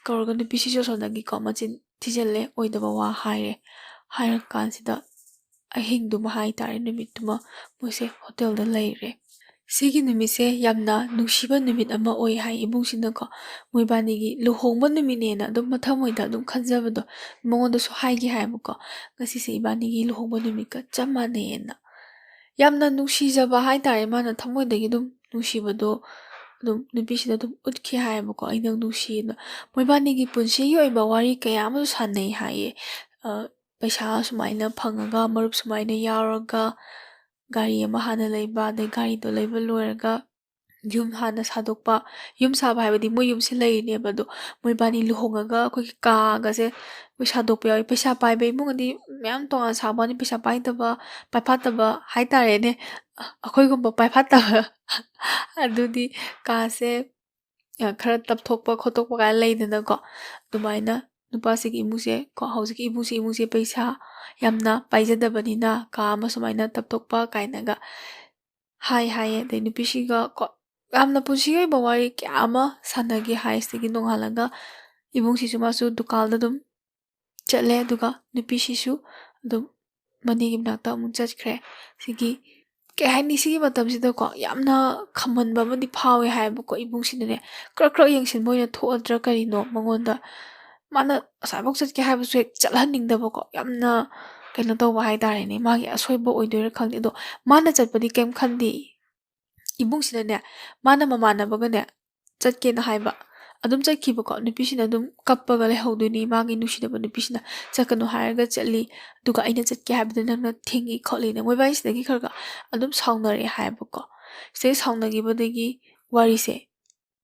ꯀꯧꯔꯒ ꯅꯨꯄꯤꯁꯤꯁꯨ ꯑꯁꯣꯝꯗꯒꯤꯀꯣ ꯃꯆꯤꯟ ꯊꯤꯖꯤꯜꯂꯦ, ꯑꯣꯏꯗꯕ ꯋꯥ ꯍꯥꯏꯔꯦ꯫ ꯍꯥꯏꯔꯀꯥꯟꯁꯤꯗ ꯑꯍꯤꯡꯗꯨꯃ ꯍꯥꯏꯇꯥꯔꯦ, ꯅꯨꯃꯤꯠꯇꯨꯃ ꯃꯣꯏꯁꯦ ꯍꯣꯇꯦꯜꯗ ꯂꯩꯔꯦ꯫ ꯁꯤꯒꯤ ꯅꯨꯃꯤꯠꯁꯦ ꯌꯥꯝꯅ ꯅꯨꯡꯁꯤꯕ ꯅꯨꯃꯤꯠ ꯑꯃ ꯑꯣꯏ ꯍꯥꯏ ꯏꯕꯨꯡꯁꯤꯅꯀꯣ꯫ ꯃꯣꯏꯕꯥꯅꯤꯒꯤ ꯂꯨꯍꯣꯡꯕ ꯅꯨꯃꯤꯠꯅꯦꯅ ꯑꯗꯨꯝ ꯃꯊꯃꯣꯏꯗ ꯑꯗꯨꯝ ꯈꯟꯖꯕꯗꯣ ꯃꯉꯣꯟꯗꯁꯨ ꯍꯥꯏꯒꯦ ꯍꯥꯏꯌꯦꯕꯀꯣ꯫ "ꯉꯁꯤꯁꯦ ꯏꯕꯥꯅꯤꯒꯤ ꯂꯨꯍꯣꯡꯕ ꯅꯨꯃꯤꯠꯀ ꯆꯞ ꯃꯥꯟꯅꯩꯌꯦꯅ"꯫ ꯌꯥꯝꯅ ꯅꯨꯡꯁꯤꯖꯕ ꯍꯥꯏꯇꯥꯔꯦ, ꯃꯥꯅ ꯊꯃꯣꯏꯗꯒꯤ ꯑꯗꯨꯝ ꯅꯨꯡꯁꯤꯕꯗꯣ ꯑꯗꯨꯝ ꯅꯨꯄꯤꯁꯤꯗ ꯑꯗꯨꯝ ꯎꯠꯈꯤ ꯍꯥꯏꯌꯦꯕꯀꯣ, "ꯑꯩ ꯅꯪ ꯅꯨꯡꯁꯤꯌꯦꯅ"꯫ ꯃꯣꯏꯕꯥꯅꯤꯒꯤ ꯄꯨꯟꯁꯤꯒꯤ ꯑꯣꯏꯕ ꯋꯥꯔꯤ ꯀꯌꯥ ꯑꯃꯁꯨ ꯁꯥꯟꯅꯩ ꯍꯥꯏꯌꯦ꯫ ꯑ, ꯄꯩꯁꯥ ꯁꯨꯃꯥꯏꯅ ꯐꯪꯉꯒ, ꯃꯔꯨꯞ ꯁꯨꯃꯥꯏꯅ ꯌꯥꯎꯔꯒ, ꯒꯥꯔꯤ ꯑꯃ ꯍꯥꯟꯅ ꯂꯩꯕ, ꯑꯗꯩ ꯒꯥꯔꯤꯗꯣ ꯂꯩꯕ ꯂꯣꯏꯔꯒ ꯌꯨꯝ ꯍꯥꯟꯅ ꯁꯥꯗꯣꯛꯄ꯫ ꯌꯨꯝ ꯁꯥꯕ ꯍꯥꯏꯕꯗꯤ ꯃꯣꯏ ꯌꯨꯝꯁꯦ ꯂꯩꯔꯤꯅꯦꯕ, ꯑꯗꯣ ꯃꯣꯏꯕꯥꯅꯤ ꯂꯨꯍꯣꯡꯉꯒ ꯑꯩꯈꯣꯏꯒꯤ ꯀꯥꯒꯁꯦ ꯑꯩꯈꯣꯏ ꯁꯥꯗꯣꯛꯄ ꯌꯥꯎꯏ꯫ ꯄꯩꯁꯥ ꯄꯥꯏꯕ ꯏꯃꯨꯡꯗꯤ ꯃꯌꯥꯝ ꯇꯣꯉꯥꯟꯅ ꯁꯥꯕ ꯋꯥꯅꯤ, ꯄꯩꯁꯥ ꯄꯥꯏꯗꯕ, ꯄꯥꯏꯐꯥꯠꯇꯕ ꯍꯥꯏꯇꯥꯔꯦꯅꯦ, ꯑꯩꯈꯣꯏꯒꯨꯝꯕ ꯄꯥꯏꯐꯥꯠꯇꯕ ꯑꯗꯨꯗꯤ ꯀꯥꯁꯦ, ꯑ, ꯈꯔ ꯇꯞꯊꯣꯛꯄ ꯈꯣꯠꯇꯣꯛꯄ ꯀꯥꯏꯅ ꯂꯩꯗꯅꯀꯣ꯫ ꯑꯗꯨꯃꯥꯏꯅ ꯅꯨꯄꯥꯁꯤꯒꯤ ꯏꯃꯨꯡꯁꯦ ꯀꯣ, ꯍꯧꯖꯤꯛꯀꯤ ꯏꯃꯨꯡꯁꯤ, ꯏꯃꯨꯡꯁꯦ ꯄꯩꯁꯥ ꯌꯥꯝꯅ ꯄꯥꯏꯖꯗꯕꯅꯤꯅ ꯀꯥ ꯑꯃ ꯁꯨꯃꯥꯏꯅ ꯇꯞꯊꯣꯛꯄ ꯀꯥꯏꯅꯒ ꯍꯥꯏ ꯍꯥꯏꯌꯦ꯫ ꯑꯗꯩ ꯅꯨꯄꯤꯁꯤꯒ ꯀꯣ ꯌꯥꯝꯅ ꯄꯨꯟꯁꯤꯒꯤ ꯑꯣꯏꯕ ꯋꯥꯔꯤ ꯀꯌꯥ ꯑꯃ ꯁꯥꯟꯅꯈꯤ ꯍꯥꯏ꯫ ꯁꯤꯗꯒꯤ ꯅꯣꯡꯉꯥꯜꯂꯒ ꯏꯕꯨꯡꯁꯤꯁꯨ ꯃꯥꯁꯨ ꯗꯨꯀꯥꯟꯗ ꯑꯗꯨꯝ ꯆꯠꯂꯦ, ꯑꯗꯨꯒ ꯅꯨꯄꯤꯁꯤꯁꯨ ꯑꯗꯨꯝ ꯃꯅꯦꯒꯤ ꯃꯅꯥꯛꯇ ꯑꯃꯨꯛ ꯆꯠꯈ꯭ꯔꯦ꯫ ꯁꯤꯒꯤ ꯀꯩ ꯍꯥꯏꯅꯤ, ꯁꯤꯒꯤ ꯃꯇꯝꯁꯤꯗꯀꯣ ꯌꯥꯝꯅ ꯈꯝꯍꯟꯕ ꯑꯃꯗꯤ ꯐꯥꯎꯋꯦ ꯍꯥꯏꯌꯦꯕꯀꯣ꯫ ꯏꯕꯨꯡꯁꯤꯅꯅꯦ ꯀ꯭ꯔꯛ ꯀ꯭ꯔꯛ ꯌꯦꯡꯁꯤꯟꯕ ꯑꯣꯏꯅ ꯊꯣꯛꯑꯗ꯭ꯔꯥ ꯀꯔꯤꯅꯣ, ꯃꯉꯣꯟꯗ ꯃꯥꯅ ꯑꯁ꯭ꯋꯥꯏꯐꯥꯎ ꯆꯠꯀꯦ ꯍꯥꯏꯕꯁꯨ ꯍꯦꯛ ꯆꯠꯍꯟꯅꯤꯡꯗꯕꯀꯣ꯫ ꯌꯥꯝꯅ ꯀꯩꯅꯣ ꯇꯧꯕ ꯍꯥꯏꯇꯥꯔꯦꯅꯦ, ꯃꯥꯒꯤ ꯑꯁꯣꯏꯕ ꯑꯣꯏꯗꯣꯏꯔꯥ ꯈꯪꯗꯦ꯫ ꯑꯗꯣ ꯃꯥꯅ ꯆꯠꯄꯗꯤ ꯀꯩꯝ ꯈꯟꯗꯦ꯫ ꯏꯕꯨꯡꯁꯤꯅꯅꯦ, ꯃꯥꯅ ꯃꯃꯥꯟꯅꯕꯒꯅꯦ ꯆꯠꯀꯦꯅ ꯍꯥꯏꯕ, ꯑꯗꯨꯝ ꯆꯠꯈꯤꯕꯀꯣ꯫ ꯅꯨꯄꯤꯁꯤꯅ ꯑꯗꯨꯝ ꯀꯞꯄꯒ ꯂꯩꯍꯧꯗꯣꯏꯅꯤ, ꯃꯥꯒꯤ ꯅꯨꯡꯁꯤꯅꯕ ꯅꯨꯄꯤꯁꯤꯅ ꯆꯠꯀꯅꯨ ꯍꯥꯏꯔꯒ ꯆꯠꯂꯤ, ꯑꯗꯨꯒ ꯑꯩꯅ ꯆꯠꯀꯦ ꯍꯥꯏꯕꯗ ꯅꯪꯅ ꯊꯤꯡꯉꯤ ꯈꯣꯠꯂꯤꯅ ꯃꯣꯏꯕꯥꯅꯤꯁꯤꯗꯒꯤ ꯈꯔ ꯈꯔ ꯑꯗꯨꯝ ꯁꯥꯎꯅꯔꯛꯑꯦ ꯍꯥꯏꯌꯦꯕꯀꯣ꯫ ꯁꯤꯗꯩ ꯁꯥꯎꯅꯈꯤꯕꯗꯒꯤ ꯋꯥꯔꯤꯁꯦ,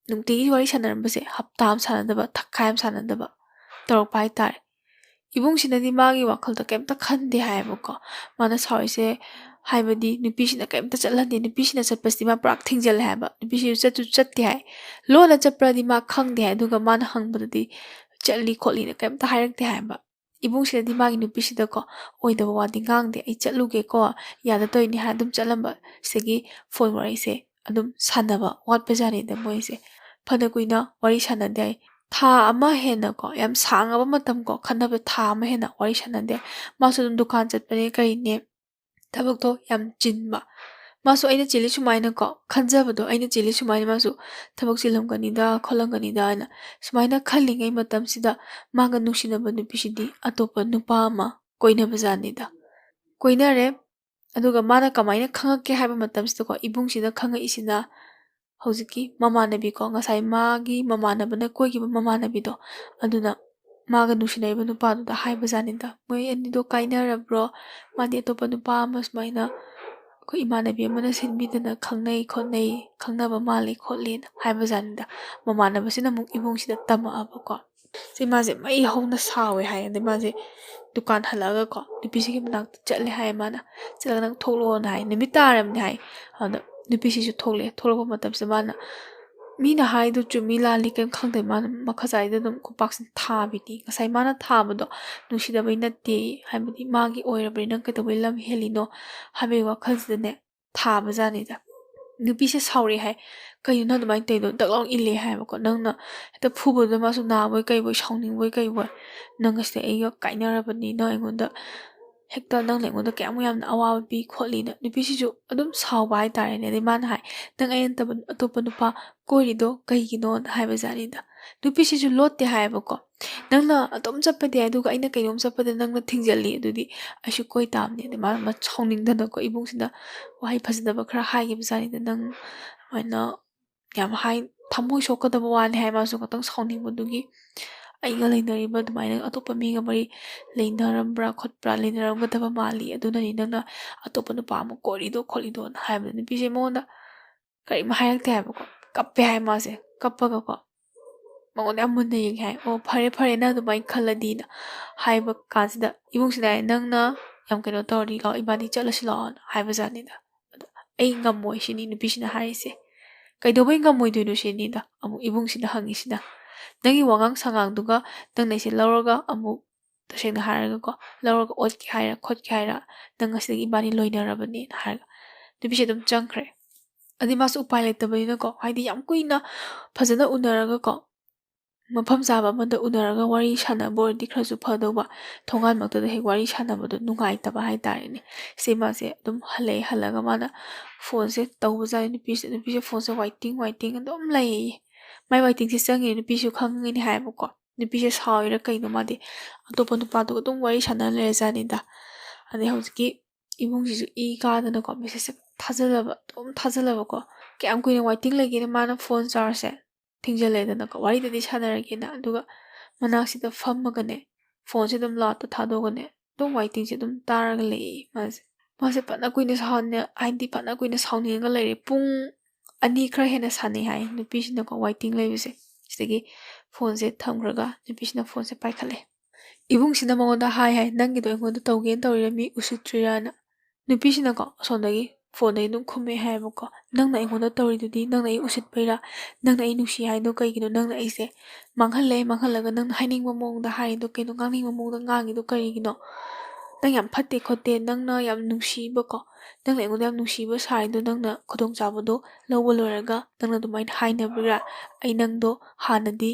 ꯅꯨꯡꯇꯤꯒꯤ ꯋꯥꯔꯤ ꯁꯥꯟꯅꯔꯝꯕꯁꯦ ꯍꯞꯇꯥ ꯑꯃ ꯁꯥꯟꯅꯗꯕ, ꯊꯈꯥꯏ ꯑꯃ ꯁꯥꯟꯅꯗꯕ ꯇꯧꯔꯛꯄ ꯍꯥꯏꯇꯥꯔꯦ꯫ ꯏꯕꯨꯡꯁꯤꯅꯗꯤ ꯃꯥꯒꯤ ꯋꯥꯈꯜꯗ ꯀꯩꯝꯇ ꯈꯟꯗꯦ ꯍꯥꯏꯌꯦꯕꯀꯣ꯫ ꯃꯥꯅ ꯁꯥꯎꯔꯤꯁꯦ ꯍꯥꯏꯕꯗꯤ ꯅꯨꯄꯤꯁꯤꯅ ꯀꯩꯝꯇ ꯆꯠꯍꯟꯗꯦ, ꯅꯨꯄꯤꯁꯤꯅ ꯆꯠꯄꯁꯤꯗꯤ ꯃꯥ ꯄꯨꯔꯥ ꯊꯤꯡꯖꯤꯜꯂꯦ ꯍꯥꯏꯕ꯫ ꯅꯨꯄꯤꯁꯤꯁꯨ ꯆꯠꯁꯨ ꯆꯠꯇꯦ ꯍꯥꯏ, ꯂꯣꯟꯅ ꯆꯠꯄ꯭ꯔꯗꯤ ꯃꯥ ꯈꯪꯗꯦ ꯍꯥꯏ, ꯑꯗꯨꯒ ꯃꯥꯅ ꯍꯪꯕꯗꯗꯤ ꯆꯠꯂꯤ ꯈꯣꯠꯂꯤꯅ ꯀꯩꯝꯇ ꯍꯥꯏꯔꯛꯇꯦ ꯍꯥꯏꯕ꯫ ꯏꯕꯨꯡꯁꯤꯅꯗꯤ ꯃꯥꯒꯤ ꯅꯨꯄꯤꯁꯤꯗꯀꯣ ꯑꯣꯏꯗꯕ ꯋꯥꯗꯤ ꯉꯥꯡꯗꯦ, "ꯑꯩ ꯆꯠꯂꯨꯒꯦꯀꯣ, ꯌꯥꯗ ꯇꯧꯔꯤꯅꯤ" ꯍꯥꯏꯔ ꯑꯗꯨꯝ ꯆꯠꯂꯝꯕ꯫ ꯁꯤꯗꯒꯤ ꯐꯣꯟ ꯋꯥꯔꯤꯁꯦ ꯑꯗꯨꯝ ꯁꯥꯟꯅꯕ ꯋꯥꯠꯄꯖꯥꯠꯅꯤꯗ ꯃꯣꯏꯁꯦ꯫ ꯐꯅ ꯀꯨꯏꯅ ꯋꯥꯔꯤ ꯁꯥꯟꯅꯗꯦ ꯍꯥꯏ꯫ ꯊꯥ ꯑꯃ ꯍꯦꯟꯅꯀꯣ, ꯌꯥꯝ ꯁꯥꯡꯉꯕ ꯃꯇꯝꯀꯣ, ꯈꯟꯅꯕ ꯊꯥ ꯑꯃ ꯍꯦꯟꯅ ꯋꯥꯔꯤ ꯁꯥꯟꯅꯗꯦ꯫ ꯃꯥꯁꯨ ꯑꯗꯨꯝ ꯗꯨꯀꯥꯟ ꯆꯠꯄꯅꯦ ꯀꯔꯤꯅꯦ, ꯊꯕꯛꯇꯣ ꯌꯥꯝ ꯆꯤꯟꯕ꯫ ꯃꯥꯁꯨ ꯑꯩꯅ ꯆꯦꯜꯂꯤ ꯁꯨꯃꯥꯏꯅꯀꯣ ꯈꯟꯖꯕꯗꯣ, ꯑꯩꯅ ꯆꯦꯜꯂꯤ ꯁꯨꯃꯥꯏꯅ ꯃꯥꯁꯨ ꯊꯕꯛ ꯆꯤꯜꯂꯝꯒꯅꯤꯗ, ꯈꯣꯠꯂꯝꯒꯅꯤꯗ ꯍꯥꯏꯅ ꯁꯨꯃꯥꯏꯅ ꯈꯜꯂꯤꯉꯩ ꯃꯇꯝꯁꯤꯗ ꯃꯥꯒ ꯅꯨꯡꯁꯤꯅꯕ ꯅꯨꯄꯤꯁꯤꯗꯤ ꯑꯇꯣꯞꯄ ꯅꯨꯄꯥ ꯑꯃ ꯀꯣꯏꯅꯕ ꯖꯥꯠꯅꯤꯗ꯫ ꯀꯣꯏꯅꯔꯦ꯫ ꯑꯗꯨꯒ ꯃꯥꯅ ꯀꯃꯥꯏꯅ ꯈꯪꯉꯛꯀꯦ ꯍꯥꯏꯕ ꯃꯇꯝꯁꯤꯗꯀꯣ, ꯏꯕꯨꯡꯁꯤꯅ ꯈꯪꯉꯛꯏꯁꯤꯅ ꯍꯧꯖꯤꯛꯀꯤ ꯃꯃꯥꯟꯅꯕꯤꯀꯣ, ꯉꯁꯥꯏ ꯃꯥꯒꯤ ꯃꯃꯥꯟꯅꯕꯅ ꯀꯣꯏꯈꯤꯕ ꯃꯃꯥꯟꯅꯕꯤꯗꯣ, ꯑꯗꯨꯅ ꯃꯥꯒ ꯅꯨꯡꯁꯤꯅꯔꯤꯕ ꯅꯨꯄꯥꯗꯨꯗ ꯍꯥꯏꯕꯖꯥꯠꯅꯤꯗ, "ꯃꯣꯏ ꯑꯅꯤꯗꯣ ꯀꯥꯏꯅꯔꯕ꯭ꯔꯣ? ꯃꯥꯗꯤ ꯑꯇꯣꯞꯄ ꯅꯨꯄꯥ ꯑꯃ ꯁꯨꯃꯥꯏꯅ ꯑꯩꯈꯣꯏ ꯏꯃꯥꯟꯅꯕꯤ ꯑꯃꯅ ꯁꯤꯟꯕꯤꯗꯅ ꯈꯪꯅꯩ ꯈꯣꯠꯅꯩ, ꯈꯪꯅꯕ ꯃꯥꯜꯂꯤ ꯈꯣꯠꯂꯤꯅ" ꯍꯥꯏꯕꯖꯥꯠꯅꯤꯗ꯫ ꯃꯃꯥꯟꯅꯕꯁꯤꯅ ꯑꯃꯨꯛ ꯏꯕꯨꯡꯁꯤꯗ ꯇꯝꯃꯛꯑꯕꯀꯣ꯫ ꯁꯤ ꯃꯥꯁꯦ ꯃꯩ ꯍꯧꯅ ꯁꯥꯎꯋꯦ ꯍꯥꯏ꯫ ꯑꯗꯩ ꯃꯥꯁꯦ ꯗꯨꯀꯥꯟ ꯍꯜꯂꯛꯑꯒꯀꯣ, ꯅꯨꯄꯤꯁꯤꯒꯤ ꯃꯅꯥꯛꯇ ꯆꯠꯂꯦ ꯍꯥꯏ꯫ ꯃꯥꯅ ꯆꯠꯂꯒ, "ꯅꯪ ꯊꯣꯛꯂꯛꯑꯣꯅ" ꯍꯥꯏ꯫ ꯅꯨꯃꯤꯠ ꯇꯥꯔꯕꯅꯦ ꯍꯥꯏ꯫ ꯑꯗ ꯅꯨꯄꯤꯁꯤꯁꯨ ꯊꯣꯛꯂꯛꯑꯦ꯫ ꯊꯣꯛꯂꯛꯄ ꯃꯇꯝꯁꯤꯗ ꯃꯥꯅ, "ꯃꯤꯅ ꯍꯥꯏꯗꯣ ꯆꯨꯝꯃꯤ ꯂꯥꯜꯂꯤ ꯀꯩꯝ ꯈꯪꯗꯦ", ꯃꯥꯅ ꯃꯈꯖꯥꯏꯗ ꯑꯗꯨꯝ ꯈꯨꯄꯥꯛꯁꯤꯅ ꯊꯥꯕꯤꯅꯤ꯫ ꯉꯁꯥꯏ ꯃꯥꯅ ꯊꯥꯕꯗꯣ ꯅꯨꯡꯁꯤꯗꯕꯩ ꯅꯠꯇꯦ, ꯍꯥꯏꯕꯗꯤ ꯃꯥꯒꯤ ꯑꯣꯏꯔꯕꯅꯤ, ꯅꯪ ꯀꯩꯗꯧꯕꯩ ꯂꯝ ꯍꯦꯜꯂꯤꯅꯣ ꯍꯥꯏꯕꯒꯤ ꯋꯥꯈꯜꯁꯤꯗꯅꯦ ꯊꯥꯕ ꯖꯥꯠꯅꯤꯗ꯫ ꯅꯨꯄꯤꯁꯦ ꯁꯥꯎꯔꯛꯑꯦ ꯍꯥꯏ꯫ "ꯀꯩꯅꯣ ꯅꯪ ꯑꯗꯨꯃꯥꯏꯅ ꯇꯧꯔꯤꯗꯣ?" ꯗꯛ ꯂꯥꯎꯅ ꯏꯜꯂꯦ ꯍꯥꯏꯕꯀꯣ꯫ "ꯅꯪꯅ ꯍꯦꯛꯇ ꯐꯨꯕꯗꯨꯗ ꯃꯥꯁꯨ ꯅꯥꯕꯣꯏ ꯀꯩꯕꯣꯏ, ꯁꯥꯎꯅꯤꯡꯕꯣꯏ ꯀꯩꯕꯣꯏ, ꯅꯪ ꯑꯁꯤꯗ ꯑꯩꯒ ꯀꯥꯏꯅꯔꯕꯅꯤ, ꯅꯪ ꯑꯩꯉꯣꯟꯗ ꯍꯦꯛꯇ, ꯅꯪꯅ ꯑꯩꯉꯣꯟꯗ ꯀꯌꯥꯃꯨꯛ ꯌꯥꯝꯅ ꯑꯋꯥꯕ ꯄꯤ ꯈꯣꯠꯂꯤꯅ", ꯅꯨꯄꯤꯁꯤꯁꯨ ꯑꯗꯨꯝ ꯁꯥꯎꯕ ꯍꯥꯏꯇꯥꯔꯦꯅꯦ꯫ ꯑꯗꯩ ꯃꯥꯅ ꯍꯥꯏ, "ꯅꯪ ꯑꯩ ꯅꯠꯇꯕ ꯑꯇꯣꯞꯄ ꯅꯨꯄꯥ ꯀꯣꯏꯔꯤꯗꯣ ꯀꯩꯒꯤꯅꯣꯅ?" ꯍꯥꯏꯕ ꯖꯥꯠꯅꯤꯗ꯫ ꯅꯨꯄꯤꯁꯤꯁꯨ ꯂꯣꯠꯇꯦ ꯍꯥꯏꯌꯦꯕꯀꯣ꯫ "ꯅꯪꯅ ꯑꯗꯨꯝ ꯆꯠꯄꯗꯤ ꯌꯥꯏ, ꯑꯗꯨꯒ ꯑꯩꯅ ꯀꯩꯅꯣꯝ ꯆꯠꯄꯗ ꯅꯪꯅ ꯊꯤꯡꯖꯤꯜꯂꯤ, ꯑꯗꯨꯗꯤ ꯑꯩꯁꯨ ꯀꯣꯏ ꯇꯥꯕꯅꯤ", ꯑꯗꯩ ꯃꯥꯅ ꯃ-, ꯁꯥꯎꯅꯤꯡꯗꯅꯀꯣ ꯏꯕꯨꯡꯁꯤꯗ ꯋꯥꯍꯩ ꯐꯖꯗꯕ ꯈꯔ ꯍꯥꯏꯈꯤꯕ ꯖꯥꯠꯅꯤꯗ꯫ "ꯅꯪ ꯑꯗꯨꯃꯥꯏꯅ ꯌꯥꯝ ꯍꯥꯏ, ꯊꯃꯣꯏ ꯁꯣꯛꯀꯗꯕ ꯋꯥꯅꯤ" ꯍꯥꯏ꯫ ꯃꯥꯁꯨ ꯉꯥꯛꯇꯪ ꯁꯥꯎꯅꯤꯡꯕꯗꯨꯒꯤ, "ꯑꯩꯒ ꯂꯩꯅꯔꯤꯕ ꯑꯗꯨꯃꯥꯏꯅ ꯑꯇꯣꯞꯄ ꯃꯤꯒ ꯃꯔꯤ ꯂꯩꯅꯔꯝꯕ꯭ꯔꯥ ꯈꯣꯠꯄ꯭ꯔꯥ, ꯂꯩꯅꯔꯝꯒꯗꯕ ꯃꯥꯜꯂꯤ, ꯑꯗꯨꯅꯅꯤ ꯅꯪꯅ ꯑꯇꯣꯞꯄ ꯅꯨꯄꯥ ꯑꯃ ꯀꯣꯏꯔꯤꯗꯣ ꯈꯣꯠꯂꯤꯗꯣꯅ" ꯍꯥꯏꯕꯗ ꯅꯨꯄꯤꯁꯦ ꯃꯉꯣꯟꯗ ꯀꯔꯤꯝ ꯍꯥꯏꯔꯛꯇꯦ ꯍꯥꯏꯕꯀꯣ꯫ ꯀꯞꯄꯦ ꯍꯥꯏ ꯃꯥꯁꯦ꯫ ꯀꯞꯄꯒꯀꯣ ꯃꯉꯣꯟꯗ ꯌꯥꯝ ꯃꯨꯟꯅ ꯌꯦꯡꯉꯦ ꯍꯥꯏ꯫ "ꯑꯣ, ꯐꯔꯦ, ꯐꯔꯦ, ꯅꯪ ꯑꯗꯨꯃꯥꯏꯅ ꯈꯜꯂꯗꯤꯅ" ꯍꯥꯏꯕ ꯀꯥꯟꯁꯤꯗ ꯏꯕꯨꯡꯁꯤꯅ ꯍꯥꯏ, "ꯅꯪꯅ ꯌꯥꯝ ꯀꯩꯅꯣ ꯇꯧꯔꯗꯤ ꯂꯥꯛꯑꯣ, ꯏꯕꯥꯅꯤ ꯆꯠꯂꯁꯤ ꯂꯥꯛꯑꯣꯅ" ꯍꯥꯏꯕꯖꯥꯠꯅꯤꯗ꯫ ꯑꯗꯣ "ꯑꯩ ꯉꯝꯃꯣꯏ" ꯁꯤꯅꯤ ꯅꯨꯄꯤꯁꯤꯅ ꯍꯥꯏꯔꯤꯁꯦ꯫ "ꯀꯩꯗꯧꯕꯩ ꯉꯝꯃꯣꯏꯗꯣꯏꯅꯣ?" ꯁꯤꯅꯤꯗ ꯑꯃꯨꯛ ꯏꯕꯨꯡꯁꯤꯅ ꯍꯪꯉꯤꯁꯤꯅ꯫ "ꯅꯪꯒꯤ ꯋꯥꯉꯥꯡ ꯁꯉꯥꯡꯗꯨꯒ ꯅꯪꯅ ꯑꯩꯁꯦ ꯂꯧꯔꯒ ꯑꯃꯨꯛ, ꯇꯁꯦꯡꯅ ꯍꯥꯏꯔꯒꯀꯣ, ꯂꯧꯔꯒ ꯑꯣꯠꯀꯦ ꯍꯥꯏꯔ ꯈꯣꯠꯀꯦ ꯍꯥꯏꯔ, ꯅꯪ ꯉꯁꯤꯗꯒꯤ ꯏꯕꯥꯅꯤ ꯂꯣꯏꯅꯔꯕꯅꯦꯅ" ꯍꯥꯏꯔꯒ ꯅꯨꯄꯤꯁꯦ ꯑꯗꯨꯝ ꯆꯪꯈ꯭ꯔꯦ꯫ ꯑꯗꯩ ꯃꯥꯁꯨ ꯎꯄꯥꯏ ꯂꯩꯇꯕꯅꯤꯅꯀꯣ, ꯍꯥꯏꯗꯤ ꯌꯥꯝ ꯀꯨꯏꯅ ꯐꯖꯅ ꯎꯅꯔꯒꯀꯣ, ꯃꯐꯝ ꯆꯥꯕ ꯑꯃꯗ ꯎꯅꯔꯒ ꯋꯥꯔꯤ ꯁꯥꯟꯅꯕ ꯑꯣꯏꯔꯗꯤ ꯈꯔꯁꯨ ꯐꯗꯧꯕ, ꯊꯣꯡꯒꯥꯟꯃꯛꯇꯗ ꯍꯦꯛ ꯋꯥꯔꯤ ꯁꯥꯟꯅꯕꯗꯣ ꯅꯨꯡꯉꯥꯏꯇꯕ ꯍꯥꯏꯇꯥꯔꯦꯅꯦ꯫ ꯁꯤ ꯃꯥꯁꯦ ꯑꯗꯨꯝ ꯍꯜꯂꯛꯑꯦ꯫ ꯍꯜꯂꯒ ꯃꯥꯅ ꯐꯣꯟꯁꯦ ꯇꯧꯕꯖꯥꯠꯅꯤ ꯅꯨꯄꯤꯁꯦ꯫ ꯅꯨꯄꯤꯁꯦ ꯐꯣꯟꯁꯦ waiting waiting ꯑꯗꯨꯝ ꯂꯩꯌꯦ꯫ ꯃꯥꯏ waitingꯁꯦ ꯆꯪꯉꯤꯅꯦ ꯅꯨꯄꯤꯁꯨ ꯈꯪꯉꯤꯅꯦ ꯍꯥꯏꯕꯀꯣ꯫ ꯅꯨꯄꯤꯁꯦ ꯁꯥꯎꯔꯤꯔꯥ ꯀꯩꯅꯣ, ꯃꯥꯗꯤ ꯑꯇꯣꯞꯄ ꯅꯨꯄꯥꯗꯨꯒ ꯑꯗꯨꯝ ꯋꯥꯔꯤ ꯁꯥꯟꯅ ꯂꯩꯔꯖꯥꯠꯅꯤꯗ꯫ ꯑꯗꯩ ꯍꯧꯖꯤꯛꯀꯤ ꯏꯕꯨꯡꯁꯤꯁꯨ ꯏ ꯀꯥꯗꯅꯀꯣ messageꯁꯦ ꯊꯥꯖꯜꯂꯕ, ꯑꯗꯨꯝ ꯊꯥꯖꯜꯂꯕꯀꯣ꯫ ꯀꯌꯥꯝ ꯀꯨꯏꯅ waiting ꯂꯩꯒꯦꯅ ꯃꯥꯅ phone chargeꯁꯦ ꯊꯤꯡꯖꯤꯜꯂꯦꯗꯅꯀꯣ꯫ ꯋꯥꯔꯤꯗꯗꯤ ꯁꯥꯟꯅꯔꯒꯦꯅ꯫ ꯑꯗꯨꯒ ꯃꯅꯥꯛꯁꯤꯗ ꯐꯝꯃꯒꯅꯦ, phoneꯁꯦ ꯑꯗꯨꯝ loudꯇ ꯊꯥꯗꯣꯛꯑꯒꯅꯦ, ꯑꯗꯨꯝ waitingꯁꯦ ꯑꯗꯨꯝ ꯇꯥꯔꯒ ꯂꯩꯌꯦ ꯃꯥꯁꯦ꯫ ꯃꯥꯁꯦ ꯐꯅ ꯀꯨꯏꯅ ꯁꯥꯎꯅ-, ꯍꯥꯏꯗꯤ ꯐꯅ ꯀꯨꯏꯅ ꯁꯥꯎꯅꯤꯡꯉꯒ ꯂꯩꯔꯦ꯫ ꯄꯨꯡ ꯑꯅꯤ ꯈꯔ ꯍꯦꯟꯅ ꯁꯥꯟꯅꯩ ꯍꯥꯏ ꯅꯨꯄꯤꯁꯤꯅꯀꯣ waiting ꯂꯩꯕꯁꯦ꯫ ꯁꯤꯗꯒꯤ phoneꯁꯦ ꯊꯝꯈ꯭ꯔꯒ ꯅꯨꯄꯤꯁꯤꯅ phoneꯁꯦ ꯄꯥꯏꯈꯠꯂꯦ꯫ ꯏꯕꯨꯡꯁꯤꯅ ꯃꯉꯣꯟꯗ ꯍꯥꯏ ꯍꯥꯏ, "ꯅꯪꯒꯤꯗꯣ ꯑꯩꯉꯣꯟꯗ ꯇꯧꯒꯦꯅ ꯇꯧꯔꯤꯔꯥ, ꯃꯤ ꯎꯁꯤꯠꯇ꯭ꯔꯤꯔꯥꯅ?" ꯅꯨꯄꯤꯁꯤꯅꯀꯣ ꯑꯁꯣꯝꯗꯒꯤ phoneꯗꯒꯤ ꯑꯗꯨꯝ ꯈꯨꯝꯃꯛꯑꯦ ꯍꯥꯏꯌꯦꯕꯀꯣ, "ꯅꯪꯅ ꯑꯩꯉꯣꯟꯗ ꯇꯧꯔꯤꯗꯨꯗꯤ, ꯅꯪꯅ ꯑꯩ ꯎꯁꯤꯠꯄꯩꯔꯥ? ꯅꯪꯅ ꯑꯩ ꯅꯨꯡꯁꯤ ꯍꯥꯏꯗꯣ ꯀꯩꯒꯤꯅꯣ? ꯅꯪꯅ ꯑꯩꯁꯦ ꯃꯥꯡꯍꯜꯂꯦ, ꯃꯥꯡꯍꯜꯂꯒ ꯅꯪꯅ ꯍꯥꯏꯅꯤꯡꯕ ꯃꯑꯣꯡꯗ ꯍꯥꯏꯔꯤꯗꯣ ꯀꯩꯅꯣ? ꯉꯥꯡꯅꯤꯡꯕ ꯃꯑꯣꯡꯗ ꯉꯥꯡꯉꯤꯗꯣ ꯀꯔꯤꯒꯤꯅꯣ? ꯅꯪ ꯌꯥꯝ ꯐꯠꯇꯦ ꯈꯣꯠꯇꯦ, ꯅꯪꯅ ꯌꯥꯝ ꯅꯨꯡꯁꯤꯕꯀꯣ, ꯅꯪꯅ ꯑꯩꯉꯣꯟꯗ ꯌꯥꯝ ꯅꯨꯡꯁꯤꯕ ꯁꯥꯔꯤꯗꯣ, ꯅꯪꯅ ꯈꯨꯗꯣꯡꯆꯥꯕꯗꯣ ꯂꯧꯕ ꯂꯣꯏꯔꯒ ꯅꯪꯅ ꯑꯗꯨꯃꯥꯏꯅ ꯍꯥꯏꯅꯕ꯭ꯔꯥ? ꯑꯩ ꯅꯪꯗꯣ ꯍꯥꯟꯅꯗꯤ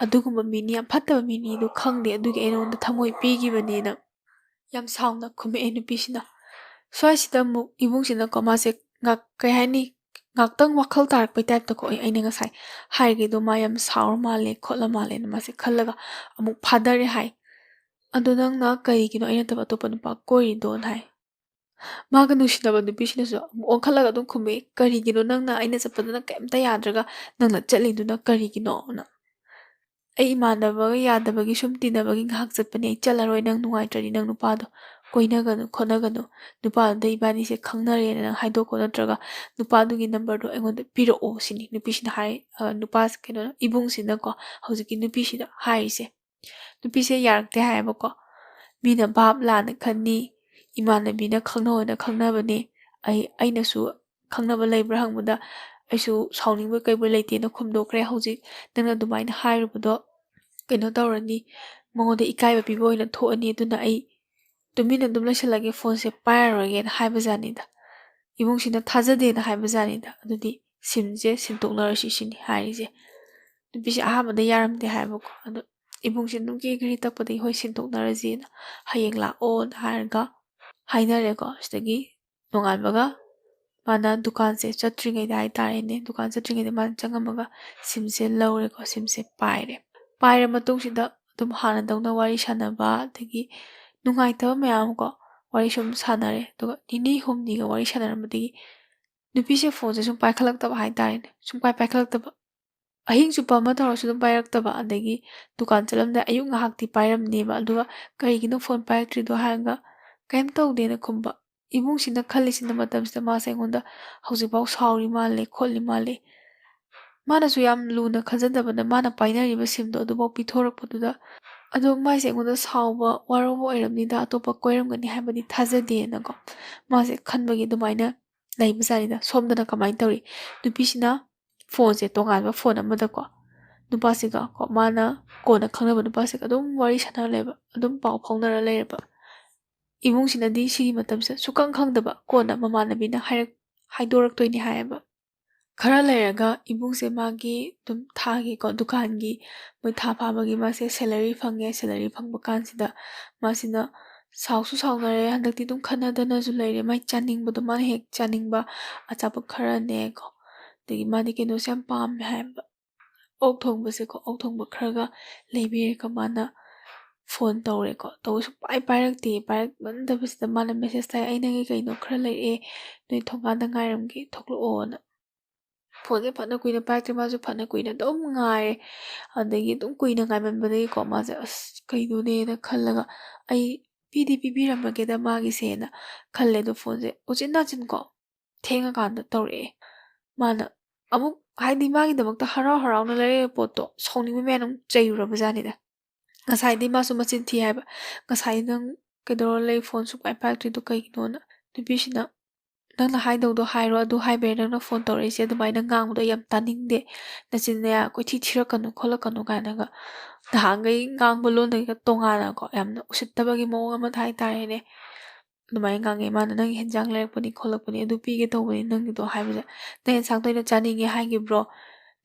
ꯑꯗꯨꯒꯨꯝꯕ ꯃꯤꯅꯤ, ꯌꯥꯝ ꯐꯠꯇꯕ ꯃꯤꯅꯤꯗꯣ ꯈꯪꯗꯦ, ꯑꯗꯨꯒꯤ ꯑꯩ ꯅꯉꯣꯟꯗ ꯊꯃꯣꯏ ꯄꯤꯈꯤꯕꯅꯦꯅ ꯌꯥꯝ ꯁꯥꯎꯅ ꯈꯨꯝꯃꯛꯑꯦ ꯅꯨꯄꯤꯁꯤꯅ꯫ ꯁ꯭ꯋꯥꯏꯁꯤꯗ ꯑꯃꯨꯛ ꯏꯕꯨꯡꯁꯤꯅꯀꯣ ꯃꯥꯁꯦ ꯉꯥꯛ-, ꯀꯩ ꯍꯥꯏꯅꯤ, ꯉꯥꯛꯇꯪ ꯋꯥꯈꯜ ꯇꯥꯔꯛꯄꯩ typeꯇꯀꯣ, "ꯑꯩ, ꯑꯩꯅ ꯉꯁꯥꯏ ꯍꯥꯏꯔꯤꯗꯣ ꯃꯥ ꯌꯥꯝ ꯁꯥꯎꯔ ꯃꯥꯜꯂꯦ, ꯈꯣꯠꯂ ꯃꯥꯜꯂꯦꯅ" ꯃꯥꯁꯦ ꯈꯜꯂꯒ ꯑꯃꯨꯛ ꯐꯥꯗꯔꯦ ꯍꯥꯏ꯫ "ꯑꯗꯣ ꯅꯪꯅ ꯀꯔꯤꯒꯤꯅꯣ ꯑꯩ ꯅꯠꯇꯕ ꯑꯇꯣꯞꯄ ꯅꯨꯄꯥ ꯀꯣꯏꯔꯤꯗꯣꯅ?" ꯍꯥꯏ꯫ ꯃꯥꯒ ꯅꯨꯡꯁꯤꯅꯕ ꯅꯨꯄꯤꯁꯤꯅꯁꯨ ꯑꯃꯨꯛ ꯑꯣꯟꯈꯠꯂꯒ ꯑꯗꯨꯝ ꯈꯨꯝꯃꯛꯏ, "ꯀꯔꯤꯒꯤꯅꯣ ꯅꯪꯅ ꯑꯩꯅ ꯆꯠꯄꯗꯅ ꯀꯩꯝꯇ ꯌꯥꯗ꯭ꯔꯒ ꯅꯪꯅ ꯆꯠꯂꯤꯗꯨꯅ ꯀꯔꯤꯒꯤꯅꯣꯅ?" "ꯑꯩ ꯏꯃꯥꯟꯅꯕꯒ ꯌꯥꯗꯕꯒꯤ ꯁꯨꯝ ꯇꯤꯟꯅꯕꯒꯤ ꯉꯥꯏꯍꯥꯛ ꯆꯠꯄꯅꯦ, ꯑꯩ ꯆꯠꯂꯔꯣꯏ, ꯅꯪ ꯅꯨꯡꯉꯥꯏꯇ꯭ꯔꯗꯤ ꯅꯪ ꯅꯨꯄꯥꯗꯣ ꯀꯣꯏꯅꯒꯅꯨ ꯈꯣꯠꯅꯒꯅꯨ, ꯅꯨꯄꯥꯗꯨꯗ ꯏꯕꯥꯅꯤꯁꯦ ꯈꯪꯅꯔꯦꯅ ꯅꯪ ꯍꯥꯏꯗꯣꯛꯈꯣ, ꯅꯠꯇ꯭ꯔꯒ ꯅꯨꯄꯥꯗꯨꯒꯤ numberꯗꯣ ꯑꯩꯉꯣꯟꯗ ꯄꯤꯔꯛꯑꯣ" ꯁꯤꯅꯤ ꯅꯨꯄꯤꯁꯤꯅ ꯍꯥꯏ-, ꯑ, ꯅꯨꯄꯥ, ꯀꯩꯅꯣ, ꯏꯕꯨꯡꯁꯤꯅꯀꯣ, ꯍꯧꯖꯤꯛꯀꯤ ꯅꯨꯄꯤꯁꯤꯗ ꯍꯥꯏꯔꯤꯁꯦ꯫ ꯅꯨꯄꯤꯁꯦ ꯌꯥꯔꯛꯇꯦ ꯍꯥꯏꯌꯦꯕꯀꯣ꯫ "ꯃꯤꯅ ꯚꯥꯞ ꯂꯥꯟꯅ ꯈꯟꯅꯤ, ꯏꯃꯥꯟꯅꯕꯤꯅ ꯈꯪꯅꯧꯅ ꯈꯪꯅꯕꯅꯤ, ꯑꯩ, ꯑꯩꯅꯁꯨ ꯈꯪꯅꯕ ꯂꯩꯕ꯭ꯔꯥ ꯍꯪꯕꯗ ꯑꯩꯁꯨ ꯁꯥꯎꯅꯤꯡꯕꯣꯏ ꯀꯩꯕꯣꯏ ꯂꯩꯇꯦꯅ ꯈꯨꯝꯗꯣꯛꯈ꯭ꯔꯦ꯫ ꯍꯧꯖꯤꯛ ꯅꯪꯅ ꯑꯗꯨꯃꯥꯏꯅ ꯍꯥꯏꯔꯨꯕꯗꯣ ꯀꯩꯅꯣ ꯇꯧꯔꯅꯤ, ꯃꯉꯣꯟꯗ ꯏꯀꯥꯏꯕ ꯄꯤꯕ ꯑꯣꯏꯅ ꯊꯣꯛꯑꯅꯤ, ꯑꯗꯨꯅ ꯑꯩ ꯇꯨꯃꯤꯟꯅ ꯑꯗꯨꯝ ꯂꯩꯁꯜꯂꯒꯦ, phoneꯁꯦ ꯄꯥꯏꯔꯔꯣꯏꯒꯦꯅ" ꯍꯥꯏꯕꯖꯥꯠꯅꯤꯗ꯫ ꯏꯕꯨꯡꯁꯤꯅ ꯊꯥꯖꯗꯦꯅ ꯍꯥꯏꯕꯖꯥꯠꯅꯤꯗ꯫ "ꯑꯗꯨꯗꯤ SIMꯁꯦ ꯁꯤꯟꯗꯣꯛꯅꯔꯁꯤ" ꯁꯤꯅꯤ ꯍꯥꯏꯔꯤꯁꯦ꯫ ꯅꯨꯄꯤꯁꯦ ꯑꯍꯥꯟꯕꯗ ꯌꯥꯔꯝꯗꯦ ꯍꯥꯏꯕꯀꯣ꯫ ꯑꯗꯣ ꯏꯕꯨꯡꯁꯤꯅ ꯑꯗꯨꯝ ꯀꯦꯒꯔꯤ ꯇꯛꯄꯗꯒꯤ "ꯍꯣꯏ, ꯁꯤꯟꯗꯣꯛꯅꯔꯁꯦꯅ ꯍꯌꯦꯡ ꯂꯥꯛꯑꯣꯅ" ꯍꯥꯏꯔꯒ ꯍꯥꯏꯅꯔꯦꯀꯣ꯫ ꯁꯤꯗꯒꯤ ꯅꯣꯡꯉꯥꯟꯕꯒ ꯃꯥꯅ ꯗꯨꯀꯥꯟꯁꯦ ꯆꯠꯇ꯭ꯔꯤꯉꯩꯗ ꯍꯥꯏꯇꯥꯔꯦꯅꯦ, ꯗꯨꯀꯥꯟ ꯆꯠꯇ꯭ꯔꯤꯉꯩꯗ ꯃꯥꯅ ꯆꯪꯉꯝꯃꯒ ꯁꯤꯝꯁꯦ ꯂꯧꯔꯦꯀꯣ꯫ ꯁꯤꯝꯁꯦ ꯄꯥꯏꯔꯦ꯫ ꯄꯥꯏꯔ ꯃꯇꯨꯡꯁꯤꯗ ꯑꯗꯨꯝ ꯍꯥꯟꯅꯗꯧꯅ ꯋꯥꯔꯤ ꯁꯥꯟꯅꯕ, ꯑꯗꯒꯤ ꯅꯨꯡꯉꯥꯏꯇꯕ ꯃꯌꯥꯝ ꯀꯣ, ꯋꯥꯔꯤ ꯁꯨꯝ ꯁꯥꯟꯅꯔꯦ꯫ ꯑꯗꯨꯒ ꯅꯤꯅꯤ ꯍꯨꯝꯅꯤꯒ ꯋꯥꯔꯤ ꯁꯥꯟꯅꯔꯝꯕꯗꯒꯤ ꯅꯨꯄꯤꯁꯦ ꯐꯣꯟꯁꯦ ꯁꯨꯡ ꯄꯥꯏꯈꯠꯂꯛꯇꯕ ꯍꯥꯏꯇꯥꯔꯦꯅꯦ, ꯁꯨꯡ ꯄꯥꯏ ꯄꯥꯏꯈꯠꯂꯛꯇꯕ꯫ ꯑꯍꯤꯡ ꯆꯨꯞꯄ ꯑꯃ ꯇꯧꯔꯁꯨ ꯑꯗꯨꯝ ꯄꯥꯏꯔꯛꯇꯕ꯫ ꯑꯗꯒꯤ ꯗꯨꯀꯥꯟ ꯆꯠꯂꯝꯗꯥꯏ ꯑꯌꯨꯛ ꯉꯥꯏꯍꯥꯛꯇꯤ ꯄꯥꯏꯔꯝꯅꯦꯕ, ꯑꯗꯨꯒ "ꯀꯔꯤꯒꯤꯅꯣ ꯐꯣꯟ ꯄꯥꯏꯔꯛꯇ꯭ꯔꯤꯗꯣ?" ꯍꯥꯏꯔꯒ "ꯀꯩꯝ ꯇꯧꯗꯦꯅ" ꯈꯨꯝꯕ꯫ ꯏꯕꯨꯡꯁꯤꯅ ꯈꯜꯂꯤꯁꯤꯅ ꯃꯇꯝꯁꯤꯗ ꯃꯥꯁꯦ ꯑꯩꯉꯣꯟꯗ ꯍꯧꯖꯤꯛꯐꯥꯎ ꯁꯥꯎꯔꯤ ꯃꯥꯜꯂꯦ, ꯈꯣꯠꯂꯤ ꯃꯥꯜꯂꯦ꯫ ꯃꯥꯅꯁꯨ ꯌꯥꯝ ꯂꯨꯅ ꯈꯟꯖꯗꯕꯅ ꯃꯥꯅ ꯄꯥꯏꯅꯔꯤꯕ ꯁꯤꯝꯗꯣ ꯑꯗꯨꯐꯥꯎ ꯄꯤꯊꯣꯔꯛꯄꯗꯨꯗ, ꯑꯗꯣ ꯃꯥꯏꯁꯦ ꯑꯩꯉꯣꯟꯗ ꯁꯥꯎꯕ, ꯋꯥꯔꯧꯕ ꯑꯣꯏꯔꯝꯅꯤꯗ, ꯑꯇꯣꯞꯄ ꯀꯣꯏꯔꯝꯒꯅꯤ ꯍꯥꯏꯕꯗꯤ ꯊꯥꯖꯗꯦꯅꯀꯣ, ꯃꯥꯁꯦ ꯈꯟꯕꯒꯤ ꯑꯗꯨꯃꯥꯏꯅ ꯂꯩꯕꯖꯥꯠꯅꯤꯗ꯫ ꯁꯣꯝꯗꯅ ꯀꯃꯥꯏꯅ ꯇꯧꯔꯤ? ꯅꯨꯄꯤꯁꯤꯅ ꯐꯣꯟꯁꯦ ꯇꯣꯉꯥꯟꯕ ꯐꯣꯟ ꯑꯃꯗꯀꯣ, ꯅꯨꯄꯥꯁꯤꯒ ꯀꯣ, ꯃꯥꯅ ꯀꯣꯟꯅ ꯈꯪꯅꯕ ꯅꯨꯄꯥꯁꯤꯒ ꯑꯗꯨꯝ ꯋꯥꯔꯤ ꯁꯥꯟꯅꯔ ꯂꯩꯕ, ꯑꯗꯨꯝ ꯄꯥꯎ ꯐꯥꯎꯅꯔ ꯂꯩꯔꯕ꯫ ꯏꯕꯨꯡꯁꯤꯅꯗꯤ ꯁꯤꯒꯤ ꯃꯇꯝꯁꯤꯗ ꯁꯨꯛꯈꯪ ꯈꯪꯗꯕ, ꯀꯣꯟꯅ ꯃꯃꯥꯟꯅꯕꯤꯅ ꯍꯥꯏꯔꯛ-, ꯍꯥꯏꯗꯣꯔꯛꯇꯣꯏꯅꯤ ꯍꯥꯏꯌꯦꯕ꯫ ꯈꯔ ꯂꯩꯔꯒ ꯏꯕꯨꯡꯁꯦ ꯃꯥꯒꯤ ꯑꯗꯨꯝ ꯊꯥꯒꯤꯀꯣ, ꯗꯨꯀꯥꯟꯒꯤ ꯃꯣꯏ ꯊꯥ ꯐꯥꯕꯒꯤ ꯃꯥꯁꯦ salary ꯐꯪꯉꯦ꯫ Salary ꯐꯪꯕ ꯀꯥꯟꯁꯤꯗ ꯃꯥꯁꯤꯅ ꯁꯥꯎꯁꯨ ꯁꯥꯎꯅꯔꯦ, ꯍꯟꯗꯛꯇꯤ ꯑꯗꯨꯝ ꯈꯠꯅꯗꯅꯁꯨ ꯂꯩꯔꯦ꯫ ꯃꯥꯏ ꯆꯥꯅꯤꯡꯕꯗꯣ, ꯃꯥꯅ ꯍꯦꯛ ꯆꯥꯅꯤꯡꯕ ꯑꯆꯥꯄꯣꯠ ꯈꯔꯅꯦꯀꯣ, ꯑꯗꯒꯤ ꯃꯥꯗꯤ ꯀꯩꯅꯣꯁꯦ ꯌꯥꯝ ꯄꯥꯝꯃꯦ ꯍꯥꯏꯌꯦꯕ, ꯑꯣꯛ ꯊꯣꯡꯕꯁꯦꯀꯣ, ꯑꯣꯛ ꯊꯣꯡꯕ ꯈꯔꯒ ꯂꯩꯕꯤꯔꯦꯀꯣ꯫ ꯃꯥꯅ ꯐꯣꯟ ꯇꯧꯔꯦꯀꯣ, ꯇꯧꯕ ꯁꯨꯡꯄꯥꯏ ꯄꯥꯏꯔꯛꯇꯦ꯫ ꯄꯥꯏꯔꯛꯃꯟꯗꯕꯁꯤꯗ ꯃꯥꯅ message ꯊꯥꯏ, "ꯑꯩ ꯅꯪꯒꯤ ꯀꯩꯅꯣ ꯈꯔ ꯂꯩꯔꯛꯑꯦ, ꯅꯣꯏ ꯊꯣꯡꯒꯥꯟꯗ ꯉꯥꯏꯔꯝꯒꯦ, ꯊꯣꯛꯂꯛꯑꯣꯅ"꯫ ꯐꯣꯟꯁꯦ ꯐꯅ ꯀꯨꯏꯅ ꯄꯥꯏꯔꯛꯇ꯭ꯔꯦ, ꯃꯥꯁꯨ ꯐꯅ ꯀꯨꯏꯅ ꯑꯗꯨꯝ ꯉꯥꯏꯔꯦ꯫ ꯑꯗꯒꯤ ꯑꯗꯨꯝ ꯀꯨꯏꯅ ꯉꯥꯏꯃꯟꯕꯗꯒꯤꯀꯣ, ꯃꯥꯁꯦ "ꯑꯁ, ꯀꯩꯅꯣꯅꯦꯅ" ꯈꯜꯂꯒ, "ꯑꯩ ꯄꯤꯗꯤ ꯄꯤꯕꯤꯔꯝꯃꯒꯦꯗ ꯃꯥꯒꯤꯁꯦꯅ" ꯈꯜꯂꯦ꯫ ꯑꯗꯣ ꯐꯣꯟꯁꯦ ꯎꯆꯤꯟ ꯅꯥꯆꯤꯟꯀꯣ, ꯊꯦꯡꯉꯀꯥꯟꯗ ꯇꯧꯔꯛꯑꯦ꯫ ꯃꯥꯅ ꯑꯃꯨꯛ, ꯍꯥꯏꯗꯤ, ꯃꯥꯒꯤꯗꯃꯛꯇ ꯍꯔꯥꯎ ꯍꯔꯥꯎꯅ ꯂꯩꯔꯛꯏꯕ ꯄꯣꯠꯇꯣ ꯁꯥꯎꯅꯤꯡꯕ ꯃꯌꯥꯝ ꯑꯃꯨꯛ ꯆꯩꯔꯨꯔꯕꯖꯥꯠꯅꯤꯗ꯫ ꯉꯁꯥꯏꯗꯤ ꯃꯥꯁꯨ ꯃꯆꯤꯟ ꯊꯤ ꯍꯥꯏꯕ, "ꯉꯁꯥꯏ ꯅꯪ ꯀꯩꯗꯧꯔ ꯂꯩ, ꯐꯣꯟ ꯁꯨꯡꯄꯥꯏ ꯄꯥꯏꯔꯛꯇ꯭ꯔꯤꯗꯣ ꯀꯩꯒꯤꯅꯣꯅ?" ꯅꯨꯄꯤꯁꯤꯅ, "ꯅꯪꯅ ꯍꯥꯏꯗꯧꯗꯣ ꯍꯥꯏꯔꯣ, ꯑꯗꯨ ꯍꯥꯏꯕꯩ ꯅꯪꯅ ꯐꯣꯟ ꯇꯧꯔꯛꯏꯁꯦ, ꯑꯗꯨꯃꯥꯏꯅ ꯉꯥꯡꯕꯗꯣ ꯑꯩ ꯌꯥꯝ ꯇꯥꯅꯤꯡꯗꯦ, ꯅꯆꯤꯟ ꯅꯌꯥ ꯀꯣꯏꯊꯤ ꯊꯤꯔꯛꯀꯅꯨ ꯈꯣꯠꯂꯛꯀꯅꯨ" ꯀꯥꯏꯅꯒ, ꯅꯍꯥꯟꯈꯩ ꯉꯥꯡꯕ ꯂꯣꯟꯗꯒꯤꯒ ꯇꯣꯉꯥꯟꯅꯀꯣ, ꯌꯥꯝꯅ ꯎꯁꯤꯠꯇꯕꯒꯤ ꯃꯑꯣꯡ ꯑꯃꯗ ꯍꯥꯏꯇꯥꯔꯦꯅꯦ꯫ ꯑꯗꯨꯃꯥꯏꯅ ꯉꯥꯡꯉꯦ ꯃꯥꯅ, "ꯅꯪꯒꯤ ꯍꯦꯟꯖꯥꯡ ꯂꯩꯔꯛꯄꯅꯤ ꯈꯣꯠꯂꯛꯄꯅꯤ, ꯑꯗꯨ ꯄꯤꯒꯦ ꯇꯧꯕꯅꯤ ꯅꯪꯒꯤꯗꯣ" ꯍꯥꯏꯕꯁꯦ, "ꯅꯪ ꯑꯦꯟꯁꯥꯡꯗꯣ ꯑꯩꯅ ꯆꯥꯅꯤꯡꯉꯦ ꯍꯥꯏꯈꯤꯕ꯭ꯔꯣ?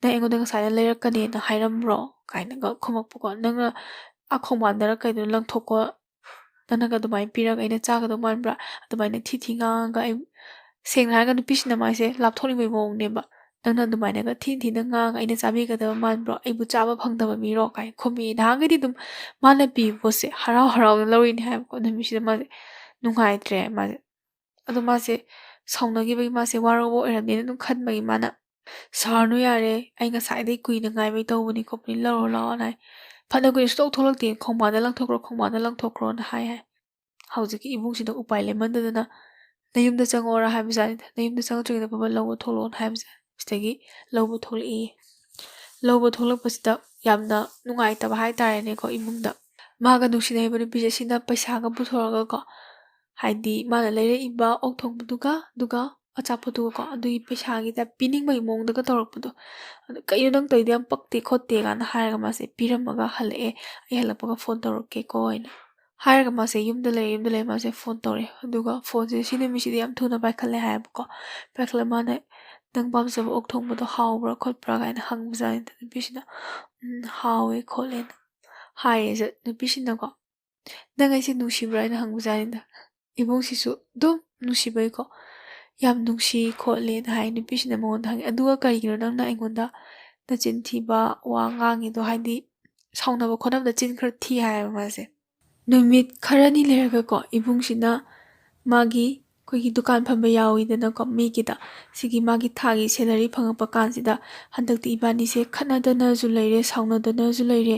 "ꯅꯪ ꯑꯩꯉꯣꯟꯗ ꯉꯁꯥꯏꯅ ꯂꯩꯔꯛꯀꯅꯦꯅ ꯍꯥꯏꯔꯝꯕ꯭ꯔꯣ?" ꯀꯥꯏꯅꯒ ꯈꯨꯝꯃꯛꯄꯀꯣ꯫ "ꯅꯪꯅ ꯑꯥ ꯈꯣꯡꯕꯥꯟꯗꯔ ꯀꯩꯗꯅꯣ ꯂꯪꯊꯣꯛꯀꯣ, ꯅꯪꯅꯒ ꯑꯗꯨꯃꯥꯏꯅ ꯄꯤꯔꯒ ꯑꯩꯅ ꯆꯥꯒꯗꯧ ꯃꯥꯟꯕ꯭ꯔꯥ?" ꯑꯗꯨꯃꯥꯏꯅ ꯊꯤ ꯊꯤ ꯉꯥꯡꯉꯒ ꯑꯩ, ꯁꯦꯡꯅ ꯍꯥꯏꯔꯒ ꯅꯨꯄꯤꯁꯤꯅ ꯃꯥꯁꯦ ꯂꯥꯞꯊꯣꯛꯅꯤꯡꯕꯒꯤ ꯃꯑꯣꯡꯅꯦꯕ꯫ "ꯅꯪꯅ ꯑꯗꯨꯃꯥꯏꯅꯒ ꯊꯤꯅ ꯊꯤꯅ ꯉꯥꯡꯉꯒ ꯑꯩꯅ ꯆꯥꯕꯤꯒꯗꯕ ꯃꯥꯟꯕ꯭ꯔꯣ? ꯑꯩꯕꯨ ꯆꯥꯕ ꯐꯪꯗꯕ ꯃꯤꯔꯣ?" ꯀꯥꯏꯅ ꯈꯨꯝꯃꯤ꯫ ꯅꯍꯥꯟꯈꯩꯗꯤ ꯑꯗꯨꯝ ꯃꯥꯅ ꯄꯤꯕ ꯄꯣꯠꯁꯦ ꯍꯔꯥꯎ ꯍꯔꯥꯎꯅ ꯂꯧꯔꯤꯅꯦ ꯍꯥꯏꯕꯀꯣ꯫ ꯅꯨꯃꯤꯠꯁꯤꯗ ꯃꯥꯁꯦ ꯅꯨꯡꯉꯥꯏꯇ꯭ꯔꯦ꯫ ꯃꯥꯁꯦ, ꯑꯗꯣ ꯃꯥꯁꯦ ꯁꯥꯎꯅꯈꯤꯕꯒꯤ ꯃꯥꯁꯦ ꯋꯥꯔꯧꯕ ꯑꯣꯏꯔꯝꯅꯤꯅ ꯑꯗꯨꯝ ꯈꯟꯕꯒꯤ ꯃꯥꯅ, "ꯁꯥꯎꯔꯅꯨ ꯌꯥꯔꯦ, ꯑꯩ ꯉꯁꯥꯏꯗꯩ ꯀꯨꯏꯅ ꯉꯥꯏꯕꯩ ꯇꯧꯕꯅꯤ ꯈꯣꯠꯄꯅꯤ, ꯂꯧꯔꯣ ꯂꯥꯛꯑꯣꯅ" ꯍꯥꯏ꯫ ꯐꯅ ꯀꯨꯏꯅ ꯁꯨꯡꯊꯣꯛ ꯊꯣꯛꯂꯛꯇꯦ꯫ "ꯈꯣꯡꯕꯥꯟꯗ ꯂꯪꯊꯣꯛꯈ꯭ꯔꯣ, ꯈꯣꯡꯕꯥꯟꯗ ꯂꯪꯊꯣꯛꯈ꯭ꯔꯣꯅ" ꯍꯥꯏ ꯍꯥꯏ꯫ ꯍꯧꯖꯤꯛꯀꯤ ꯏꯕꯨꯡꯁꯤꯗ ꯎꯄꯥꯏ ꯂꯩꯃꯟꯗꯗꯅ, "ꯅꯌꯨꯝꯗ ꯆꯪꯉꯛꯑꯣꯔꯥ" ꯍꯥꯏꯕꯖꯥꯠꯅꯤꯗ꯫ "ꯅꯌꯨꯝꯗ ꯆꯪꯉꯛꯇ꯭ꯔꯤꯉꯩꯗ ꯐꯕꯠ ꯂꯧꯕ ꯊꯣꯛꯂꯛꯑꯣꯅ" ꯍꯥꯏꯕꯁꯦ ꯁꯤꯗꯒꯤ ꯂꯧꯕ ꯊꯣꯛꯂꯛꯏ꯫ ꯂꯧꯕ ꯊꯣꯛꯂꯛꯄꯁꯤꯗ ꯌꯥꯝꯅ ꯅꯨꯡꯉꯥꯏꯇꯕ ꯍꯥꯏꯇꯥꯔꯦꯅꯦꯀꯣ ꯏꯃꯨꯡꯗ꯫ ꯃꯥꯒ ꯅꯨꯡꯁꯤꯅꯔꯤꯕ ꯅꯨꯄꯤꯁꯦ ꯁꯤꯅ ꯄꯩꯁꯥꯒ ꯄꯨꯊꯣꯔꯛꯑꯒꯀꯣ, ꯍꯥꯏꯗꯤ ꯃꯥꯅ ꯂꯩꯔꯛꯏꯕ ꯑꯣꯛ ꯊꯣꯡꯕꯗꯨꯒ, ꯑꯗꯨꯒ ꯑꯆꯥꯄꯣꯠꯇꯨꯒꯀꯣ, ꯑꯗꯨꯒꯤ ꯄꯩꯁꯥꯒꯤꯗ ꯄꯤꯅꯤꯡꯕꯒꯤ ꯃꯑꯣꯡꯗꯒ ꯇꯧꯔꯛꯄꯗꯣ꯫ ꯑꯗꯨ, "ꯀꯩꯅꯣ ꯅꯪ ꯇꯧꯔꯤꯗꯣ ꯌꯥꯝ ꯄꯛꯇꯦ ꯈꯣꯠꯇꯦ" ꯀꯥꯏꯅ ꯍꯥꯏꯔꯒ ꯃꯥꯁꯦ ꯄꯤꯔꯝꯃꯒ ꯍꯜꯂꯛꯑꯦ꯫ "ꯑꯩ ꯍꯜꯂꯛꯄꯒ ꯐꯣꯟ ꯇꯧꯔꯛꯀꯦꯀꯣ" ꯍꯥꯏꯅ ꯍꯥꯏꯔꯒ ꯃꯥꯁꯦ ꯌꯨꯝꯗ ꯂꯩꯔꯦ, ꯌꯨꯝꯗ ꯂꯩꯔꯦ ꯃꯥꯁꯦ ꯐꯣꯟ ꯇꯧꯔꯦ꯫ ꯑꯗꯨꯒ ꯐꯣꯟꯁꯦ ꯁꯤ ꯅꯨꯃꯤꯠꯁꯤꯗꯤ ꯌꯥꯝ ꯊꯨꯅ ꯄꯥꯏꯈꯠꯂꯦ ꯍꯥꯏꯌꯦꯕꯀꯣ꯫ ꯄꯥꯏꯈꯠꯂ ꯃꯥꯅ, "ꯅꯪ ꯄꯥꯝꯖꯕ ꯑꯣꯛ ꯊꯣꯡꯕꯗꯣ ꯍꯥꯎꯕ꯭ꯔꯥ ꯈꯣꯠꯄ꯭ꯔꯥ?" ꯀꯥꯏꯅ ꯍꯪꯕꯖꯥꯠꯅꯤꯗ ꯅꯨꯄꯤꯁꯤꯅ꯫ "ꯎꯝ, ꯍꯥꯎꯋꯦ ꯈꯣꯠꯂꯦꯅ" ꯍꯥꯏꯌꯦ꯫ ꯅꯨꯄꯤꯁꯤꯅꯀꯣ, "ꯅꯪ ꯑꯩꯁꯦ ꯅꯨꯡꯁꯤꯕ꯭ꯔꯥ?" ꯍꯥꯏꯅ ꯍꯪꯕꯖꯥꯠꯅꯤꯗ꯫ ꯏꯕꯨꯡꯁꯤꯁꯨ ꯑꯗꯨꯝ ꯅꯨꯡꯁꯤꯕꯩꯀꯣ, "ꯌꯥꯝ ꯅꯨꯡꯁꯤ ꯈꯣꯠꯂꯦꯅ" ꯍꯥꯏ꯫ ꯅꯨꯄꯤꯁꯤꯅ ꯃꯉꯣꯟꯗ ꯍꯪꯉꯦ, "ꯑꯗꯨꯒ ꯀꯔꯤꯒꯤꯅꯣ ꯅꯪꯅ ꯑꯩꯉꯣꯟꯗ ꯅꯆꯤꯟ ꯊꯤꯕ ꯋꯥ ꯉꯥꯡꯉꯤꯗꯣ?" ꯍꯥꯏꯗꯤ ꯁꯥꯎꯅꯕ ꯈꯣꯠꯅꯕꯗ ꯆꯤꯟ ꯈꯔ ꯊꯤ ꯍꯥꯏꯌꯦꯕ ꯃꯥꯁꯦ꯫ ꯅꯨꯃꯤꯠ ꯈꯔꯅꯤ ꯂꯩꯔꯒꯀꯣ, ꯏꯕꯨꯡꯁꯤꯅ ꯃꯥꯒꯤ, ꯑꯩꯈꯣꯏꯒꯤ ꯗꯨꯀꯥꯟ ꯐꯝꯕ ꯌꯥꯎꯋꯤꯗꯅꯀꯣ ꯃꯤꯒꯤꯗ, ꯁꯤꯒꯤ ꯃꯥꯒꯤ ꯊꯥꯒꯤ salary ꯐꯪꯉꯛꯄ ꯀꯥꯟꯁꯤꯗ, "ꯍꯟꯗꯛꯇꯤ ꯏꯕꯥꯅꯤꯁꯦ ꯈꯠꯅꯗꯅꯁꯨ ꯂꯩꯔꯦ, ꯁꯥꯎꯅꯗꯅꯁꯨ ꯂꯩꯔꯦ,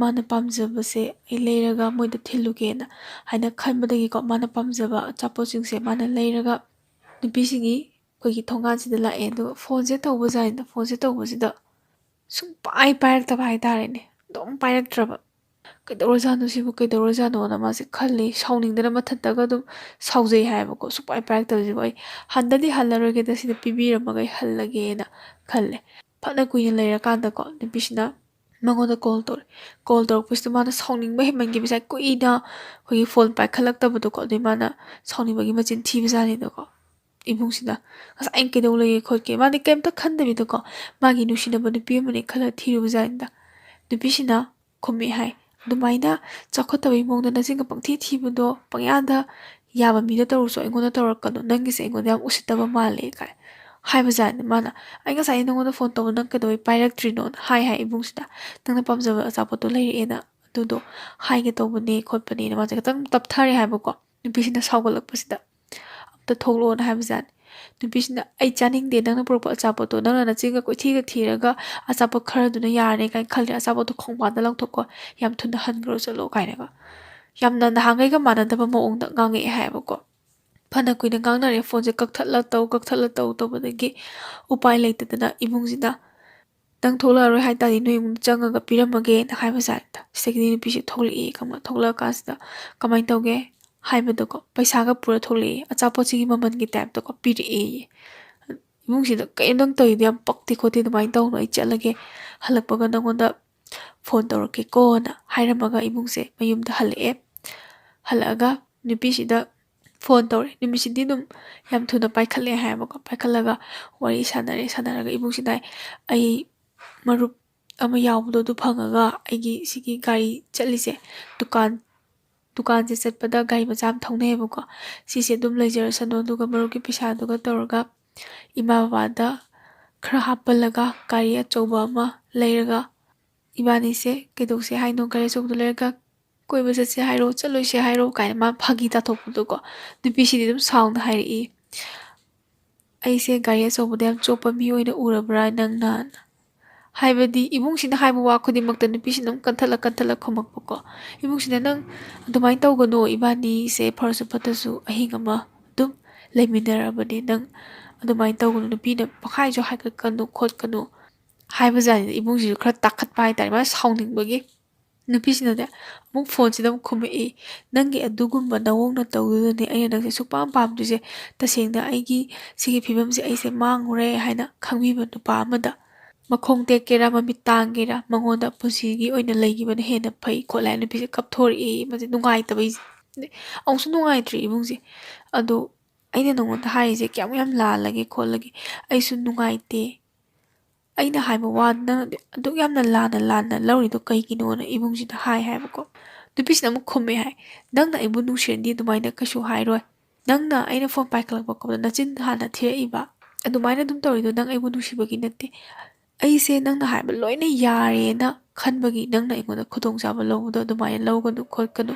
ꯃꯥꯅ ꯄꯥꯝꯖꯕꯁꯦ ꯑꯩ ꯂꯩꯔꯒ ꯃꯣꯏꯗ ꯊꯤꯜꯂꯨꯒꯦꯅ" ꯍꯥꯏꯅ ꯈꯟꯕꯗꯒꯤꯀꯣ, ꯃꯥꯅ ꯄꯥꯝꯖꯕ ꯑꯆꯥꯄꯣꯠꯁꯤꯡꯁꯦ ꯃꯥꯅ ꯂꯩꯔꯒ ꯅꯨꯄꯤꯁꯤꯒꯤ ꯑꯩꯈꯣꯏꯒꯤ ꯊꯣꯡꯒꯥꯟꯁꯤꯗ ꯂꯥꯛꯑꯦ꯫ ꯑꯗꯨꯒ ꯐꯣꯟꯁꯦ ꯇꯧꯕꯖꯥꯠꯅꯤꯗ꯫ ꯐꯣꯟꯁꯦ ꯇꯧꯕꯁꯤꯗ ꯁꯨꯡꯄꯥꯏ ꯄꯥꯏꯔꯛꯇꯕ ꯍꯥꯏꯇꯥꯔꯦꯅꯦ꯫ ꯑꯗꯨꯝ ꯄꯥꯏꯔꯛꯇ꯭ꯔꯕ꯫ "ꯀꯩꯗꯧꯔꯖꯥꯠꯅꯣ ꯁꯤꯕꯨ, ꯀꯩꯗꯧꯔꯖꯥꯠꯅꯣꯅ" ꯃꯥꯁꯦ ꯈꯜꯂꯤ꯫ ꯁꯥꯎꯅꯤꯡꯗꯅ ꯃꯊꯟꯇꯒ ꯑꯗꯨꯝ ꯁꯥꯎꯖꯩ ꯍꯥꯏꯌꯦꯕꯀꯣ꯫ "ꯁꯨꯡꯄꯥꯏ ꯄꯥꯏꯔꯛꯇꯕꯁꯤꯕꯨ ꯑꯩ ꯍꯟꯗꯗꯤ ꯍꯜꯂꯔꯣꯏꯒꯦꯗ, ꯁꯤꯗ ꯄꯤꯕꯤꯔꯝꯃꯒ ꯑꯩ ꯍꯜꯂꯒꯦꯅ" ꯈꯜꯂꯦ꯫ ꯐꯅ ꯀꯨꯏꯅ ꯂꯩꯔꯀꯥꯟꯗꯀꯣ, ꯅꯨꯄꯤꯁꯤꯅ ꯃꯉꯣꯟꯗ call ꯇꯧꯔꯦ꯫ Call ꯇꯧꯔꯛꯄꯁꯤꯗ ꯃꯥꯅ ꯁꯥꯎꯅꯤꯡꯕ ꯍꯦꯟꯃꯟꯈꯤꯕꯁꯦ, ꯀꯨꯏꯅ ꯑꯩꯈꯣꯏꯒꯤ ꯐꯣꯟ ꯄꯥꯏꯈꯠꯂꯛꯇꯕꯗꯣꯀꯣ, ꯑꯗꯨꯏ ꯃꯥꯅ ꯁꯥꯎꯅꯤꯡꯕꯒꯤ ꯃꯆꯤꯟ ꯊꯤꯕꯖꯥꯠꯅꯤꯗꯀꯣ꯫ ꯏꯕꯨꯡꯁꯤꯅ꯫ "ꯉꯁꯥꯏ ꯑꯩꯅ ꯀꯩꯗꯧ ꯂꯩꯒꯦ ꯈꯣꯠꯀꯦ?" ꯃꯥꯗꯤ ꯀꯩꯝꯇ ꯈꯟꯗꯕꯤꯗꯀꯣ, ꯃꯥꯒꯤ ꯅꯨꯡꯁꯤꯅꯕ ꯅꯨꯄꯤ ꯑꯃꯅꯤ ꯈꯜꯂ ꯊꯤꯔꯨꯕ ꯖꯥꯠꯅꯤꯗ꯫ ꯅꯨꯄꯤꯁꯤꯅ ꯈꯨꯝꯃꯛꯑꯦ ꯍꯥꯏ, "ꯑꯗꯨꯃꯥꯏꯅ ꯆꯥꯎꯈꯠꯇꯕꯩ ꯃꯑꯣꯡꯗ ꯅꯆꯤꯟꯒ ꯄꯪꯊꯤ ꯊꯤꯕꯗꯣ ꯄꯪꯌꯥꯗ ꯌꯥꯕ ꯃꯤꯗ ꯇꯧꯔꯁꯨ ꯑꯩꯉꯣꯟꯗ ꯇꯧꯔꯛꯀꯅꯨ, ꯅꯪꯒꯤꯁꯦ ꯑꯩꯉꯣꯟꯗ ꯌꯥꯝ ꯎꯁꯤꯠꯇꯕ ꯃꯥꯜꯂꯦ" ꯀꯥꯏ ꯍꯥꯏꯕ ꯖꯥꯠꯅꯤ꯫ ꯃꯥꯅ, "ꯑꯩ ꯉꯁꯥꯏ ꯅꯉꯣꯟꯗ ꯐꯣꯟ ꯇꯧꯕ ꯅꯪ ꯀꯩꯗꯧꯕꯩ ꯄꯥꯏꯔꯛꯇ꯭ꯔꯤꯅꯣꯅ" ꯍꯥꯏ ꯍꯥꯏ ꯏꯕꯨꯡꯁꯤꯗ꯫ "ꯅꯪꯅ ꯄꯥꯝꯖꯕ ꯑꯆꯥꯄꯣꯠꯇꯣ ꯂꯩꯔꯛꯑꯦꯅ ꯑꯗꯨꯗꯣ ꯍꯥꯏꯒꯦ ꯇꯧꯕꯅꯦ ꯈꯣꯠꯄꯅꯦꯅ" ꯃꯥꯁꯦ ꯈꯤꯇꯪ ꯇꯞꯊꯔꯦ ꯍꯥꯏꯕꯀꯣ꯫ ꯅꯨꯄꯤꯁꯤꯅ ꯁꯥꯎꯒꯠꯂꯛꯄꯁꯤꯗ, "ꯑꯝꯇ ꯊꯣꯛꯂꯛꯑꯣꯅ" ꯍꯥꯏꯕ ꯖꯥꯠꯅꯤ꯫ ꯅꯨꯄꯤꯁꯤꯅ, "ꯑꯩ ꯆꯥꯅꯤꯡꯗꯦ ꯅꯪꯅ ꯄꯨꯔꯛꯄ ꯑꯆꯥꯄꯣꯠꯇꯣ, ꯅꯪꯅ ꯅꯆꯤꯟꯒ ꯀꯣꯏꯊꯤꯒ ꯊꯤꯔꯒ ꯑꯆꯥꯄꯣꯠ ꯈꯔꯗꯨꯅ ꯌꯥꯔꯅꯤ ꯀꯥꯏꯅ ꯈꯜꯂꯤ, ꯑꯆꯥꯄꯣꯠꯇꯣ ꯈꯣꯡꯕꯥꯟꯗ ꯂꯪꯊꯣꯛꯀꯣ, ꯌꯥꯝ ꯊꯨꯅ ꯍꯟꯈ꯭ꯔꯣ ꯆꯠꯂꯣ" ꯀꯥꯏꯅꯒ꯫ ꯌꯥꯝꯅ ꯅꯍꯥꯟꯈꯩꯒ ꯃꯥꯟꯅꯗꯕ ꯃꯑꯣꯡꯗ ꯉꯥꯡꯉꯛꯑꯦ ꯍꯥꯏꯌꯦꯕꯀꯣ꯫ ꯐꯅ ꯀꯨꯏꯅ ꯉꯥꯡꯅꯔꯦ, ꯐꯣꯟꯁꯦ ꯀꯛꯊꯠꯂ ꯇꯧ, ꯀꯛꯊꯠꯂ ꯇꯧ ꯇꯧꯕꯗꯒꯤ ꯎꯄꯥꯏ ꯂꯩꯇꯗꯅ ꯏꯕꯨꯡꯁꯤꯅ, "ꯅꯪ ꯊꯣꯛꯂꯛꯑꯔꯣꯏ ꯍꯥꯏ ꯇꯥꯔꯗꯤ ꯅꯣꯏ ꯏꯃꯨꯡꯗ ꯆꯪꯉꯒ ꯄꯤꯔꯝꯃꯒꯦꯅ" ꯍꯥꯏꯕ ꯖꯥꯠꯅꯤꯗ꯫ ꯁꯤꯗꯒꯤꯗꯤ ꯅꯨꯄꯤꯁꯦ ꯊꯣꯛꯂꯛꯑꯦ ꯈꯪꯕ꯭ꯔꯥ? ꯊꯣꯛꯂꯛꯑꯀꯥꯟꯁꯤꯗ ꯀꯃꯥꯏꯅ ꯇꯧꯒꯦ ꯍꯥꯏꯕꯗꯀꯣ, ꯄꯩꯁꯥꯒ ꯄꯨꯔ ꯊꯣꯛꯂꯛꯑꯦ, ꯑꯆꯥꯄꯣꯠꯁꯤꯒꯤ ꯃꯃꯜꯒꯤ ꯇꯥꯏꯞꯇꯀꯣ ꯄꯤꯔꯛꯑꯦꯌꯦ꯫ ꯏꯃꯨꯡꯁꯤꯗ, "ꯀꯩꯅꯣ ꯅꯪ ꯇꯧꯔꯤꯗꯣ? ꯌꯥꯝ ꯄꯛꯇꯦ ꯈꯣꯠꯇꯦ, ꯑꯗꯨꯃꯥꯏꯅ ꯇꯧꯅꯨ, ꯑꯩ ꯆꯠꯂꯒꯦ, ꯍꯜꯂꯛꯄꯒ ꯅꯉꯣꯟꯗ ꯐꯣꯟ ꯇꯧꯔꯛꯀꯦꯀꯣꯅ" ꯍꯥꯏꯔꯝꯃꯒ ꯏꯕꯨꯡꯁꯦ ꯃꯌꯨꯝꯗ ꯍꯜꯂꯛꯑꯦ꯫ ꯍꯜꯂꯛꯑꯒ ꯅꯨꯄꯤꯁꯤꯗ ꯐꯣꯟ ꯇꯧꯔꯦ꯫ ꯅꯨꯃꯤꯠꯁꯤꯗꯤ ꯑꯗꯨꯝ ꯌꯥꯝ ꯊꯨꯅ ꯄꯥꯏꯈꯠꯂꯦ ꯍꯥꯏꯌꯦꯕꯀꯣ꯫ ꯄꯥꯏꯈꯠꯂꯒ ꯋꯥꯔꯤ ꯁꯥꯟꯅꯔꯦ꯫ ꯁꯥꯟꯅꯔꯒ ꯏꯕꯨꯡꯁꯤꯅ ꯍꯥꯏ, "ꯑꯩ ꯃꯔꯨꯞ ꯑꯃ ꯌꯥꯎꯕꯗꯣ ꯑꯗꯨ ꯐꯪꯉꯒ ꯑꯩꯒꯤ ꯁꯤꯒꯤ ꯒꯥꯔꯤ ꯆꯠꯂꯤꯁꯦ, ꯗꯨꯀꯥꯟ, ꯗꯨꯀꯥꯟꯁꯦ ꯆꯠꯄꯗ ꯒꯥꯔꯤ ꯃꯆꯥ ꯑꯃ ꯊꯧꯅꯩꯌꯦꯕꯀꯣ꯫ ꯁꯤꯁꯦ ꯑꯗꯨꯝ ꯂꯩꯖꯔꯁꯅꯨ, ꯑꯗꯨꯒ ꯃꯔꯨꯞꯀꯤ ꯄꯩꯁꯥꯗꯨꯒ ꯇꯧꯔꯒ ꯏꯃꯥ ꯕꯕꯥꯗ ꯈꯔ ꯍꯥꯞꯄꯜꯂꯒ ꯒꯥꯔꯤ ꯑꯆꯧꯕ ꯑꯃ ꯂꯩꯔꯒ ꯏꯕꯥꯅꯤꯁꯦ ꯀꯩꯗꯧꯁꯦ ꯍꯥꯏꯅꯣ? ꯒꯥꯔꯤ ꯑꯆꯧꯕꯗꯣ ꯂꯩꯔꯒ ꯀꯣꯏꯕ ꯆꯠꯁꯦ ꯍꯥꯏꯔꯣ, ꯆꯠꯂꯣꯏꯁꯦ ꯍꯥꯏꯔꯣ?" ꯀꯥꯏꯅ ꯃꯥ ꯐꯥꯒꯤ ꯇꯥꯊꯣꯛꯄꯗꯣꯀꯣ꯫ ꯅꯨꯄꯤꯁꯤꯗꯤ ꯑꯗꯨꯝ ꯁꯥꯎꯅ ꯍꯥꯏꯔꯛꯏ, "ꯑꯩꯁꯦ ꯒꯥꯔꯤ ꯑꯆꯧꯕꯗ ꯌꯥꯝ ꯆꯣꯞꯄ ꯃꯤ ꯑꯣꯏꯅ ꯎꯔꯕ꯭ꯔꯥ ꯅꯪꯅ?" ꯍꯥꯏꯕꯗꯤ ꯏꯕꯨꯡꯁꯤꯅ ꯍꯥꯏꯕ ꯋꯥ ꯈꯨꯗꯤꯡꯃꯛꯇ ꯅꯨꯄꯤꯁꯤꯅ ꯑꯗꯨꯝ ꯀꯟꯊꯠꯂ ꯀꯟꯊꯠꯂ ꯈꯨꯝꯃꯛꯄꯀꯣ꯫ ꯏꯕꯨꯡꯁꯤꯅ, "ꯅꯪ ꯑꯗꯨꯃꯥꯏꯅ ꯇꯧꯒꯅꯣ, ꯏꯕꯥꯅꯤꯁꯦ ꯐꯔꯁꯨ ꯐꯠꯇ꯭ꯔꯁꯨ ꯑꯍꯤꯡ ꯑꯃ ꯑꯗꯨꯝ ꯂꯩꯃꯤꯟꯅꯔꯕꯅꯦ, ꯅꯪ ꯑꯗꯨꯃꯥꯏꯅ ꯇꯧꯒꯅꯨ, ꯅꯨꯄꯤꯅ ꯄꯪꯍꯥꯏꯁꯨ ꯍꯥꯏꯒꯠꯀꯅꯨ ꯈꯣꯠꯀꯅꯨ" ꯍꯥꯏꯕ ꯖꯥꯠꯅꯤꯗ꯫ ꯏꯕꯨꯡꯁꯤꯁꯨ ꯈꯔ ꯇꯥꯈꯠꯄ ꯍꯥꯏꯇꯥꯔꯦ, ꯃꯥꯅ ꯁꯥꯎꯅꯤꯡꯕꯒꯤ꯫ ꯅꯨꯄꯤꯁꯤꯅꯅꯦ ꯑꯃꯨꯛ ꯐꯣꯟꯁꯤꯗ ꯑꯃꯨꯛ ꯈꯨꯝꯃꯛꯏ, "ꯅꯪꯒꯤ ꯑꯗꯨꯒꯨꯝꯕ ꯅꯑꯣꯡ ꯅꯇꯧꯗꯨꯗꯅꯦ ꯑꯩꯅ ꯅꯪꯁꯦ ꯁꯨꯛꯄꯥꯝ ꯄꯥꯝꯗ꯭ꯔꯤꯁꯦ꯫ ꯇꯁꯦꯡꯅ ꯑꯩꯒꯤ ꯁꯤꯒꯤ ꯐꯤꯕꯝꯁꯦ ꯑꯩꯁꯦ ꯃꯥꯡꯉꯨꯔꯦ ꯍꯥꯏꯅ ꯈꯪꯕꯤꯕ ꯅꯨꯄꯥ ꯑꯃꯗ ꯃꯈꯣꯡ ꯇꯦꯛꯀꯦꯔꯥ, ꯃꯃꯤꯠ ꯇꯥꯡꯒꯦꯔꯥ, ꯃꯉꯣꯟꯗ ꯄꯨꯟꯁꯤꯒꯤ ꯑꯣꯏꯅ ꯂꯩꯈꯤꯕꯅ ꯍꯦꯟꯅ ꯐꯩ" ꯈꯣꯠꯂꯦ ꯍꯥꯏꯅ ꯅꯨꯄꯤꯁꯦ ꯀꯞꯊꯣꯔꯛꯑꯦ꯫ ꯃꯥꯁꯦ ꯅꯨꯡꯉꯥꯏꯇꯕꯩ, ꯑꯃꯨꯛꯁꯨ ꯅꯨꯡꯉꯥꯏꯇ꯭ꯔꯤ ꯏꯕꯨꯡꯁꯦ꯫ ꯑꯗꯣ ꯑꯩꯅ ꯅꯉꯣꯟꯗ ꯍꯥꯏꯔꯤꯁꯦ ꯀꯌꯥꯝ ꯌꯥꯝ ꯂꯥꯜꯂꯒꯦ ꯈꯣꯠꯂꯒꯦ? ꯑꯩꯁꯨ ꯅꯨꯡꯉꯥꯏꯇꯦ꯫ ꯑꯩꯅ ꯍꯥꯏꯕ ꯋꯥ ꯅꯪꯅꯗꯤ ꯑꯗꯨꯛ ꯌꯥꯝꯅ ꯂꯥꯟꯅ ꯂꯥꯟꯅ ꯂꯧꯔꯤꯗꯣ ꯀꯩꯒꯤꯅꯣꯅ ꯏꯕꯨꯡꯁꯤꯗ ꯍꯥꯏ ꯍꯥꯏꯕꯀꯣ꯫ ꯅꯨꯄꯤꯁꯤꯅ ꯑꯃꯨꯛ ꯈꯨꯝꯃꯦ ꯍꯥꯏ, "ꯅꯪꯅ ꯑꯩꯕꯨ ꯅꯨꯡꯁꯤꯔꯗꯤ ꯑꯗꯨꯃꯥꯏꯅ ꯀꯩꯁꯨ ꯍꯥꯏꯔꯣꯏ꯫ ꯅꯪꯅ ꯑꯩꯅ ꯐꯣꯟ ꯄꯥꯏꯈꯠꯂꯛꯄ ꯈꯣꯠꯄꯗ ꯅꯆꯤꯟ ꯍꯥꯟꯅ ꯊꯤꯔꯛꯏꯕ꯫ ꯑꯗꯨꯃꯥꯏꯅ ꯑꯗꯨꯝ ꯇꯧꯔꯤꯗꯣ ꯅꯪ ꯑꯩꯕꯨ ꯅꯨꯡꯁꯤꯕꯒꯤ ꯅꯠꯇꯦ꯫ ꯑꯩꯁꯦ ꯅꯪꯅ ꯍꯥꯏꯕ ꯂꯣꯏꯅ ꯌꯥꯔꯦꯅ ꯈꯟꯕꯒꯤ ꯅꯪꯅ ꯑꯩꯉꯣꯟꯗ ꯈꯨꯗꯣꯡꯆꯥꯕ ꯂꯧꯕꯗꯣ ꯑꯗꯨꯃꯥꯏꯅ ꯂꯧꯒꯅꯨ ꯈꯣꯠꯀꯅꯨ"꯫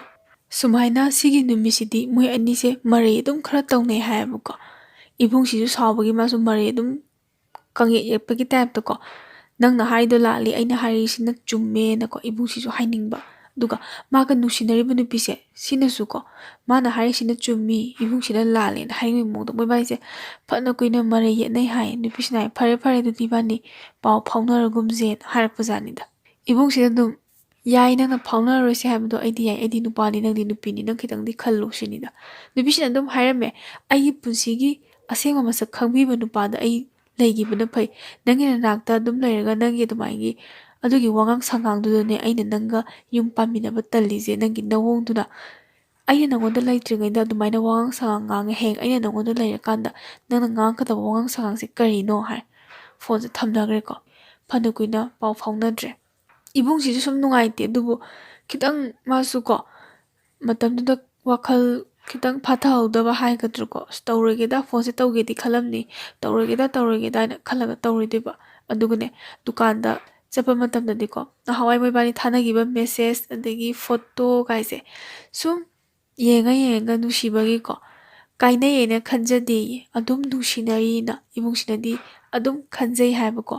ꯁꯨꯃꯥꯏꯅ ꯁꯤꯒꯤ ꯅꯨꯃꯤꯠꯁꯤꯗꯤ ꯃꯣꯏ ꯑꯅꯤꯁꯦ ꯃꯔꯩ ꯑꯗꯨꯝ ꯈꯔ ꯇꯧꯅꯩ ꯍꯥꯏꯌꯦꯕꯀꯣ꯫ ꯏꯕꯨꯡꯁꯤꯁꯨ ꯁꯥꯎꯕꯒꯤ ꯃꯥꯁꯨ ꯃꯔꯩ ꯑꯗꯨꯝ ꯀꯪꯌꯦꯠ ꯌꯦꯠꯄꯒꯤ ꯇꯥꯏꯞꯇꯀꯣ, "ꯅꯪꯅ ꯍꯥꯏꯗꯣ ꯂꯥꯜꯂꯤ, ꯑꯩꯅ ꯍꯥꯏꯔꯤꯁꯤꯅ ꯆꯨꯝꯃꯦꯅꯀꯣ" ꯏꯕꯨꯡꯁꯤꯁꯨ ꯍꯥꯏꯅꯤꯡꯕ꯫ ꯑꯗꯨꯒ ꯃꯥꯒ ꯅꯨꯡꯁꯤꯅꯔꯤꯕ ꯅꯨꯄꯤꯁꯦ ꯁꯤꯅꯁꯨꯀꯣ, "ꯃꯥꯅ ꯍꯥꯏꯔꯤꯁꯤꯅ ꯆꯨꯝꯃꯤ, ꯏꯕꯨꯡꯁꯤꯅ ꯂꯥꯜꯂꯦꯅ" ꯍꯥꯏꯅꯤꯡꯕꯒꯤ ꯃꯑꯣꯡꯗ ꯃꯣꯏꯕꯥꯏꯁꯦ ꯐꯅ ꯀꯨꯏꯅ ꯃꯔꯩ ꯌꯦꯠꯅꯩ ꯍꯥꯏ꯫ ꯅꯨꯄꯤꯁꯤꯅ ꯍꯥꯏ, "ꯐꯔꯦ ꯐꯔꯦ, ꯑꯗꯨꯗꯤ ꯏꯕꯥꯅꯤ ꯄꯥꯎ ꯐꯥꯎꯅꯔꯒꯨꯝꯁꯦꯅ" ꯍꯥꯏꯔꯛꯄꯖꯥꯠꯅꯤꯗ꯫ ꯏꯕꯨꯡꯁꯤꯅ ꯑꯗꯨꯝ, "ꯌꯥꯏ, ꯅꯪꯅ ꯐꯥꯎꯅꯔꯔꯣꯏꯁꯦ ꯍꯥꯏꯕꯗꯣ ꯑꯩꯗꯤ ꯌꯥꯏ, ꯑꯩꯗꯤ ꯅꯨꯄꯥꯅꯤ, ꯅꯪꯗꯤ ꯅꯨꯄꯤꯅꯤ, ꯅꯪ ꯈꯤꯇꯪꯗꯤ ꯈꯜꯂꯨ" ꯁꯤꯅꯤꯗ꯫ ꯅꯨꯄꯤꯁꯤꯅ ꯑꯗꯨꯝ ꯍꯥꯏꯔꯝꯃꯦ, "ꯑꯩꯒꯤ ꯄꯨꯟꯁꯤꯒꯤ ꯑꯁꯦꯡꯕ ꯃꯁꯛ ꯈꯪꯕꯤꯕ ꯅꯨꯄꯥꯗ ꯑꯩ ꯂꯩꯈꯤꯕꯅ ꯐꯩ꯫ ꯅꯪꯒꯤ ꯅꯅꯥꯛꯇ ꯑꯗꯨꯝ ꯂꯩꯔꯒ ꯅꯪꯒꯤ ꯑꯗꯨꯃꯥꯏꯒꯤ ꯑꯗꯨꯒꯤ ꯋꯥꯉꯥꯡ ꯁꯉꯥꯡꯗꯨꯗꯅꯦ ꯑꯩꯅ ꯅꯪꯒ ꯌꯨꯝ ꯄꯥꯟꯃꯤꯟꯅꯕ ꯇꯜꯂꯤꯁꯦ, ꯅꯪꯒꯤ ꯅꯑꯣꯡꯗꯨꯅ꯫ ꯑꯩꯅ ꯅꯪꯉꯣꯟꯗ ꯂꯩꯇ꯭ꯔꯤꯉꯩꯗ ꯑꯗꯨꯃꯥꯏꯅ ꯋꯥꯉꯥꯡ ꯁꯉꯥꯡ ꯉꯥꯡꯉꯦ, ꯍꯌꯦꯡ ꯑꯩꯅ ꯅꯪꯉꯣꯟꯗ ꯂꯩꯔꯀꯥꯟꯗ ꯅꯪꯅ ꯉꯥꯡꯒꯗꯕ ꯋꯥꯉꯥꯡ ꯁꯉꯥꯡꯁꯦ ꯀꯔꯤꯅꯣ?" ꯍꯥꯏ ꯐꯣꯟꯁꯦ ꯊꯝꯅꯈ꯭ꯔꯦꯀꯣ꯫ ꯐꯅ ꯀꯨꯏꯅ ꯄꯥꯎ ꯐꯥꯎꯅꯗ꯭ꯔꯦ꯫ ꯏꯕꯨꯡꯁꯤꯁꯨ ꯁꯨꯝ ꯅꯨꯡꯉꯥꯏꯇꯦ, ꯑꯗꯨꯕꯨ ꯈꯤꯇꯪ ꯃꯥꯁꯨ ꯀꯣ, ꯃꯇꯝꯗꯨꯗ ꯋꯥꯈꯜ ꯈꯤꯇꯪ ꯐꯥꯊꯍꯧꯗꯕ ꯍꯥꯏꯒꯗ꯭ꯔꯥꯀꯣ, "ꯑꯁ, ꯇꯧꯔꯣꯏꯒꯦꯗ, ꯐꯣꯟꯁꯦ ꯇꯧꯒꯦꯗꯤ ꯈꯜꯂꯝꯅꯤ, ꯇꯧꯔꯣꯏꯒꯦꯗ, ꯇꯧꯔꯣꯏꯒꯦꯗ" ꯍꯥꯏꯅ ꯈꯜꯂꯒ ꯇꯧꯔꯣꯏꯗꯣꯏꯕ꯫ ꯑꯗꯨꯒꯅꯦ, ꯗꯨꯀꯥꯟꯗ ꯆꯠꯄ ꯃꯇꯝꯗꯗꯤꯀꯣ, ꯅꯍꯥꯟꯋꯥꯏ ꯃꯣꯏꯕꯥꯅꯤ ꯊꯥꯅꯈꯤꯕ ꯃꯦꯁꯦꯖ, ꯑꯗꯒꯤ ꯐꯣꯇꯣ ꯀꯥꯏꯁꯦ ꯁꯨꯝ ꯌꯦꯡꯉ ꯌꯦꯡꯉꯒ ꯅꯨꯡꯁꯤꯕꯒꯤꯀꯣ, ꯀꯥꯏꯅꯩꯌꯦꯅ ꯈꯟꯖꯗꯦꯌꯦ, ꯑꯗꯨꯝ ꯅꯨꯡꯁꯤꯅꯔꯤꯅ ꯏꯕꯨꯡꯁꯤꯅꯗꯤ ꯑꯗꯨꯝ ꯈꯟꯖꯩ ꯍꯥꯏꯕꯀꯣ꯫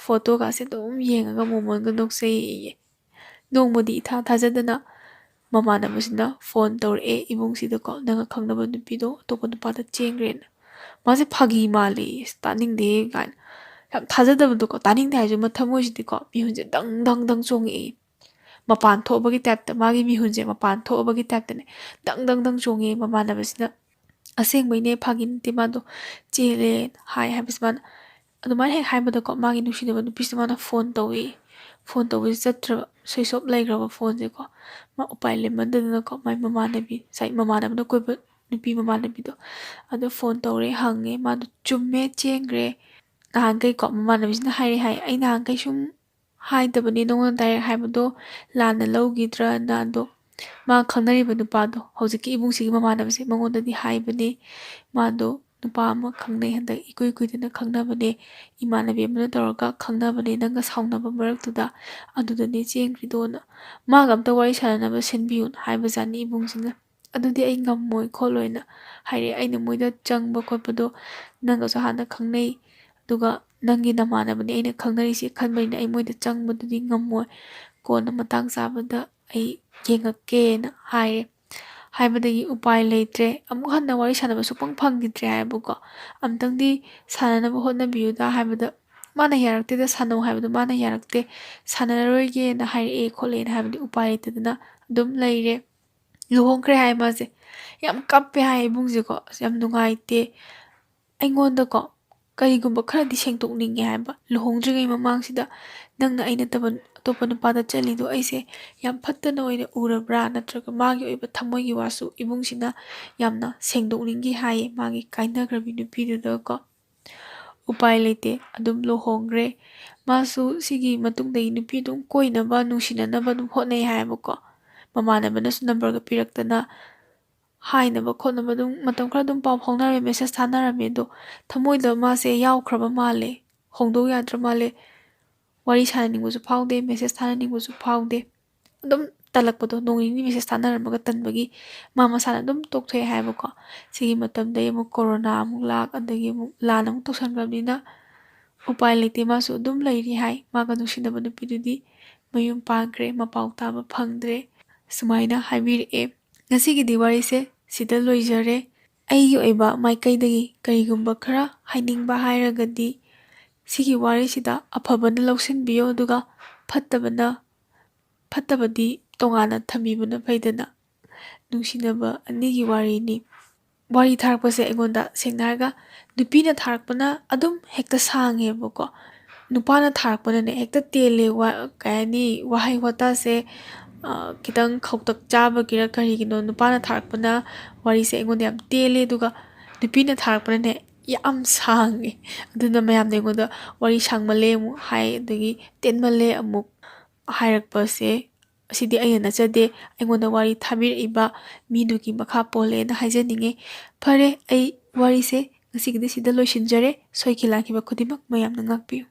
ꯐꯣꯇꯣꯒꯥꯁꯦ ꯑꯗꯨꯝ ꯌꯦꯡꯉꯒ ꯃꯣꯃꯣꯟꯒ ꯅꯣꯛꯆꯩꯌꯦ꯫ ꯅꯣꯡꯃꯗꯤ ꯏꯊꯥ ꯊꯥꯖꯗꯅ ꯃꯃꯥꯟꯅꯕꯁꯤꯅ ꯐꯣꯟ ꯇꯧꯔꯛꯑꯦ ꯏꯕꯨꯡꯁꯤꯗꯀꯣ, "ꯅꯪꯒ ꯈꯪꯅꯕ ꯅꯨꯄꯤꯗꯣ ꯑꯇꯣꯞꯄ ꯅꯨꯄꯥꯗ ꯆꯦꯟꯈ꯭ꯔꯦꯅ"꯫ ꯃꯥꯁꯦ ꯐꯥꯒꯤ ꯃꯥꯜꯂꯦ, "ꯑꯁ, ꯇꯥꯅꯤꯡꯗꯦ" ꯀꯥꯏꯅ꯫ ꯌꯥꯝ ꯊꯥꯖꯗꯕꯗꯣꯀꯣ, ꯇꯥꯅꯤꯡꯗꯦ ꯍꯥꯏꯔꯁꯨ ꯃꯊꯃꯣꯏꯁꯤꯗꯤꯀꯣ ꯃꯤꯍꯨꯟꯁꯦ ꯗꯪ ꯗꯪ ꯗꯪ ꯆꯣꯡꯉꯛꯑꯦ꯫ ꯃꯄꯥꯟ ꯊꯣꯛꯑꯕꯒꯤ ꯇꯥꯏꯞꯇ, ꯃꯥꯒꯤ ꯃꯤꯍꯨꯟꯁꯦ ꯃꯄꯥꯟ ꯊꯣꯛꯑꯕꯒꯤ ꯇꯥꯏꯞꯇꯅꯦ ꯗꯪ ꯗꯪ ꯗꯪ ꯆꯣꯡꯉꯦ꯫ ꯃꯃꯥꯟꯅꯕꯁꯤꯅ, "ꯑꯁꯦꯡꯕꯩꯅꯦ, ꯐꯥꯒꯤ ꯅꯠꯇꯦ, ꯃꯥꯗꯣ ꯆꯦꯜꯂꯦ" ꯍꯥꯏ ꯍꯥꯏꯕꯁꯤ ꯃꯥꯅ ꯑꯗꯨꯃꯥꯏꯅ ꯍꯦꯛ ꯍꯥꯏꯕꯗꯀꯣ, ꯃꯥꯒꯤ ꯅꯨꯡꯁꯤꯅꯕ ꯅꯨꯄꯤꯁꯤꯗ ꯃꯥꯅ ꯐꯣꯟ ꯇꯧꯏ꯫ ꯐꯣꯟ ꯇꯧꯕꯁꯤ ꯆꯠꯇ꯭ꯔꯕ, ꯁ꯭ꯋꯤꯆ ꯑꯣꯐ ꯂꯩꯈ꯭ꯔꯕ ꯐꯣꯟꯁꯦꯀꯣ꯫ ꯃꯥ ꯎꯄꯥꯏ ꯂꯩꯃꯟꯗꯗꯅꯀꯣ, ꯃꯥꯏ ꯃꯃꯥꯟꯅꯕꯤ, ꯉꯁꯥꯏ ꯃꯃꯥꯟꯅꯕꯅ ꯀꯣꯏꯕ ꯅꯨꯄꯤ ꯃꯃꯥꯟꯅꯕꯤꯗꯣ꯫ ꯑꯗꯣ ꯐꯣꯟ ꯇꯧꯔꯦ, ꯍꯪꯉꯦ, ꯃꯥꯗꯣ ꯆꯨꯝꯃꯦ, ꯆꯦꯟꯈ꯭ꯔꯦ꯫ ꯅꯍꯥꯟꯈꯩꯀꯣ ꯃꯃꯥꯟꯅꯕꯤꯁꯤꯅ ꯍꯥꯏꯔꯦ ꯍꯥꯏ, "ꯑꯩ ꯅꯍꯥꯟꯈꯩ ꯁꯨꯝ ꯍꯥꯏꯗꯕꯅꯦ, ꯅꯉꯣꯟꯗ ꯗꯥꯏꯔꯦꯛ ꯍꯥꯏꯕꯗꯣ ꯂꯥꯟꯅ ꯂꯧꯈꯤꯗ꯭ꯔꯅ꯫ ꯑꯗꯣ ꯃꯥ ꯈꯪꯅꯔꯤꯕ ꯅꯨꯄꯥꯗꯣ, ꯍꯧꯖꯤꯛꯀꯤ ꯏꯕꯨꯡꯁꯤꯒꯤ ꯃꯃꯥꯟꯅꯕꯁꯦ, ꯃꯉꯣꯟꯗꯗꯤ ꯍꯥꯏꯕꯅꯦ꯫ ꯃꯥꯗꯣ ꯅꯨꯄꯥ ꯑꯃ ꯈꯪꯅꯩ, ꯍꯟꯗꯛ ꯏꯀꯨꯏ ꯀꯨꯏꯗꯅ ꯈꯪꯅꯕꯅꯦ, ꯏꯃꯥꯟꯅꯕꯤ ꯑꯃꯅ ꯇꯧꯔꯒ ꯈꯪꯅꯕꯅꯦ, ꯅꯪꯒ ꯁꯥꯎꯅꯕ ꯃꯔꯛꯇꯨꯗ, ꯑꯗꯨꯗꯅꯦ ꯆꯦꯟꯈ꯭ꯔꯤꯗꯣꯅ꯫ ꯃꯥꯒ ꯑꯝꯇ ꯋꯥꯔꯤ ꯁꯥꯟꯅꯅꯕ ꯁꯤꯟꯕꯤꯌꯨꯅ" ꯍꯥꯏꯕꯖꯥꯠꯅꯤ ꯏꯕꯨꯡꯁꯤꯅ꯫ "ꯑꯗꯨꯗꯤ ꯑꯩ ꯉꯝꯃꯣꯏ ꯈꯣꯠꯂꯣꯏꯅ" ꯍꯥꯏꯔꯦ꯫ "ꯑꯩꯅ ꯃꯣꯏꯗ ꯆꯪꯕ ꯈꯣꯠꯄꯗꯣ ꯅꯪꯒꯁꯨ ꯍꯥꯟꯅ ꯈꯪꯅꯩ, ꯑꯗꯨꯒ ꯅꯪꯒꯤ ꯅꯃꯥꯟꯅꯕꯅꯤ ꯑꯩꯅ ꯈꯪꯅꯔꯤꯁꯦ ꯈꯟꯕꯅꯤꯅ ꯑꯩ ꯃꯣꯏꯗ ꯆꯪꯕꯗꯨꯗꯤ ꯉꯝꯃꯣꯏ, ꯀꯣꯟꯅ ꯃꯇꯥꯡ ꯆꯥꯕꯗ ꯑꯩ ꯌꯦꯡꯉꯛꯀꯦꯅ" ꯍꯥꯏꯔꯦ꯫ ꯍꯥꯏꯕꯗꯒꯤ ꯎꯄꯥꯏ ꯂꯩꯇ꯭ꯔꯦ, ꯑꯃꯨꯛ ꯍꯟꯅ ꯋꯥꯔꯤ ꯁꯥꯟꯅꯕ ꯁꯨꯛꯐꯪ ꯐꯪꯈꯤꯗ꯭ꯔꯦ ꯍꯥꯏꯕꯀꯣ꯫ "ꯑꯝꯇꯪꯗꯤ ꯁꯥꯟꯅꯅꯕ ꯍꯣꯠꯅꯕꯤꯌꯨꯗ" ꯍꯥꯏꯕꯗ, ꯃꯥꯅ ꯌꯥꯔꯛꯇꯦꯗ, ꯁꯥꯟꯅꯧ ꯍꯥꯏꯕꯗꯣ ꯃꯥꯅ ꯌꯥꯔꯛꯇꯦ, "ꯁꯥꯟꯅꯔꯔꯣꯏꯒꯦꯅ ꯍꯥꯏꯔꯛꯑꯦ" ꯈꯣꯠꯂꯦꯅ ꯍꯥꯏꯕꯗꯤ ꯎꯄꯥꯏ ꯂꯩꯇꯗꯅ ꯑꯗꯨꯝ ꯂꯩꯔꯦ꯫ ꯂꯨꯍꯣꯡꯈ꯭ꯔꯦ ꯍꯥꯏ ꯃꯥꯁꯦ꯫ ꯌꯥꯝ ꯀꯞꯄꯦ ꯍꯥꯏ ꯏꯕꯨꯡꯁꯦꯀꯣ꯫ ꯑꯁ, ꯌꯥꯝ ꯅꯨꯡꯉꯥꯏꯇꯦ꯫ ꯑꯩꯉꯣꯟꯗꯀꯣ ꯀꯔꯤꯒꯨꯝꯕ ꯈꯔꯗꯤ ꯁꯦꯡꯗꯣꯛꯅꯤꯡꯉꯦ ꯍꯥꯏꯕ꯫ ꯂꯨꯍꯣꯡꯗ꯭ꯔꯤꯉꯩ ꯃꯃꯥꯡꯁꯤꯗ ꯅꯪꯅ ꯑꯩ ꯅꯠꯇꯕ ꯑꯇꯣꯞꯄ ꯅꯨꯄꯥꯗ ꯆꯠꯂꯤꯗꯣ ꯑꯩꯁꯦ ꯌꯥꯝ ꯐꯠꯇꯅ ꯑꯣꯏꯅ ꯎꯔꯕ꯭ꯔꯥ? ꯅꯠꯇ꯭ꯔꯒ ꯃꯥꯒꯤ ꯑꯣꯏꯕ ꯊꯃꯣꯏꯒꯤ ꯋꯥꯁꯨ ꯏꯕꯨꯡꯁꯤꯅ ꯌꯥꯝꯅ ꯁꯦꯡꯗꯣꯛꯅꯤꯡꯈꯤ ꯍꯥꯏꯌꯦ, ꯃꯥꯒꯤ ꯀꯥꯏꯅꯈ꯭ꯔꯕꯤ ꯅꯨꯄꯤꯗꯨꯗꯀꯣ꯫ ꯎꯄꯥꯏ ꯂꯩꯇꯦ, ꯑꯗꯨꯝ ꯂꯨꯍꯣꯡꯈ꯭ꯔꯦ꯫ ꯃꯥꯁꯨ ꯁꯤꯒꯤ ꯃꯇꯨꯡꯗꯒꯤ ꯅꯨꯄꯤ ꯑꯗꯨꯝ ꯀꯣꯏꯅꯕ, ꯅꯨꯡꯁꯤꯅꯅꯕ ꯑꯗꯨꯝ ꯍꯣꯠꯅꯩ ꯍꯥꯏꯌꯦꯕꯀꯣ꯫ ꯃꯃꯥꯟꯅꯕꯅꯁꯨ ꯅꯝꯕꯔꯒ ꯄꯤꯔꯛꯇꯅ ꯍꯥꯏꯅꯕ ꯈꯣꯠꯅꯕ ꯑꯗꯨꯝ ꯃꯇꯝ ꯈꯔ ꯑꯗꯨꯝ ꯄꯥꯎ ꯐꯥꯎꯅꯔꯝꯃꯦ, ꯃꯦꯁꯦꯖ ꯊꯥꯅꯔꯝꯃꯦ꯫ ꯑꯗꯣ ꯊꯃꯣꯏꯗ ꯃꯥꯁꯦ ꯌꯥꯎꯈ꯭ꯔꯕ ꯃꯥꯜꯂꯦ, ꯍꯣꯡꯗꯣꯛ ꯌꯥꯗ꯭ꯔ ꯃꯥꯜꯂꯦ꯫ ꯋꯥꯔꯤ ꯁꯥꯟꯅꯅꯤꯡꯕꯁꯨ ꯐꯥꯎꯗꯦ, ꯃꯦꯁꯦꯖ ꯊꯥꯅꯅꯤꯡꯕꯁꯨ ꯐꯥꯎꯗꯦ꯫ ꯑꯗꯨꯝ ꯇꯜꯂꯛꯄꯗꯣ, ꯅꯣꯡ ꯅꯤꯅꯤ ꯃꯦꯁꯦꯖ ꯊꯥꯅꯔꯝꯃꯒ ꯇꯟꯕꯒꯤ ꯃꯥ ꯃꯁꯥꯅ ꯑꯗꯨꯝ ꯇꯣꯛꯊꯣꯛꯑꯦ ꯍꯥꯏꯕꯀꯣ꯫ ꯁꯤꯒꯤ ꯃꯇꯝꯗꯒꯤ ꯑꯃꯨꯛ ꯀꯣꯔꯣꯅꯥ ꯑꯃꯨꯛ ꯂꯥꯛ, ꯑꯗꯒꯤ ꯑꯃꯨꯛ ꯂꯥꯟ ꯑꯃꯨꯛ ꯇꯧꯁꯟꯈ꯭ꯔꯕꯅꯤꯅ ꯎꯄꯥꯏ ꯂꯩꯇꯦ, ꯃꯥꯁꯨ ꯑꯗꯨꯝ ꯂꯩꯔꯤ ꯍꯥꯏ꯫ ꯃꯥꯒ ꯅꯨꯡꯁꯤꯅꯕ ꯅꯨꯄꯤꯗꯨꯗꯤ ꯃꯌꯨꯝ ꯄꯥꯟꯈ꯭ꯔꯦ, ꯃꯄꯥꯎ ꯇꯥꯕ ꯐꯪꯗ꯭ꯔꯦ꯫ ꯁꯨꯃꯥꯏꯅ ꯍꯥꯏꯕꯤꯔꯛꯑꯦ꯫ ꯉꯁꯤꯒꯤꯗꯤ ꯋꯥꯔꯤꯁꯦ ꯁꯤꯗ ꯂꯣꯏꯖꯔꯦ꯫ ꯑꯩꯒꯤ ꯑꯣꯏꯕ ꯃꯥꯏꯀꯩꯗꯒꯤ ꯀꯔꯤꯒꯨꯝꯕ ꯈꯔ ꯍꯥꯏꯅꯤꯡꯕ ꯍꯥꯏꯔꯒꯗꯤ, ꯁꯤꯒꯤ ꯋꯥꯔꯤꯁꯤꯗ ꯑꯐꯕꯅ ꯂꯧꯁꯤꯟꯕꯤꯌꯣ, ꯑꯗꯨꯒ ꯐꯠꯇꯕꯅ, ꯐꯠꯇꯕꯗꯤ ꯇꯣꯉꯥꯟꯅ ꯊꯝꯕꯤꯕꯅ ꯐꯩꯗꯅ꯫ ꯅꯨꯡꯁꯤꯅꯕ ꯑꯅꯤꯒꯤ ꯋꯥꯔꯤꯅꯤ꯫ ꯋꯥꯔꯤ ꯊꯥꯔꯛꯄꯁꯦ ꯑꯩꯉꯣꯟꯗ, ꯁꯦꯡꯅ ꯍꯥꯏꯔꯒ, ꯅꯨꯄꯤꯅ ꯊꯥꯔꯛꯄꯅ ꯑꯗꯨꯝ ꯍꯦꯛꯇ ꯁꯥꯡꯉꯦꯕꯀꯣ꯫ ꯅꯨꯄꯥꯅ ꯊꯥꯔꯛꯄꯅꯅꯦ ꯍꯦꯛꯇ ꯇꯦꯜꯂꯦ, ꯋꯥ-, ꯀꯩ ꯍꯥꯏꯅꯤ, ꯋꯥꯍꯩ ꯋꯥꯇꯥꯁꯦ ꯑ, ꯈꯤꯇꯪ ꯈꯧꯇꯛ ꯆꯥꯕꯒꯤꯔ ꯀꯔꯤꯒꯤꯅꯣ, ꯅꯨꯄꯥꯅ ꯊꯥꯔꯛꯄꯅ ꯋꯥꯔꯤꯁꯦ ꯑꯩꯉꯣꯟꯗ ꯌꯥꯝ ꯇꯦꯜꯂꯦ, ꯑꯗꯨꯒ ꯅꯨꯄꯤꯅ ꯊꯥꯔꯛꯄꯅꯅꯦ ꯌꯥꯝ ꯁꯥꯡꯉꯦ꯫ ꯑꯗꯨꯅ ꯃꯌꯥꯝꯅ ꯑꯩꯉꯣꯟꯗ "ꯋꯥꯔꯤ ꯁꯥꯡꯃꯜꯂꯦ" ꯑꯃꯨꯛ ꯍꯥꯏ, ꯑꯗꯒꯤ "ꯇꯦꯟꯃꯜꯂꯦ" ꯑꯃꯨꯛ ꯍꯥꯏꯔꯛꯄꯁꯦ, ꯑꯁꯤꯗꯤ ꯑꯩꯅ ꯅꯠꯆꯗꯦ, ꯑꯩꯉꯣꯟꯗ ꯋꯥꯔꯤ ꯊꯥꯕꯤꯔꯛꯏꯕ ꯃꯤꯗꯨꯒꯤ ꯃꯈꯥ ꯄꯣꯜꯂꯦꯅ ꯍꯥꯏꯖꯅꯤꯡꯉꯤ꯫ ꯐꯔꯦ, ꯑꯩ ꯋꯥꯔꯤꯁꯦ ꯉꯁꯤꯒꯤꯗꯤ ꯁꯤꯗ ꯂꯣꯏꯁꯤꯟꯖꯔꯦ꯫ ꯁꯣꯏꯈꯤ ꯂꯥꯟꯈꯤꯕ ꯈꯨꯗꯤꯡꯃꯛ ꯃꯌꯥꯝꯅ ꯉꯥꯛꯄꯤꯌꯨ꯫